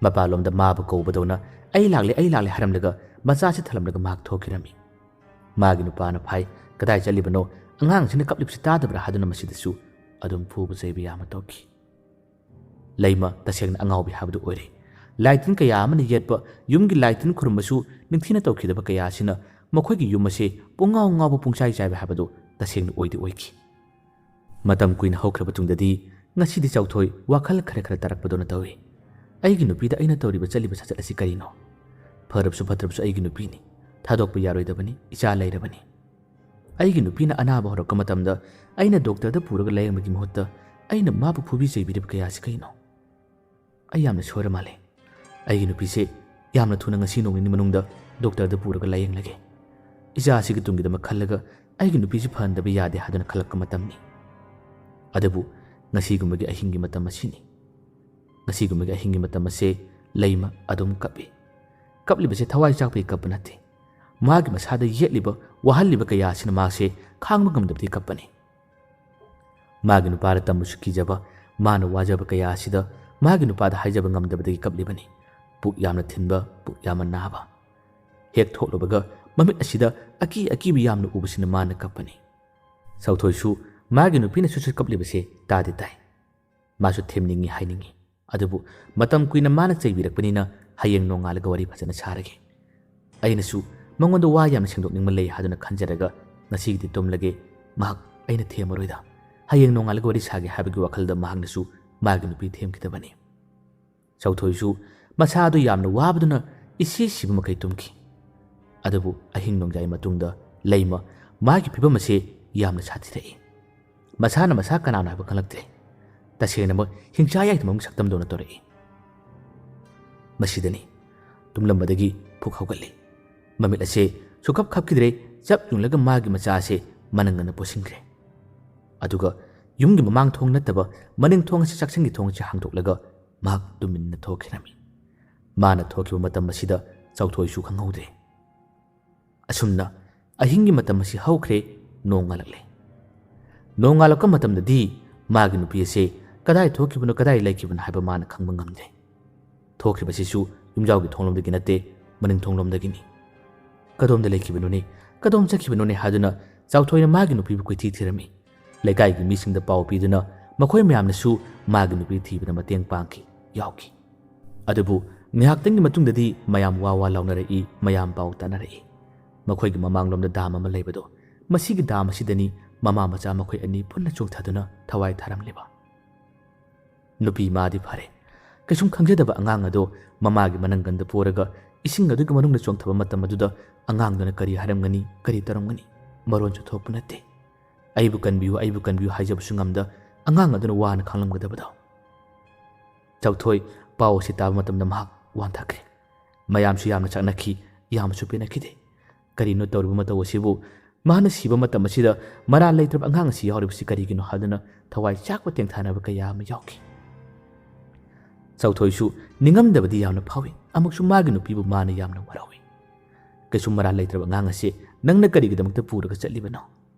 ꯃꯄꯥꯟꯂꯣꯝꯗ ꯃꯥꯕꯨ ꯀꯧꯕꯗꯧꯅ "ꯑꯩ ꯂꯥꯛꯂꯦ, ꯑꯩ ꯂꯥꯛꯂꯦ" ꯍꯥꯏꯔꯝꯂꯒ ꯃꯆꯥꯁꯤ ꯊꯜꯂꯝꯂꯒ ꯃꯍꯥꯛ ꯊꯣꯛꯈꯤꯔꯝꯃꯤ꯫ ꯃꯥꯒꯤ ꯅꯨꯄꯥꯅ ꯐꯥꯏ, "ꯀꯗꯥꯏ ꯆꯠꯂꯤꯕꯅꯣ? ꯑꯉꯥꯡꯁꯤꯅ ꯀꯞꯂꯤꯕꯁꯤ ꯇꯥꯗꯕ꯭ꯔꯥ?" ꯍꯥꯏꯗꯨꯅ ꯃꯁꯤꯗꯁꯨ ꯑꯗꯨꯝ ꯐꯨꯕ ꯆꯩꯕ ꯌꯥꯝꯅ ꯇꯧꯈꯤ꯫ ꯂꯩꯃ ꯇꯁꯦꯡꯅ ꯑꯉꯥꯎꯕꯤ ꯍꯥꯏꯕꯗꯨ ꯑꯣꯏꯔꯦ꯫ ꯂꯥꯏꯇꯤꯟ ꯀꯌꯥ ꯑꯃꯅ ꯌꯦꯠꯄ, ꯌꯨꯝꯒꯤ ꯂꯥꯏꯇꯤꯟ ꯈꯨꯔꯨꯝꯕꯁꯨ ꯅꯤꯡꯊꯤꯅ ꯇꯧꯈꯤꯗꯕ ꯀꯌꯥ ꯑꯁꯤꯅ ꯃꯈꯣꯏꯒꯤ ꯌꯨꯝ ꯑꯁꯦ ꯄꯨꯡꯉꯥꯎ ꯉꯥꯎꯕ, ꯄꯨꯡꯆꯥꯏ ꯆꯥꯏꯕ ꯍꯥꯏꯕꯗꯨ ꯇꯁꯦꯡꯅ ꯑꯣꯏꯗꯤ ꯑꯣꯏꯈꯤ꯫ ꯃꯇꯝ ꯀꯨꯏꯅ ꯍꯧꯈ꯭ꯔꯕ ꯇꯨꯡꯗꯗꯤ ꯉꯁꯤꯗꯤ ꯆꯥꯎꯊꯣꯏ ꯋꯥꯈꯜ ꯈꯔ ꯈꯔ ꯇꯥꯔꯛꯄꯗꯧꯅ ꯇꯧꯏ꯫ "ꯑꯩꯒꯤ ꯅꯨꯄꯤꯗ ꯑꯩꯅ ꯇꯧꯔꯤꯕ ꯆꯠꯂꯤꯕ ꯁꯥꯖꯠ ꯑꯁꯤ ꯀꯔꯤꯅꯣ? ꯐꯔꯕꯁꯨ ꯐꯠꯇ꯭ꯔꯕꯁꯨ ꯑꯩꯒꯤ ꯅꯨꯄꯤꯅꯤ, ꯊꯥꯗꯣꯛꯄ ꯌꯥꯔꯣꯏꯗꯕꯅꯤ, ꯏꯆꯥ ꯂꯩꯔꯕꯅꯤ꯫ ꯑꯩꯒꯤ ꯅꯨꯄꯤꯅ ꯑꯅꯥꯕ ꯍꯧꯔꯛꯄ ꯃꯇꯝꯗ ꯑꯩꯅ ꯗꯣꯛꯇꯔꯗ ꯄꯨꯔꯒ ꯂꯥꯌꯦꯡꯕꯒꯤ ꯃꯍꯨꯠꯇ ꯑꯩꯅ ꯃꯥꯕꯨ ꯐꯨꯕꯤ ꯆꯩꯕꯤꯔꯤꯕ ꯀꯌꯥ ꯑꯁꯤ ꯀꯩꯅꯣ? ꯑꯩ ꯌꯥꯝꯅ ꯁꯣꯏꯔ ꯃꯥꯜꯂꯦ꯫ ꯑꯩꯒꯤ ꯅꯨꯄꯤꯁꯦ ꯌꯥꯝꯅ ꯊꯨꯅ ꯉꯁꯤ ꯅꯣꯡ ꯅꯤꯅꯤ ꯃꯅꯨꯡꯗ ꯗꯣꯛꯇꯔꯗ ꯄꯨꯔꯒ ꯂꯥꯌꯦꯡꯂꯒꯦ꯫ ꯏꯆꯥ ꯑꯁꯤꯒꯤ ꯇꯨꯡꯒꯤꯗꯃꯛ ꯈꯜꯂꯒ ꯑꯩꯒꯤ ꯅꯨꯄꯤꯁꯤ ꯐꯍꯟꯗꯕ ꯌꯥꯗꯦ" ꯍꯥꯏꯗꯨꯅ ꯈꯜꯂꯛꯄ ꯃꯇꯝꯅꯤ꯫ ꯑꯗꯨꯕꯨ ꯉꯁꯤꯒꯨꯝꯕꯒꯤ ꯑꯍꯤꯡꯒꯤ ꯃꯇꯝ ꯑꯁꯤꯅꯤ꯫ ꯉꯁꯤꯒꯨꯝꯕꯒꯤ ꯑꯍꯤꯡꯒꯤ ꯃꯇꯝ ꯑꯁꯦ ꯂꯩꯃ ꯑꯗꯨꯝ ꯀꯞꯏ꯫ ꯀꯞꯂꯤꯕꯁꯦ ꯊꯋꯥꯏ ꯆꯥꯛꯄꯒꯤ ꯀꯞꯄ ꯅꯠꯇꯦ꯫ ꯃꯥꯒꯤ ꯃꯁꯥꯗ ꯌꯦꯠꯂꯤꯕ, ꯋꯥꯍꯜꯂꯤꯕ ꯀꯌꯥ ꯑꯁꯤꯅ ꯃꯥꯁꯦ ꯈꯥꯡꯕ ꯉꯝꯗꯕꯗꯒꯤ ꯀꯞꯄꯅꯤ꯫ ꯃꯥꯒꯤ ꯅꯨꯄꯥꯗ ꯇꯝꯕꯁꯨ ꯀꯤꯖꯕ, ꯃꯥꯅ ꯋꯥꯖꯕ ꯀꯌꯥ ꯑꯁꯤꯗ ꯃꯥꯒꯤ ꯅꯨꯄꯥꯗ ꯍꯥꯏꯖꯕ ꯉꯝꯗꯕꯗꯒꯤ ꯀꯞꯂꯤꯕꯅꯤ꯫ ꯄꯨꯛ ꯌꯥꯝꯅ ꯊꯤꯟꯕ, ꯄꯨꯛ ꯌꯥꯝꯅ ꯅꯥꯕ꯫ ꯍꯦꯛ ꯊꯣꯛꯂꯨꯕꯒ ꯃꯃꯤꯠ ꯑꯁꯤꯗ ꯑꯀꯤ ꯑꯀꯤꯕ ꯌꯥꯝꯅ ꯎꯕꯁꯤꯅ ꯃꯥꯅ ꯀꯞꯄꯅꯤ꯫ ꯆꯥꯎꯊꯣꯏꯁꯨ ꯃꯥꯒꯤ ꯅꯨꯄꯤꯅ ꯁꯨꯠ ꯁꯨꯠ ꯀꯞꯂꯤꯕꯁꯦ ꯇꯥꯗꯤ ꯇꯥꯏ꯫ ꯃꯥꯁꯨ ꯊꯦꯝꯅꯤꯡꯏ ꯍꯥꯏꯅꯤꯡꯏ꯫ ꯑꯗꯨꯕꯨ ꯃꯇꯝ ꯀꯨꯏꯅ ꯃꯥꯅ ꯆꯩꯕꯤꯔꯛꯄꯅꯤꯅ ꯍꯌꯦꯡ ꯅꯣꯡꯉꯥꯜꯂꯒ ꯋꯥꯔꯤ ꯐꯖꯅ ꯁꯥꯔꯒꯦ꯫ ꯑꯩꯅꯁꯨ ꯃꯉꯣꯟꯗ ꯋꯥ ꯌꯥꯝꯅ ꯁꯦꯡꯗꯣꯛꯅꯤꯡꯕ ꯂꯩ ꯍꯥꯏꯗꯨꯅ ꯈꯟꯖꯔꯒ ꯉꯁꯤꯒꯤꯗꯤ ꯇꯨꯝꯂꯒꯦ꯫ ꯃꯍꯥꯛ ꯑꯩꯅ ꯊꯦꯝꯃꯔꯣꯏꯗ꯫ ꯍꯌꯦꯡ ꯅꯣꯡꯉꯥꯜꯂꯒ ꯋꯥꯔꯤ ꯁꯥꯒꯦ ꯍꯥꯏꯕꯒꯤ ꯋꯥꯈꯜꯗ ꯃꯍꯥꯛꯅꯁꯨ ꯃꯥꯒꯤ ꯅꯨꯄꯤ ꯊꯦꯝꯈꯤꯗꯕꯅꯤ꯫ ꯆꯥꯎꯊꯣꯏꯁꯨ ꯃꯁꯥꯗꯨ ꯌꯥꯝꯅ ꯋꯥꯕꯗꯨꯅ ꯏꯁꯤ ꯁꯤꯕ ꯃꯈꯩ ꯇꯨꯝꯈꯤ꯫ ꯑꯗꯨꯕꯨ ꯑꯍꯤꯡ ꯅꯣꯡꯌꯥꯏ ꯃꯇꯨꯡꯗ ꯂꯩꯃ ꯃꯥꯒꯤ ꯐꯤꯕꯝ ꯑꯁꯦ ꯌꯥꯝꯅ ꯁꯥꯊꯤꯔꯛꯏ꯫ ꯃꯁꯥꯅ ꯃꯁꯥ ꯀꯅꯥꯅꯣ ꯍꯥꯏꯕ ꯈꯪꯂꯛꯇ꯭ꯔꯦ꯫ ꯇꯁꯦꯡꯅꯃꯛ ꯍꯤꯡꯆꯥ ꯌꯥꯏꯗꯕ ꯑꯃꯒꯤ ꯁꯛꯇꯝꯗꯧꯅ ꯇꯧꯔꯛꯏ꯫ ꯃꯁꯤꯗꯅꯤ ꯇꯨꯝꯂꯝꯕꯗꯒꯤ ꯐꯨꯛ ꯍꯧꯒꯠꯂꯤ꯫ ꯃꯃꯤꯠ ꯑꯁꯦ ꯁꯨꯛꯈꯞ ꯈꯞꯈꯤꯗ꯭ꯔꯦ꯫ ꯆꯞ ꯌꯨꯡꯂꯒ ꯃꯥꯒꯤ ꯃꯆꯥ ꯑꯁꯦ ꯃꯅꯪꯒꯟꯅ ꯄꯣꯠꯁꯤꯟꯈ꯭ꯔꯦ꯫ ꯑꯗꯨꯒ ꯌꯨꯝꯒꯤ ꯃꯃꯥꯡ ꯊꯣꯡ ꯅꯠꯇꯕ ꯃꯅꯤꯡ ꯊꯣꯡ ꯑꯁꯤ, ꯆꯥꯛꯁꯪꯒꯤ ꯊꯣꯡ ꯑꯁꯤ ꯍꯥꯡꯗꯣꯛꯂꯒ ꯃꯍꯥꯛ ꯇꯨꯃꯤꯟꯅ ꯊꯣꯛꯈꯤꯔꯝꯃꯤ꯫ ꯃꯥꯅ ꯊꯣꯛꯈꯤꯕ ꯃꯇꯝ ꯑꯁꯤꯗ ꯆꯥꯎꯊꯣꯏꯁꯨ ꯈꯪꯍꯧꯗ꯭ꯔꯦ꯫ ꯑꯁꯨꯝꯅ ꯑꯍꯤꯡꯒꯤ ꯃꯇꯝ ꯑꯁꯤ ꯍꯧꯈ꯭ꯔꯦ, ꯅꯣꯡ ꯉꯥꯜꯂꯛꯂꯦ꯫ ꯅꯣꯡꯉꯥꯜꯂꯛꯄ ꯃꯇꯝꯗꯗꯤ ꯃꯥꯒꯤ ꯅꯨꯄꯤ ꯑꯁꯦ ꯀꯗꯥꯏ ꯊꯣꯛꯈꯤꯕꯅꯣ, ꯀꯗꯥꯏ ꯂꯩꯈꯤꯕꯅꯣ ꯍꯥꯏꯕ ꯃꯥꯅ ꯈꯪꯕ ꯉꯝꯗꯦ꯫ ꯊꯣꯛꯈꯤꯕꯁꯤꯁꯨ ꯌꯨꯝꯖꯥꯎꯒꯤ ꯊꯣꯡꯂꯣꯝꯗꯒꯤ ꯅꯠꯇꯦ, ꯃꯅꯤꯡ ꯊꯣꯡꯂꯣꯝꯗꯒꯤꯅꯤ꯫ "ꯀꯗꯣꯝꯗ ꯂꯩꯈꯤꯕꯅꯣꯅꯦ? ꯀꯗꯣꯝ ꯆꯠꯈꯤꯕꯅꯣꯅꯦ?" ꯍꯥꯏꯗꯨꯅ ꯆꯥꯎꯊꯣꯏꯅ ꯃꯥꯒꯤ ꯅꯨꯄꯤꯕꯨ ꯀꯣꯏꯊꯤ ꯊꯤꯔꯝꯃꯤ꯫ ꯂꯩꯀꯥꯏꯒꯤ ꯃꯤꯁꯤꯡꯗ ꯄꯥꯎ ꯄꯤꯗꯨꯅ ꯃꯈꯣꯏ ꯃꯌꯥꯝꯅꯁꯨ ꯃꯥꯒꯤ ꯅꯨꯄꯤ ꯊꯤꯕꯗ ꯃꯇꯦꯡ ꯄꯥꯡꯈꯤ, ꯌꯥꯎꯈꯤ꯫ ꯑꯗꯨꯕꯨ ꯉꯥꯏꯍꯥꯛꯇꯪꯒꯤ ꯃꯇꯨꯡꯗꯗꯤ ꯃꯌꯥꯝ ꯋꯥ ꯋꯥ ꯂꯥꯎꯅꯔꯛꯏ, ꯃꯌꯥꯝ ꯄꯥꯎ ꯇꯥꯅꯔꯛꯏ꯫ ꯃꯈꯣꯏꯒꯤ ꯃꯃꯥꯡꯂꯣꯝꯗ ꯗꯥꯝ ꯑꯃ ꯂꯩꯕꯗꯣ, ꯃꯁꯤꯒꯤ ꯗꯥꯝ ꯑꯁꯤꯗꯅꯤ ꯃꯃꯥ ꯃꯆꯥ ꯃꯈꯣꯏ ꯑꯅꯤ ꯄꯨꯟꯅ ꯆꯣꯡꯊꯗꯨꯅ ꯊꯋꯥꯏ ꯊꯥꯔꯝꯂꯤꯕ꯫ ꯅꯨꯄꯤ ꯃꯥꯗꯤ ꯐꯔꯦ꯫ ꯀꯩꯁꯨꯝ ꯈꯪꯖꯗꯕ ꯑꯉꯥꯡ ꯑꯗꯣ ꯃꯃꯥꯒꯤ ꯃꯅꯪꯒꯟꯗ ꯄꯣꯔꯒ ꯏꯁꯤꯡ ꯑꯗꯨꯒꯤ ꯃꯅꯨꯡꯗ ꯆꯣꯡꯊꯕ ꯃꯇꯝ ꯑꯗꯨꯗ ꯑꯉꯥꯡꯗꯨꯅ ꯀꯔꯤ ꯍꯥꯏꯔꯝꯒꯅꯤ, ꯀꯔꯤ ꯇꯧꯔꯝꯒꯅꯤ? ꯃꯔꯣꯟꯁꯨ ꯊꯣꯛꯄ ꯅꯠꯇꯦ꯫ "ꯑꯩꯕꯨ ꯀꯟꯕꯤꯌꯨ, ꯑꯩꯕꯨ ꯀꯟꯕꯤꯌꯨ" ꯍꯥꯏꯖꯕꯁꯨ ꯉꯝꯗ ꯑꯉꯥꯡ ꯑꯗꯨꯅ ꯋꯥꯅ ꯈꯥꯡꯂꯝꯒꯗꯕꯗꯣ꯫ ꯆꯥꯎꯊꯣꯏ ꯄꯥꯎ ꯑꯁꯤ ꯇꯥꯕ ꯃꯇꯝꯗ ꯃꯍꯥꯛ ꯋꯥꯟꯊꯈ꯭ꯔꯦ꯫ ꯃꯌꯥꯝꯁꯨ ꯌꯥꯝꯅ ꯆꯥꯛꯅꯈꯤ, ꯌꯥꯝꯅꯁꯨ ꯄꯦꯟꯅꯈꯤꯗꯦ꯫ ꯀꯔꯤꯅꯣ ꯇꯧꯔꯤꯕ ꯃꯇꯧ ꯑꯁꯤꯕꯨ? ꯃꯍꯥꯛꯅ ꯁꯤꯕ ꯃꯇꯝ ꯑꯁꯤꯗ ꯃꯔꯥꯜ ꯂꯩꯇ꯭ꯔꯕ ꯑꯉꯥꯡ ꯑꯁꯤ ꯌꯥꯎꯔꯤꯕꯁꯤ ꯀꯔꯤꯒꯤꯅꯣ ꯍꯥꯏꯗꯨꯅ ꯊꯋꯥꯏ ꯆꯥꯛꯄ ꯇꯦꯡꯊꯥꯅꯕ ꯀꯌꯥ ꯑꯃ ꯌꯥꯎꯈꯤ꯫ ꯆꯥꯎꯊꯣꯏꯁꯨ ꯅꯤꯡꯉꯝꯗꯕꯗꯤ ꯌꯥꯝꯅ ꯐꯥꯎꯏ, ꯑꯃꯨꯛꯁꯨ ꯃꯥꯒꯤ ꯅꯨꯄꯤꯕꯨ ꯃꯥꯅ ꯌꯥꯝꯅ ꯋꯥꯔꯧꯏ꯫ "ꯀꯩꯁꯨ ꯃꯔꯥꯜ ꯂꯩꯇ꯭ꯔꯕ ꯑꯉꯥꯡ ꯑꯁꯤ ꯅꯪꯅ ꯀꯔꯤꯒꯤꯗꯃꯛꯇ ꯄꯨꯔꯒ ꯆꯠꯂꯤꯕꯅꯣ?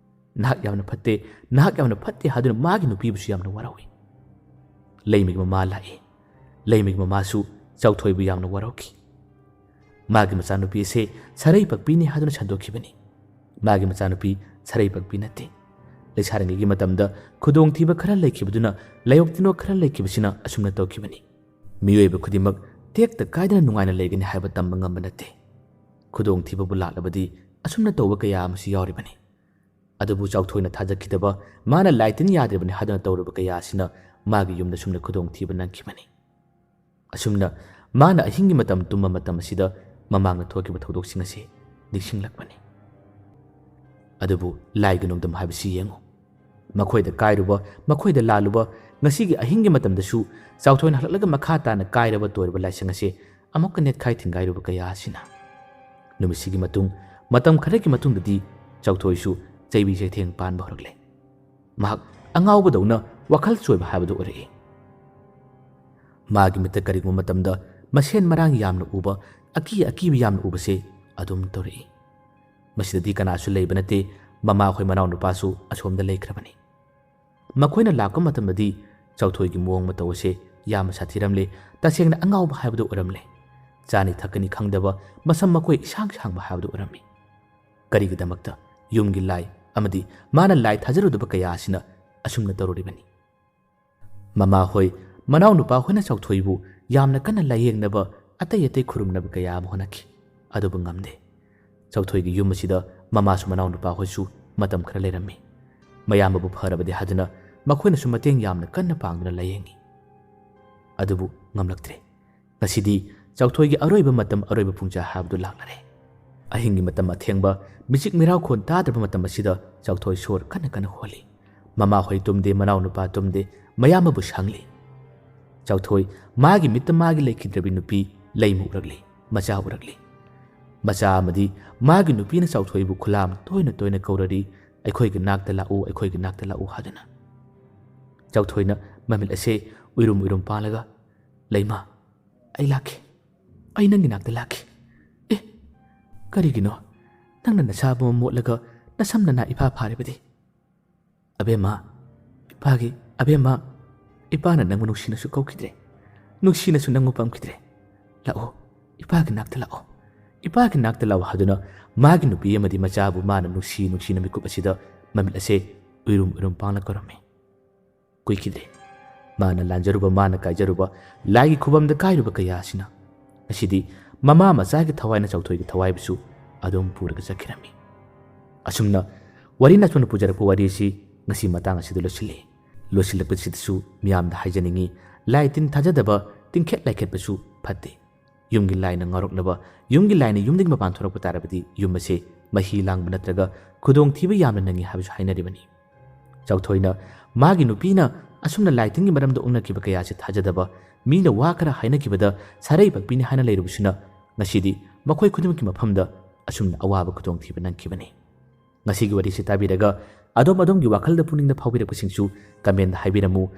ꯅꯍꯥꯛ ꯌꯥꯝꯅ ꯐꯠꯇꯦ, ꯅꯍꯥꯛ ꯌꯥꯝꯅ ꯐꯠꯇꯦ" ꯍꯥꯏꯗꯨꯅ ꯃꯥꯒꯤ ꯅꯨꯄꯤꯕꯨꯁꯨ ꯌꯥꯝꯅ ꯋꯥꯔꯧꯏ꯫ ꯂꯩꯃꯒꯤ ꯃꯃꯥ ꯂꯥꯛꯏ꯫ ꯂꯩꯃꯒꯤ ꯃꯃꯥꯁꯨ ꯆꯥꯎꯊꯣꯏꯕꯨ ꯌꯥꯝꯅ ꯋꯥꯔꯧꯈꯤ꯫ ꯃꯥꯒꯤ ꯃꯆꯥꯅꯨꯄꯤ ꯑꯁꯦ ꯁꯔꯩ ꯄꯛꯄꯤꯅꯤ ꯍꯥꯏꯗꯨꯅ ꯁꯟꯗꯣꯛꯈꯤꯕꯅꯤ꯫ ꯃꯥꯒꯤ ꯃꯆꯥꯅꯨꯄꯤ ꯁꯔꯩ ꯄꯛꯄꯤ ꯅꯠꯇꯦ꯫ ꯂꯩꯁꯥꯔꯤꯉꯩꯒꯤ ꯃꯇꯝꯗ ꯈꯨꯗꯣꯡꯊꯤꯕ ꯈꯔ ꯂꯩꯈꯤꯕꯗꯨꯅ, ꯂꯥꯏꯑꯣꯞ ꯇꯤꯟꯑꯣꯞ ꯈꯔ ꯂꯩꯈꯤꯕꯁꯤꯅ ꯑꯁꯨꯝꯅ ꯇꯧꯈꯤꯕꯅꯤ꯫ ꯃꯤꯑꯣꯏꯕ ꯈꯨꯗꯤꯡꯃꯛ ꯇꯦꯛꯇ ꯀꯥꯏꯗꯅ ꯅꯨꯡꯉꯥꯏꯅ ꯂꯩꯒꯅꯤ ꯍꯥꯏꯕ ꯇꯝꯕ ꯉꯝꯕ ꯅꯠꯇꯦ꯫ ꯈꯨꯗꯣꯡꯊꯤꯕꯕꯨ ꯂꯥꯛꯂꯕꯗꯤ ꯑꯁꯨꯝꯅ ꯇꯧꯕ ꯀꯌꯥ ꯑꯃꯁꯨ ꯌꯥꯎꯔꯤꯕꯅꯤ꯫ ꯑꯗꯨꯕꯨ ꯆꯥꯎꯊꯣꯏꯅ ꯊꯥꯖꯈꯤꯗꯕ, ꯃꯥꯅ ꯂꯥꯏ ꯇꯤꯟ ꯌꯥꯗ꯭ꯔꯤꯕꯅꯤ ꯍꯥꯏꯗꯨꯅ ꯇꯧꯔꯨꯕ ꯀꯌꯥ ꯑꯁꯤꯅ ꯃꯥꯒꯤ ꯌꯨꯝꯗ ꯁꯨꯝꯅ ꯈꯨꯗꯣꯡꯊꯤꯕ ꯅꯪꯈꯤꯕꯅꯤ꯫ ꯑꯁꯨꯝꯅ ꯃꯥꯅ ꯑꯍꯤꯡꯒꯤ ꯃꯇꯝ ꯇꯨꯝꯕ ꯃꯇꯝ ꯑꯁꯤꯗ ꯃꯃꯥꯡꯗ ꯊꯣꯛꯈꯤꯕ ꯊꯧꯗꯣꯛꯁꯤꯡ ꯑꯁꯤ ꯅꯤꯡꯁꯤꯡꯂꯛꯄꯅꯤ꯫ ꯑꯗꯨꯕꯨ ꯂꯥꯏꯒꯤ ꯅꯣꯡꯗꯝ ꯍꯥꯏꯕꯁꯤ ꯌꯦꯡꯉꯨ꯫ ꯃꯈꯣꯏꯗ ꯀꯥꯏꯔꯨꯕ, ꯃꯈꯣꯏꯗ ꯂꯥꯜꯂꯨꯕ, ꯉꯁꯤꯒꯤ ꯑꯍꯤꯡꯒꯤ ꯃꯇꯝꯗꯁꯨ ꯆꯥꯎꯊꯣꯏꯅ ꯍꯜꯂꯛꯂꯒ ꯃꯈꯥ ꯇꯥꯅ ꯀꯥꯏꯔꯕ ꯇꯣꯏꯔꯕ ꯂꯥꯏꯁꯪ ꯑꯁꯤ ꯑꯃꯨꯛꯀ ꯅꯦꯠꯈꯥꯏ ꯊꯤꯡꯒꯥꯏꯔꯨꯕ ꯀꯌꯥ ꯑꯁꯤꯅ꯫ ꯅꯨꯃꯤꯠꯁꯤꯒꯤ ꯃꯇꯨꯡ, ꯃꯇꯝ ꯈꯔꯒꯤ ꯃꯇꯨꯡꯗꯗꯤ ꯆꯥꯎꯊꯣꯏꯁꯨ ꯆꯩꯕꯤ ꯆꯩꯊꯦꯡ ꯄꯥꯟꯕ ꯍꯧꯔꯛꯂꯦ꯫ ꯃꯍꯥꯛ ꯑꯉꯥꯎꯕꯗꯧꯅ ꯋꯥꯈꯜ ꯆꯣꯏꯕ ꯍꯥꯏꯕꯗꯨ ꯑꯣꯏꯔꯛꯏ꯫ ꯃꯥꯒꯤ ꯃꯤꯠꯇ ꯀꯔꯤꯒꯨꯝꯕ ꯃꯇꯝꯗ ꯃꯁꯦꯟ ꯃꯔꯥꯡ ꯌꯥꯝꯅ ꯎꯕ, ꯑꯀꯤ ꯑꯀꯤꯕ ꯌꯥꯝꯅ ꯎꯕꯁꯦ ꯑꯗꯨꯝ ꯇꯧꯔꯛꯏ꯫ ꯃꯁꯤꯗꯗꯤ ꯀꯅꯥꯁꯨ ꯂꯩꯕ ꯅꯠꯇꯦ, ꯃꯃꯥꯈꯣꯏ ꯃꯅꯥꯎꯅꯨꯄꯥꯁꯨ ꯑꯁꯣꯝꯗ ꯂꯩꯈ꯭ꯔꯕꯅꯤ꯫ ꯃꯈꯣꯏꯅ ꯂꯥꯛꯄ ꯃꯇꯝꯗꯗꯤ ꯆꯥꯎꯊꯣꯏꯒꯤ ꯃꯑꯣꯡ ꯃꯇꯧ ꯑꯁꯦ ꯌꯥꯝꯅ ꯁꯥꯊꯤꯔꯝꯂꯦ, ꯇꯁꯦꯡꯅ ꯑꯉꯥꯎꯕ ꯍꯥꯏꯕꯗꯨ ꯑꯣꯏꯔꯝꯂꯦ꯫ ꯆꯥꯅꯤ ꯊꯛꯀꯅꯤ ꯈꯪꯗꯕ, ꯃꯁꯝ ꯃꯈꯣꯏ ꯏꯁꯥꯡ ꯁꯥꯡꯕ ꯍꯥꯏꯕꯗꯨ ꯑꯣꯏꯔꯝꯃꯤ꯫ ꯀꯔꯤꯒꯤꯗꯃꯛꯇ ꯌꯨꯝꯒꯤ ꯂꯥꯏ ꯑꯃꯗꯤ ꯃꯥꯅ ꯂꯥꯏ ꯊꯥꯖꯔꯨꯗꯕ ꯀꯌꯥ ꯑꯁꯤꯅ ꯑꯁꯨꯝꯅ ꯇꯧꯔꯨꯔꯤꯕꯅꯤ? ꯃꯃꯥꯍꯣꯏ, ꯃꯅꯥꯎꯅꯨꯄꯥ ꯍꯣꯏꯅ ꯆꯥꯎꯊꯣꯏꯕꯨ ꯌꯥꯝꯅ ꯀꯟꯅ ꯂꯥꯏꯌꯦꯡꯅꯕ, ꯑꯇꯩ ꯑꯇꯩ ꯈꯨꯔꯨꯝꯅꯕ ꯀꯌꯥ ꯑꯃ ꯍꯣꯠꯅꯈꯤ, ꯑꯗꯨꯕꯨ ꯉꯝꯗꯦ꯫ ꯆꯥꯎꯊꯣꯏꯒꯤ ꯌꯨꯝ ꯑꯁꯤꯗ ꯃꯃꯥꯁꯨ ꯃꯅꯥꯎꯅꯨꯄꯥ ꯍꯣꯏꯁꯨ ꯃꯇꯝ ꯈꯔ ꯂꯩꯔꯝꯃꯤ꯫ ꯃꯌꯥꯝꯕꯕꯨ ꯐꯔꯕꯗꯤ ꯍꯥꯏꯗꯨꯅ ꯃꯈꯣꯏꯅꯁꯨ ꯃꯇꯦꯡ ꯌꯥꯝꯅ ꯀꯟꯅ ꯄꯥꯡꯗꯨꯅ ꯂꯥꯌꯦꯡꯉꯤ꯫ ꯑꯗꯨꯕꯨ ꯉꯝꯂꯛꯇ꯭ꯔꯦ꯫ ꯉꯁꯤꯗꯤ ꯆꯥꯎꯊꯣꯏꯒꯤ ꯑꯔꯣꯏꯕ ꯃꯇꯝ, ꯑꯔꯣꯏꯕ ꯄꯨꯡꯖꯥ ꯍꯥꯏꯕꯗꯨ ꯂꯥꯛꯂꯔꯦ꯫ ꯑꯍꯤꯡꯒꯤ ꯃꯇꯝ ꯑꯊꯦꯡꯕ, ꯃꯤꯆꯤꯛ ꯃꯤꯔꯥꯎꯈꯣꯟ ꯇꯥꯗ꯭ꯔꯕ ꯃꯇꯝ ꯑꯁꯤꯗ ꯆꯥꯎꯊꯣꯏ ꯁꯣꯔ ꯀꯟꯅ ꯀꯟꯅ ꯍꯣꯜꯂꯤ꯫ ꯃꯃꯥꯍꯣꯏ ꯇꯨꯝꯗꯦ, ꯃꯅꯥꯎꯅꯨꯄꯥ ꯇꯨꯝꯗꯦ, ꯃꯌꯥꯝꯕꯕꯨ ꯁꯪꯂꯤ꯫ ꯆꯥꯎꯊꯣꯏ ꯃꯥꯒꯤ ꯃꯤꯠꯇ ꯃꯥꯒꯤ ꯂꯩꯈꯤꯗ꯭ꯔꯕꯤ ꯅꯨꯄꯤ ꯂꯩꯃ ꯎꯔꯛꯂꯤ, ꯃꯆꯥ ꯎꯔꯛꯂꯤ꯫ ꯃꯆꯥ ꯑꯃꯗꯤ ꯃꯥꯒꯤ ꯅꯨꯄꯤꯅ ꯆꯥꯎꯊꯣꯏꯕꯨ ꯈꯨꯂꯥꯝ ꯇꯣꯏꯅ ꯇꯣꯏꯅ ꯀꯧꯔꯔꯤ, "ꯑꯩꯈꯣꯏꯒꯤ ꯅꯥꯛꯇ ꯂꯥꯛꯎ, ꯑꯩꯈꯣꯏꯒꯤ ꯅꯥꯛꯇ ꯂꯥꯛꯎ" ꯍꯥꯏꯗꯨꯅ꯫ ꯆꯥꯎꯊꯣꯏꯅ ꯃꯃꯤꯠ ꯑꯁꯦ ꯎꯏꯔꯨꯝ ꯎꯏꯔꯨꯝ ꯄꯥꯡꯂꯒ, "ꯂꯩꯃ, ꯑꯩ ꯂꯥꯛꯀꯦ꯫ ꯑꯩ ꯅꯪꯒꯤ ꯅꯥꯛꯇ ꯂꯥꯛꯀꯦ꯫ ꯑꯦ, ꯀꯔꯤꯒꯤꯅꯣ? ꯅꯪꯅ ꯅꯁꯥꯕꯨ ꯃꯣꯠꯂꯒ ꯅꯁꯝ ꯅꯅꯥ ꯏꯐꯥ ꯐꯥꯔꯤꯕꯗꯤ?" "ꯑꯕꯦꯝꯃ, ꯏꯄꯥꯒꯤ, ꯑꯕꯦꯝꯃ, ꯏꯄꯥꯅ ꯅꯪꯕꯨ ꯅꯨꯡꯁꯤꯅꯁꯨ ꯀꯧꯈꯤꯗ꯭ꯔꯦ꯫ ꯅꯨꯡꯁꯤꯅꯁꯨ ꯅꯪꯕꯨ ꯄꯝꯈꯤꯗ꯭ꯔꯦ꯫ ꯂꯥꯛꯑꯣ, ꯏꯄꯥꯒꯤ ꯅꯥꯛꯇ ꯂꯥꯛꯑꯣ꯫ ꯏꯄꯥꯒꯤ ꯅꯥꯛꯇ ꯂꯥꯛꯑꯣ" ꯍꯥꯏꯗꯨꯅ ꯃꯥꯒꯤ ꯅꯨꯄꯤ ꯑꯃꯗꯤ ꯃꯆꯥꯕꯨ ꯃꯥꯅ ꯅꯨꯡꯁꯤ ꯅꯨꯡꯁꯤꯅ ꯃꯤꯀꯨꯞ ꯑꯁꯤꯗ ꯃꯃꯤꯠ ꯑꯁꯦ ꯎꯏꯔꯨꯝ ꯎꯏꯔꯨꯝ ꯄꯥꯡꯂ ꯀꯧꯔꯝꯃꯤ꯫ ꯀꯨꯏꯈꯤꯗ꯭ꯔꯦ꯫ ꯃꯥꯅ ꯂꯥꯟꯖꯔꯨꯕ, ꯃꯥꯅ ꯀꯥꯏꯖꯔꯨꯕ, ꯂꯥꯏꯒꯤ ꯈꯨꯕꯝꯗ ꯀꯥꯏꯔꯨꯕ ꯀꯌꯥ ꯑꯁꯤꯅ ꯉꯁꯤꯗꯤ ꯃꯃꯥ ꯃꯆꯥꯒꯤ ꯊꯋꯥꯏꯅ ꯆꯥꯎꯊꯣꯏꯒꯤ ꯊꯋꯥꯏꯕꯨꯁꯨ ꯑꯗꯨꯝ ꯄꯨꯔꯒ ꯆꯠꯈꯤꯔꯝꯃꯤ꯫ ꯑꯁꯨꯝꯅ ꯋꯥꯔꯤ ꯅꯥꯆꯣꯝꯅ ꯄꯨꯖꯔꯛꯄ ꯋꯥꯔꯤ ꯑꯁꯤ ꯉꯁꯤ ꯃꯇꯥꯡ ꯑꯁꯤꯗ ꯂꯣꯏꯁꯤꯜꯂꯤ꯫ ꯂꯣꯏꯁꯤꯜꯂꯛꯄꯁꯤꯗꯁꯨ ꯃꯤꯌꯥꯝꯗ ꯍꯥꯏꯖꯅꯤꯡꯉꯤ, ꯂꯥꯏ ꯇꯤꯟ ꯊꯥꯖꯗꯕ, ꯇꯤꯡꯈꯦꯠ ꯂꯥꯏꯈꯦꯠꯄꯁꯨ ꯐꯠꯇꯦ꯫ ꯌꯨꯝꯒꯤ ꯂꯥꯏꯅ ꯉꯥꯎꯔꯛꯅꯕ, ꯌꯨꯝꯒꯤ ꯂꯥꯏꯅ ꯌꯨꯝꯗꯒꯤ ꯃꯄꯥꯟ ꯊꯣꯔꯛꯄ ꯇꯥꯔꯕꯗꯤ ꯌꯨꯝ ꯑꯁꯦ ꯃꯍꯤ ꯂꯥꯡꯕ ꯅꯠꯇ꯭ꯔꯒ ꯈꯨꯗꯣꯡꯊꯤꯕ ꯌꯥꯝꯅ ꯅꯪꯉꯤ ꯍꯥꯏꯕꯁꯨ ꯍꯥꯏꯅꯔꯤꯕꯅꯤ꯫ ꯆꯥꯎꯊꯣꯏꯅ ꯃꯥꯒꯤ ꯅꯨꯄꯤꯅ ꯑꯁꯨꯝꯅ ꯂꯥꯏ ꯇꯤꯟꯒꯤ ꯃꯔꯝꯗ ꯑꯣꯛꯅꯈꯤꯕ ꯀꯌꯥꯁꯤ ꯊꯥꯖꯗꯕ, ꯃꯤꯅ ꯋꯥ ꯈꯔ ꯍꯥꯏꯅꯈꯤꯕꯗ ꯁꯥꯔꯩ ꯄꯛꯄꯤꯅꯤ ꯍꯥꯏꯅ ꯂꯩꯔꯨꯕꯁꯤꯅ ꯉꯁꯤꯗꯤ ꯃꯈꯣꯏ ꯈꯨꯗꯤꯡꯃꯛꯀꯤ ꯃꯐꯝꯗ ꯑꯁꯨꯝꯅ ꯑꯋꯥꯕ ꯈꯨꯗꯣꯡꯊꯤꯕ ꯅꯪꯈꯤꯕꯅꯤ꯫ ꯉꯁꯤꯒꯤ ꯋꯥꯔꯤꯁꯤ ꯇꯥꯕꯤꯔꯒ ꯑꯗꯣꯝ ꯑꯗꯣꯝꯒꯤ ꯋꯥꯈꯜꯗ ꯄꯨꯛꯅꯤꯡꯗ ꯐꯥꯎꯕꯤꯔꯛꯄꯁꯤꯡꯁꯨ comment ꯍꯥꯏꯕꯤꯔꯝꯃꯨ꯫